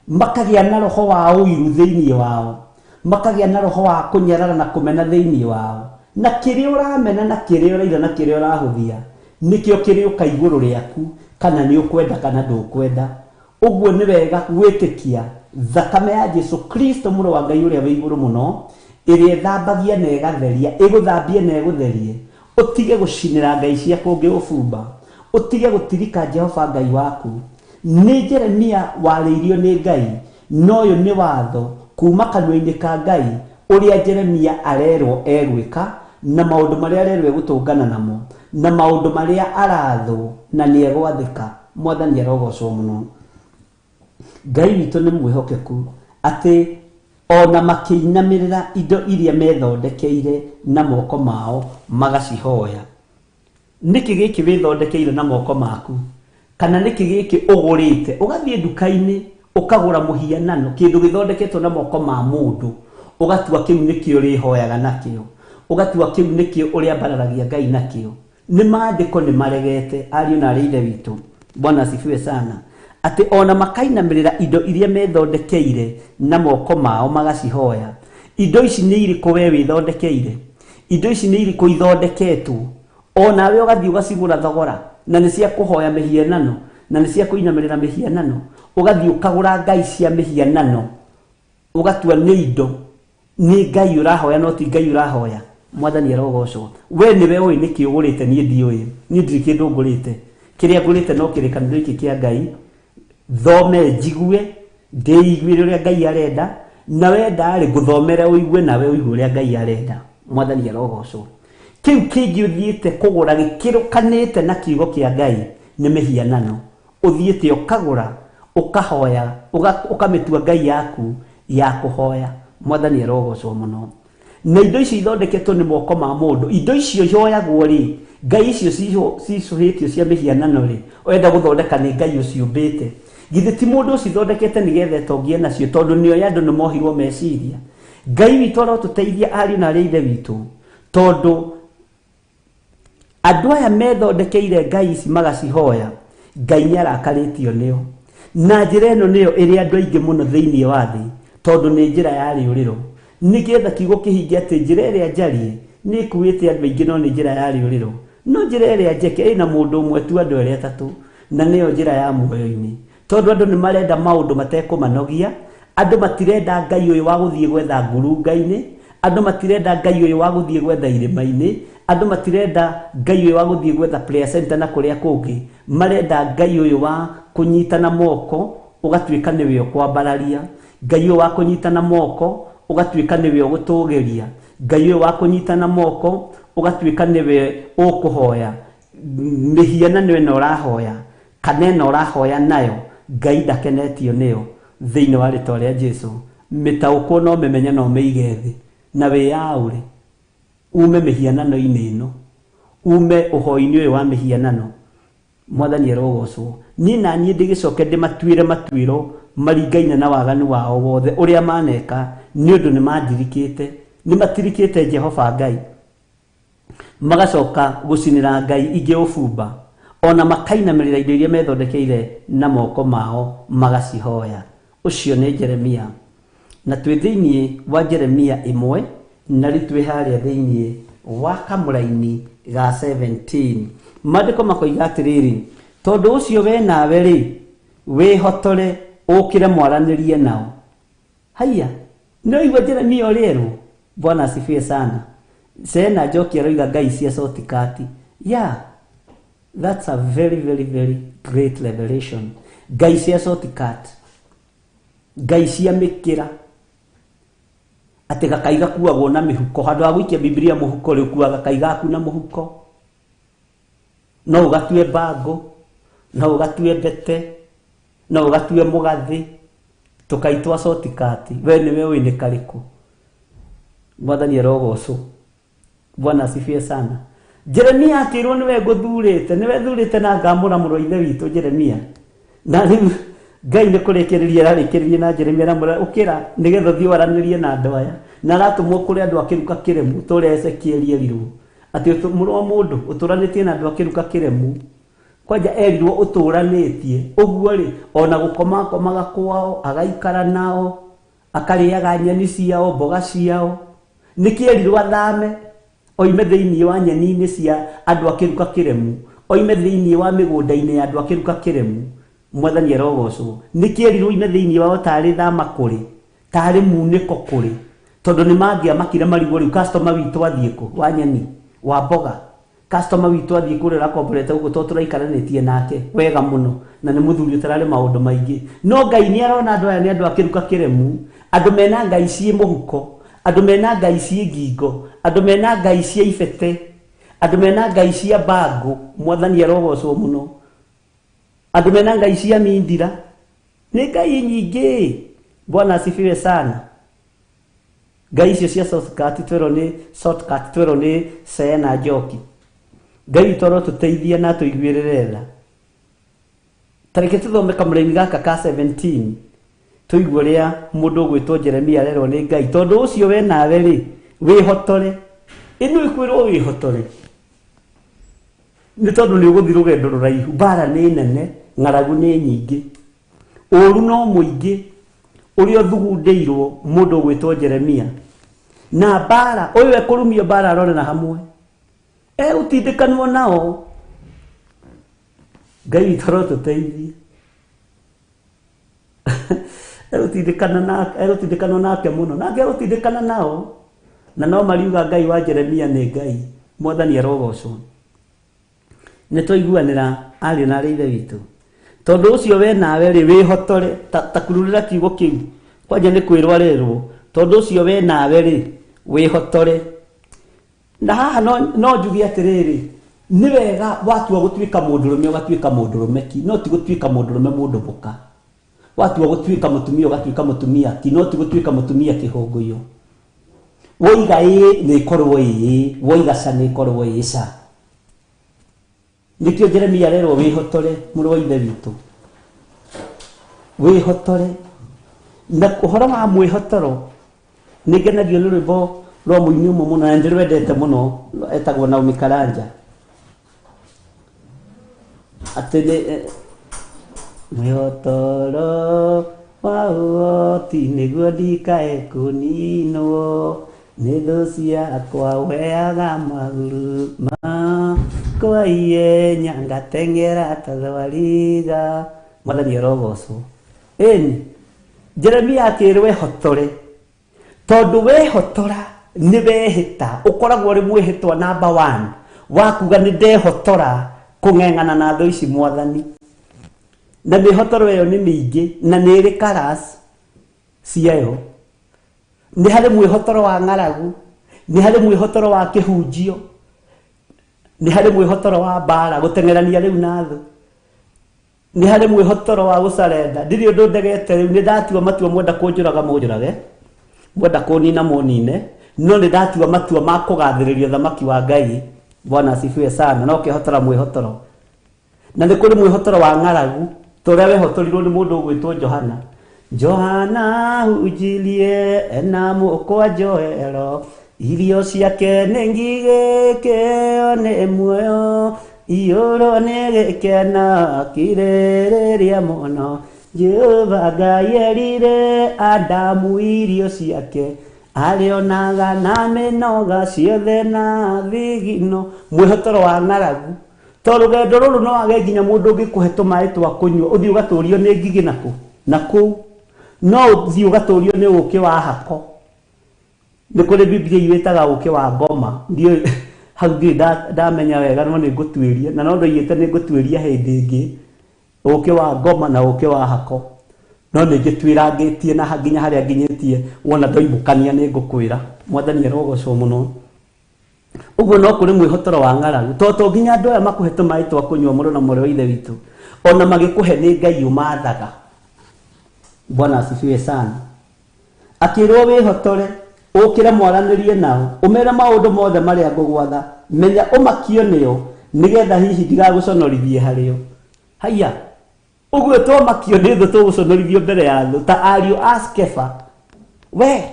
Makagĩa na roho wa ũiru thĩinĩ wao, makagĩa na roho wa kũnyarara na kũmena thĩinĩ wao. Na kĩrĩa ũramena na kĩrĩa ũraira na kĩrĩa ũrahũthia nĩkĩo kĩrĩũka igũrũ rĩaku, kana nĩ ũkwenda kana ndũkwenda. Ũguo nĩ wega gwĩtĩkia thakame ya Jesu Kristo mũrũ wa Ngai ũrĩa wĩ igũrũ mũno, ĩrĩa ĩthambagia na ĩgatheria, ĩgũthambie na ĩgũtherie. Ũtige gũcinĩra ngai cia kũngĩ ũbumba, ũtige gũtirika Jehova Ngai waku. Nĩ Jeremia warĩirio nĩ Ngai, no ũyũ nĩ watho kuma kanua-inĩ ka Ngai ũrĩa Jeremia arerwo egwĩka, na maũndũ marĩa arerwo egũtũngana namo, na maũndũ marĩa arathwo na nĩ egwathĩka. Mwathani arogocwo mũno. Ngai witũ nĩ mwĩhokeku atĩ ona makĩinamĩrĩra indo iria methondekeire na moko mao magacihoya. Nĩkĩ gĩkĩ wĩthondekeire na moko maku? Kana nĩkĩ gĩkĩ ũgũrĩte? Ũgathiĩ nduka-inĩ ũkagũra mũhianano, kĩndũ gĩthondeketwo na moko ma mũndũ, ũgatua kĩu nĩkĩo ũrĩhoyaga nakĩo, ũgatua kĩu nĩkĩo ũrĩambararagia Ngai nakĩo. Nĩ maandĩko nĩ maregete, ariũ na arĩ ithe witũ. Bwana asifiwe sana. Atĩ ona makainamĩrĩra indo iria methondekeire na moko mao magacihoya. Indo ici nĩ irĩkũ we wĩthondekeire? Indo ici nĩ irĩkũ ithondeketwo? Onawe ũgathiĩ ũgacigũra thogora, na nĩ cia kũhoya mĩhianano, na nĩ cia kũinamĩrĩra mĩhianano. Ũgathiĩ ũkagũra ngai cia mĩhianano, ũgatua nĩ indo, nĩ Ngai ũrahoya no ti Ngai ũrahoya. Mwathani arogocwo. We nĩwe ũĩ nĩkĩ ũgũrĩte, niĩ ndiũĩ. Niĩ ndirĩ kĩndũ ngũrĩte. Kĩrĩa ngũrĩte no kĩrĩkanĩro gĩkĩ kĩa Ngai. Thome njigue, ndĩiguĩre ũrĩa Ngai arenda, na wenda rĩ ngũthomere ũigue nawe ũigue ũrĩa Ngai arenda. Mwathani arogocwo. Kĩu kĩngĩ ũthiĩte kũgũra gĩkĩrũkanĩte na kiugo kĩa Ngai nĩ mĩhianano. Ũthiĩte ũkagũra, ũkahoya, ũkamĩtua Ngai yaku ya kũhoya. Mwathani arogocwo mũno. Na indo icio ithondeketwo nĩ moko ma mũndũ, indo icio ihoyagwo rĩ, ngai icio cicũhĩtio cia mĩhianano rĩ, ũrenda gũthondeka nĩ Ngai ũciũmbĩte. Githĩ ti mũndũ ũcithondekete nĩgetha ĩtongie nacio, tondũ nĩoĩ andũ nĩ mohirwo meciria. Ngai witũ arotũteithia ariũ na arĩ ithe witũ, tondũ andũ aya methondekeire ngai ici magacihoya, Ngai nĩ arakarĩtio nĩo. Na njĩra ĩno nĩyo ĩrĩ andũ aingĩ mũno thĩinĩ wa thĩ, tondũ nĩ njĩra ya rĩũrĩro. Nĩgetha kiugo kĩhinge atĩ njĩra ĩrĩa njarie nĩ ĩkuĩte andũ aingĩ, no nĩ njĩra ya rĩũrĩro. No njĩra ĩrĩa njeke ĩna mũndũ ũmwe tu, andũ erĩ atatũ, na nĩyo njĩra ya muoyo-inĩ. Tondũ andũ nĩ marenda maũndũ matekũmanogia, andũ matirenda Ngai ũyũ wa gũthiĩ gwetha ngurunga-inĩ, andũ matirenda Ngai ũyũ wa gũthiĩ gwetha irĩma-inĩ, andũ matirenda Ngai ũyũ wa gũthiĩ gwetha prayer center na kũrĩa kũngĩ, marenda Ngai ũyũ wa kũnyitana moko ũgatuĩka nĩwe ũkwambararia, Ngai ũyũ wa kũnyitana moko ũgatuĩka nĩwe ũgũtũgĩria, Ngai ũyũ wa kũnyitana moko ũgatuĩka nĩwe ũkũhoya. Mĩhianano ĩno ũrahoya kana ĩno ũrahoya nayo, Ngai ndakenetio nĩyo. Thĩinĩ wa rĩtwa rĩa Jesu, mĩtaũkwo no mĩmenye no mĩige thĩ na wĩyaũre, ume mĩhianano-inĩ ĩno, ume ũhoi-inĩ ũyũ wa mĩhianano. Mwathani arogocwo. Niĩ na niĩ ndĩgĩcoke ndĩmatuĩre matuĩro maringaine na waganu wao wothe ũrĩa maneka, nĩ ũndũ nĩmandirikĩte, nĩmatirikĩte Jehova Ngai, magacoka gũcinĩra Ngai ingĩ ũbumba, ona makainamĩrĩra indo iria methondekeire na moko mao magacihoya. Ũcio nĩ Jeremia. Na twĩ thĩinĩ wa Jeremia 1, na rĩu twĩ harĩa thĩinĩ wa kamũraini ga 17. Maandĩko makoiga atĩrĩrĩ, tondũ ũcio we nawe rĩ, wĩhotore ũkĩre mwaranĩrie nao. Haiya, nĩ ũigua Jeremia ũrĩa erwo? Bwana asifiwe sana. Sena Njoki aroiga Ngai cia shortcut. Yeah, that's a very very very great revelation. Ngai cia shortcut, Ngai cia mĩkĩra, atĩ gakai gakuagwo na mĩhuko. Handũ ha gũikia Bibilia mũhuko rĩ, ũkuaga gakai gaku na mũhuko. No ũgatue bango, no ũgatue mbete, no ũgatue mũgathĩ, tũkai twa shortcut. We nĩwe ũĩ nĩ karĩkũ. Mwathani arogocwo. Bwana asifiwe sana. Jeremia akĩrwo nĩwe ngũthurĩte, nĩwe thurĩte na ngamũra mũrũ wa ithe witũ Jeremia. Na rĩu Ngai nĩ kũrĩkĩrĩria ararĩkĩrĩria na Jeremia aramwĩra ũkĩra nĩgetha ũthiĩ waranĩrie na andũ aya. Na aratũmwo kũrĩ andũ akĩruka kĩremu, ta ũrĩa Ezekieli erirwo atĩ mũrũ wa mũndũ ũtũranĩtie na andũ akĩruka kĩremu. Kwanja erirwo ũtũranĩtie ũguo rĩ, ona gũkoma akomaga kwao, agaikara nao, akarĩaga nyeni ciao, mboga ciao. Nĩkĩ erirwo athame oime thĩinĩ wa nyeni-inĩ cia andũ akĩruka kĩremu, oime thĩinĩ wa mĩgũnda-inĩ ya andũ akĩruka kĩremu? Mwathani arogocwo. Nĩkĩ erirwo oime thĩinĩ wao tarĩ thama kũrĩ, tarĩ munĩko kũrĩ? Tondũ nĩ mangĩamakire marigwo rĩu customer witũ athiĩ kũ, wa nyeni, wa mboga, customer witũ athiĩ kũrĩa ũrakomborete gũkũ tondũ tũraikaranĩtie nake wega mũno na nĩ mũthuri ũtararĩ maũndũ maingĩ. No Ngai nĩ arona andũ aya nĩ andũ akĩruka kĩremu, andũ mena Ngai ciĩ mũhuko, andũ mena Ngai ciĩ ngingo, andũ mena Ngai cia ibete, andũ mena Ngai cia bango. Mwathani arogocwo mũno. Andũ mena Ngai cia mindira, nĩ Ngai nyingĩ. Bwana asifiwe sana. Ngai icio cia shortcut twerwo nĩ shortcut, twerwo nĩ Sena Njoki. Ngai witũ arotũteithia na atũiguĩrĩre tha. Ta reke tũthome kamũraini gaka ka 17, tũigue ũrĩa mũndũ ũgwĩtwo Jeremia arerwo nĩ Ngai. Tondũ ũcio we nawe rĩ, wĩhotore. Ĩno ĩkwĩrwo wĩhotore nĩ tondũ nĩ ũgũthiĩ rũgendo rũraihu, mbara nĩ nene, ng'aragu nĩ nyingĩ, ũru no mũingĩ ũrĩa ũthugundĩirwo mũndũ ũgwĩtwo Jeremia. Na mbara ũyũ ekũrumio mbara arore na hamwe, egũtindĩkanwo nao. Ngai witũ arotũteithia. Egũtindĩkanwo nake mũno, nake egũtindĩkana nao, na no mariuga Ngai wa Jeremia nĩ Ngai. Mwathani arogocwo. Nĩ twaiguanĩra ariũ na arĩ ithe witũ. Tondũ ũcio we nawe rĩ, wĩhotore, ta kururĩra kiugo kĩu, kwanja nĩ kwĩrwo arerwo, tondũ ũcio we nawe rĩ, wĩhotore. Na haha no njuge atĩrĩrĩ, nĩ wega watua gũtuĩka mũndũrũme ũgatuĩka mũndũrũme ki, no ti gũtuĩka mũndũrũme mũndũ mũka. Watua gũtuĩka mũtumia ũgatuĩka mũtumia ki, no ti gũtuĩka mũtumia kĩhũngũyũ. Woiga ĩĩ nĩ ĩkorwo ĩĩ, woiga ca nĩ ĩkorwo ĩĩ ca. Nĩkĩo Jeremia arerwo wĩhotore, mũrũ wa ithe witũ, wĩhotore. Na ũhoro wa mwĩhotoro nĩ ngenagio nĩ rwĩmbo rwa mũini ũmwe mũno na ndĩrwendete mũno, etagwo Naomi Karanja. Atĩ nĩ Mwĩhotoro wa ũhoti nĩguo ndikae kũninwo nĩ thũ ciakwa, ũheaga magũrũ makwa ihenya, ngateng'era ta thwariga. Mwathani arogocwo. Ĩni Jeremia akĩrwo ehotore, tondũ wehotora nĩ wehĩta, ũkoragwo ũrĩ mwĩhĩtwa namba 1 wa kuga nĩ ndehotora kũng'eng'ana na thũ ici Mwathani. Na mĩhotoro ĩyo nĩ mĩingĩ na nĩ ĩrĩ colours ciayo. Nĩ harĩ mwĩhotoro wa ng'aragu, nĩ harĩ mwĩhotoro wa kĩhunjio, nĩ harĩ mwĩhotoro wa mbara gũteng'erania rĩu na thũ, nĩ harĩ mwĩhotoro wa gũcarenda. Ndirĩ ũndũ ndegete rĩu, nĩ ndatua matua, mwenda kũnjũraga mũnjũrage, mwenda kũnina mũnine, no nĩ ndatua matua ma kũgathĩrĩria ũthamaki wa Ngai. Bwana asifiwe sana. No kĩhotora mwĩhotoro. Na nĩ kũrĩ mwĩhotoro wa ng'aragu, ta ũrĩa wehotorirwo nĩ mũndũ ũgwĩtwo Johana. Johana hunjirie ena mũkwa njohero, irio ciake nĩ ngigĩ kĩo nĩ muoyo, iyũrwo nĩ gĩkeno kirĩrĩria mũno. Jehova Ngai erire Adamu irio ciake, arĩonaga na mĩnoga ciothe na thigino. Mwĩhotoro wa ng'aragu, to rũgendo rũrũ no wage nginya mũndũ ũngĩkũhe tũmaĩ twa kũnyua, ũthiĩ ũgatũrio nĩ ngigĩ nakũ na kũu, no ũthiĩ ũgatũrio nĩ ũkĩ wa hako. Nĩ kũrĩ Biblia iwĩtaga ũkĩ wa ngoma, ndiũĩ hau ndirĩ ndamenya wega, no nĩ ngũtuĩria, na no ndoigĩte nĩ ngũtuĩria hĩndĩ ĩngĩ ũkĩ wa ngoma na ũkĩ wa hako, no nĩ ngĩtuĩrangĩtie na nginya harĩa nginyĩtie, wona ndoimbũkania nĩ ngũkwĩra. Mwathani arogocwo mũno. Ũguo no kũrĩ mwĩhotoro wa ng'aragu, to to nginya andũ aya makũhe tũmaĩ twa kũnyua, mũrũ na mwarĩ wa Ithe witũ, ona magĩkũhe nĩ Ngai ũmathaga. Bwana asifiwe sana. Akĩrwo wĩhotore, ũkĩre mwaranĩrie nao, ũmere maũndũ mothe marĩa ngũgwatha, menya ũmakio nĩo, nĩgetha hihi ndigagũconorithie harĩo. Haiya, ũguo twamakio nĩ thũ tũgũconorithio mbere ya thũ ta ariũ a Skefa. We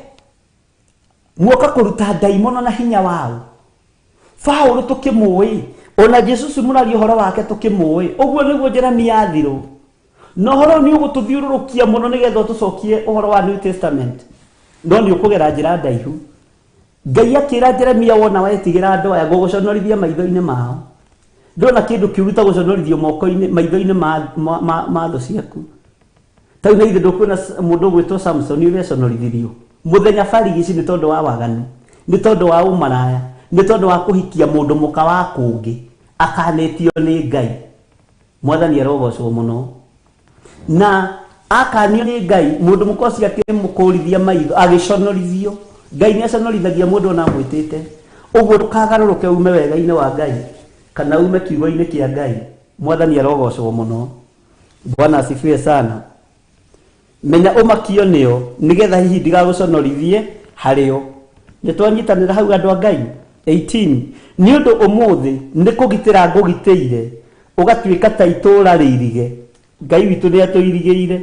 muoka kũruta ndaimono na hinya wao. Paũlũ tũkĩmũĩ, ona Jesũ mũraria ũhoro wake tũkĩmũĩ. Ũguo nĩguo Jeremia athirwo. Na ũhoro nĩ ũgũtũthiũrũrũkia mũno nĩgetha ũtũcokie ũhoro wa New Testament, no nĩ ũkũgera njĩra ndaihu. Ngai akĩra Jeremia, wona wetigĩra andũ aya, ngũgũconorithia maitho-inĩ mao. Ndona kĩndũ kĩũru ta gũconorithio moko-inĩ, maitho-inĩ ma thũ ciaku. Ta rĩu na ithe ndũkuona mũndũ ũgwĩtwo Samson ũrĩa aconorithirio mũthenya barigici nĩ tondũ wa waganu, nĩ tondũ wa ũmaraya, nĩ tondũ wa kũhikia mũndũ mũka wa kũngĩ akanĩtio nĩ Ngai. Mwathani arogocwo mũno. Na akanio nĩ Ngai, mũndũ mũka ũcio akĩmũkũrithia maitho, agĩconorithio. Ngai nĩ aconorithagia mũndũ ona amwĩtĩte. Ũguo ndũkagarũrũke ume wega-inĩ wa Ngai kana ume kiugo-inĩ kĩa Ngai. Mwathani arogocwo mũno. Bwana asifiwe sana. Menya ũmakio nĩo nĩgetha hihi ndigagũconorithie harĩo. Nĩ twanyitanĩra hau andũ a Ngai. 18 nĩ ũndũ ũmũthĩ nĩ kũgitĩra ngũgitĩire, ũgatuĩka ta itũũra rĩirige. Ngai witũ nĩ atũirigĩire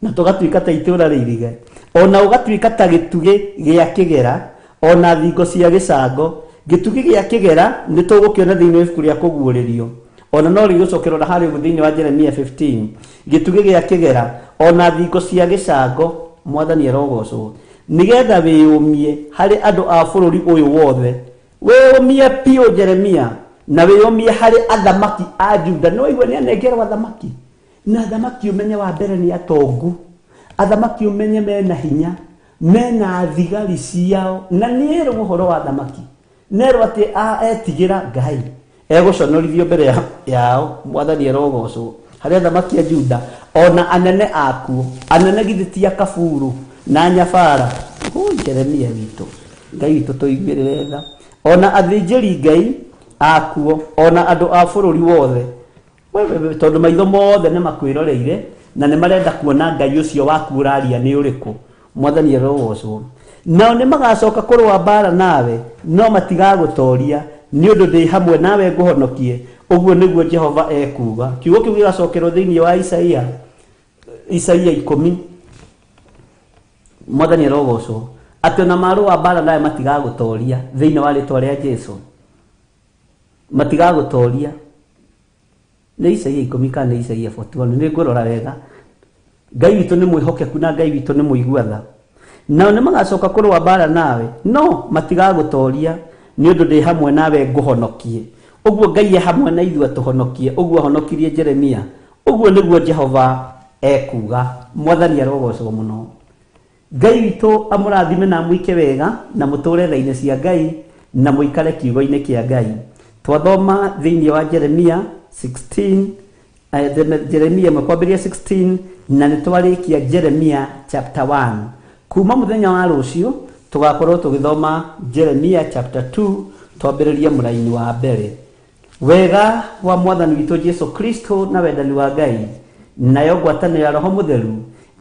na tũgatuĩka ta itũũra rĩirige, ona ũgatuĩka ta gĩtugĩ gĩa kĩgera, ona thingo cia gĩcango. Gĩtugĩ gĩa kĩgera nĩ tũgũkĩona thĩinĩ wa ibuku rĩa kũguũrĩrio, ona no rĩgũcokerwo na harĩa ũguo thĩinĩ wa Jeremia 15. Gĩtugĩ gĩa kĩgera, ona thingo cia gĩcango. Mwathani arogocwo. Nĩgetha wĩyũmie harĩ andũ a bũrũri ũyũ wothe. Wĩyũmie biũ Jeremia, na wĩyũmie harĩ athamaki a Juda. Nĩ waigua nĩ anengerwo athamaki, na athamaki ũmenye wa mbere nĩ atongu, athamaki ũmenye mena hinya, mena thigari ciao. Na nĩ erwo ũhoro wa athamaki, nerwo atĩ etigĩra Ngai egũconorithio mbere yao. Mwathani arogocwo. Harĩ athamaki a Juda ona anene akuo, anene githĩ ti a kaburu na nyabara. Jeremia witũ, Ngai witũ tũiguĩrĩre tha. Ona athĩnjĩri Ngai akuo, ona andũ a bũrũri wothe, tondũ maitho mothe nĩ makwĩroreire na nĩ marenda kuona Ngai ũcio waku ũraria nĩ ũrĩkũ. Mwathani arogocwo. Nao nĩ magacoka kũrũa mbara nawe, no matigagũtoria, nĩ ũndũ ndĩ hamwe nawe ngũhonokie. Ũguo nĩguo Jehova ekuuga. Kiugo kĩu gĩgacokerwo thĩinĩ wa Isaia, Isaia 10. Mwathani arogocwo. Atĩ ona marũa mbara nawe matigagũtoria thĩinĩ wa rĩtwa rĩa Jesu. Matigagũtoria. Nĩ Isaia 10 kana nĩ Isaia 41, nĩ ngũrora wega. Ngai witũ nĩ mwĩhokeku na Ngai witũ nĩ mũigua tha. Nao nĩ magacoka kũrũa mbara nawe, no matigagũtoria, nĩ ũndũ ndĩ hamwe nawe ngũhonokie. Ũguo Ngai e hamwe na ithuĩ atũhonokie, ũguo ahonokirie Jeremia, ũguo nĩguo Jehova ekuga. Mwathani arogocwo mũno. Ngai witũ amũrathime na amwĩke wega, na mũtũre tha-inĩ cia Ngai, na mũikare kiugo-inĩ kĩa Ngai. Twathoma thĩinĩ wa Jeremia 16, Jeremia ĩmwe kwambĩrĩria 16, na nĩ twarĩkia Jeremia chapter 1. Kuma mũthenya wa rũciũ tũgakorwo tũgĩthoma Jeremia chapter 2, twambĩrĩrie mũraini wa mbere. Wega wa Mwathani witũ Jesu Kristo na wendani wa Ngai nayo ngwatanĩro ya Roho Mũtheru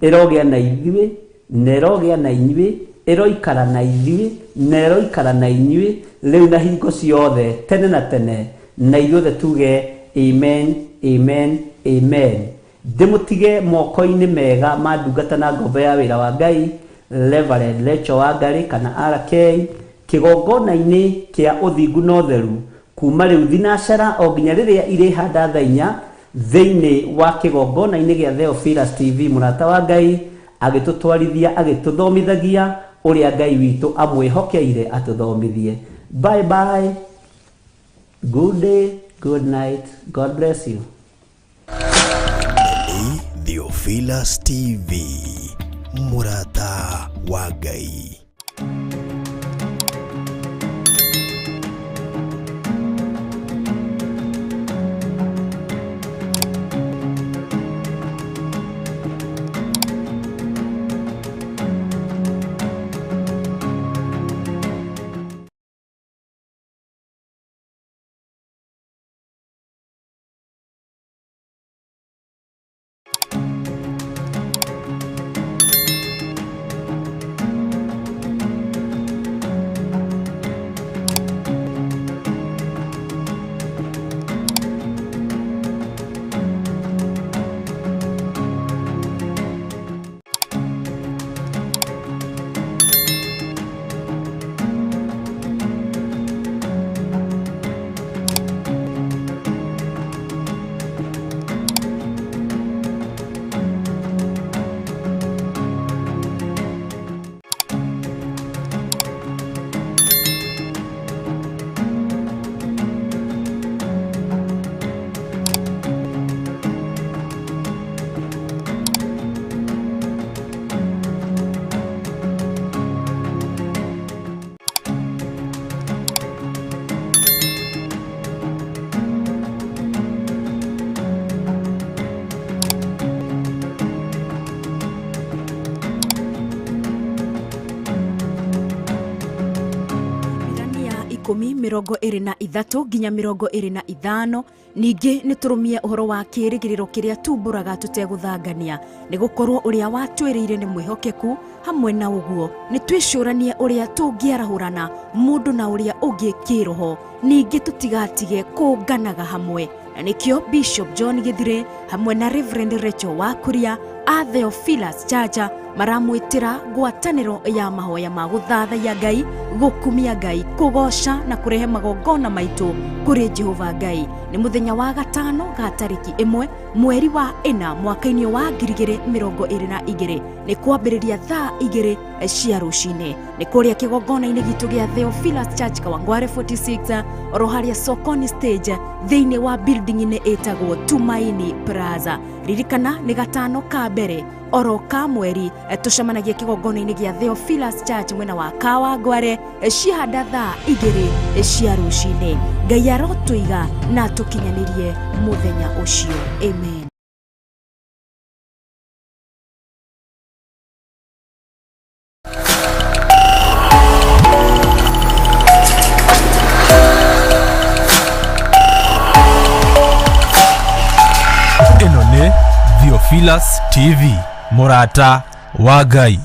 ĩrogĩa na ithuĩ, na ĩrogĩa na inyuĩ, ĩroikara na ithuĩ, na ĩroikara na inyuĩ rĩu na hingo ciothe tene na tene, na ithuothe tuge amen, amen, amen. Ndĩmũtige moko-inĩ mega ma ndungata na ngombo ya wĩra wa Ngai, Reverend Rachel Wangari kana RK, kĩgongona-inĩ kĩa ũthingu na ũtheru, kuma rĩu thinacara o nginya rĩrĩa irĩhanda thaa inya thĩinĩ wa kĩgongona-inĩ gĩa Theophilus TV. Mũrata wa Ngai agĩtũtwarithia, agĩtũthomithagia ũrĩa Ngai witũ amwĩhokeire atũthomithie. Bye bye, good day, good night, God bless you. Nĩ Theophilus TV, mũrata wa Ngai. 10:23 nginya 25. Ningĩ nĩ tũrũmie ũhoro wa kĩĩrĩgĩrĩro kĩrĩa tumbũraga tũtegũthangania, nĩ gũkorwo ũrĩa watwĩrĩire nĩ mwĩhokeku. Hamwe na ũguo nĩ twĩcũranie ũrĩa tũngĩarahũrana mũndũ na ũrĩa ũngĩ kĩroho, ningĩ tũtigatige kũnganaga hamwe. Na nĩkĩo Bishop John Githire hamwe na Reverend Rachel Wakuria a Theophilus Church maramwĩtĩra ngwatanĩro ya mahoya ma gũthathaiya Ngai, gũkumia Ngai, kũgoca na kũrehe magongona maitũ kũrĩ Jehova Ngai. Nĩ mũthenya wa gatano ga tarĩki 1 mweri wa 4 mwaka-inĩ wa 2022, nĩ kwambĩrĩria thaa 2 cia rũcinĩ. Nĩ kũrĩa kĩgongona-inĩ gitũ gĩa Theophilus Church Kawangware 46, oro harĩa Sokoni stage thĩinĩ wa building-inĩ ĩtagwo Tumaini Plaza. Ririkana nĩ gatano ka mbere oro ka mweri tũcemanagia kĩgongona-inĩ gĩa Theophilus Church mwena wa Kawangware cihanda thaa 2 cia rũcinĩ. Ngai arotũiga na atũkinyanĩrie mũthenya ũcio. Amen. Ĩno nĩ Theophilus TV, mũrata wa Ngai.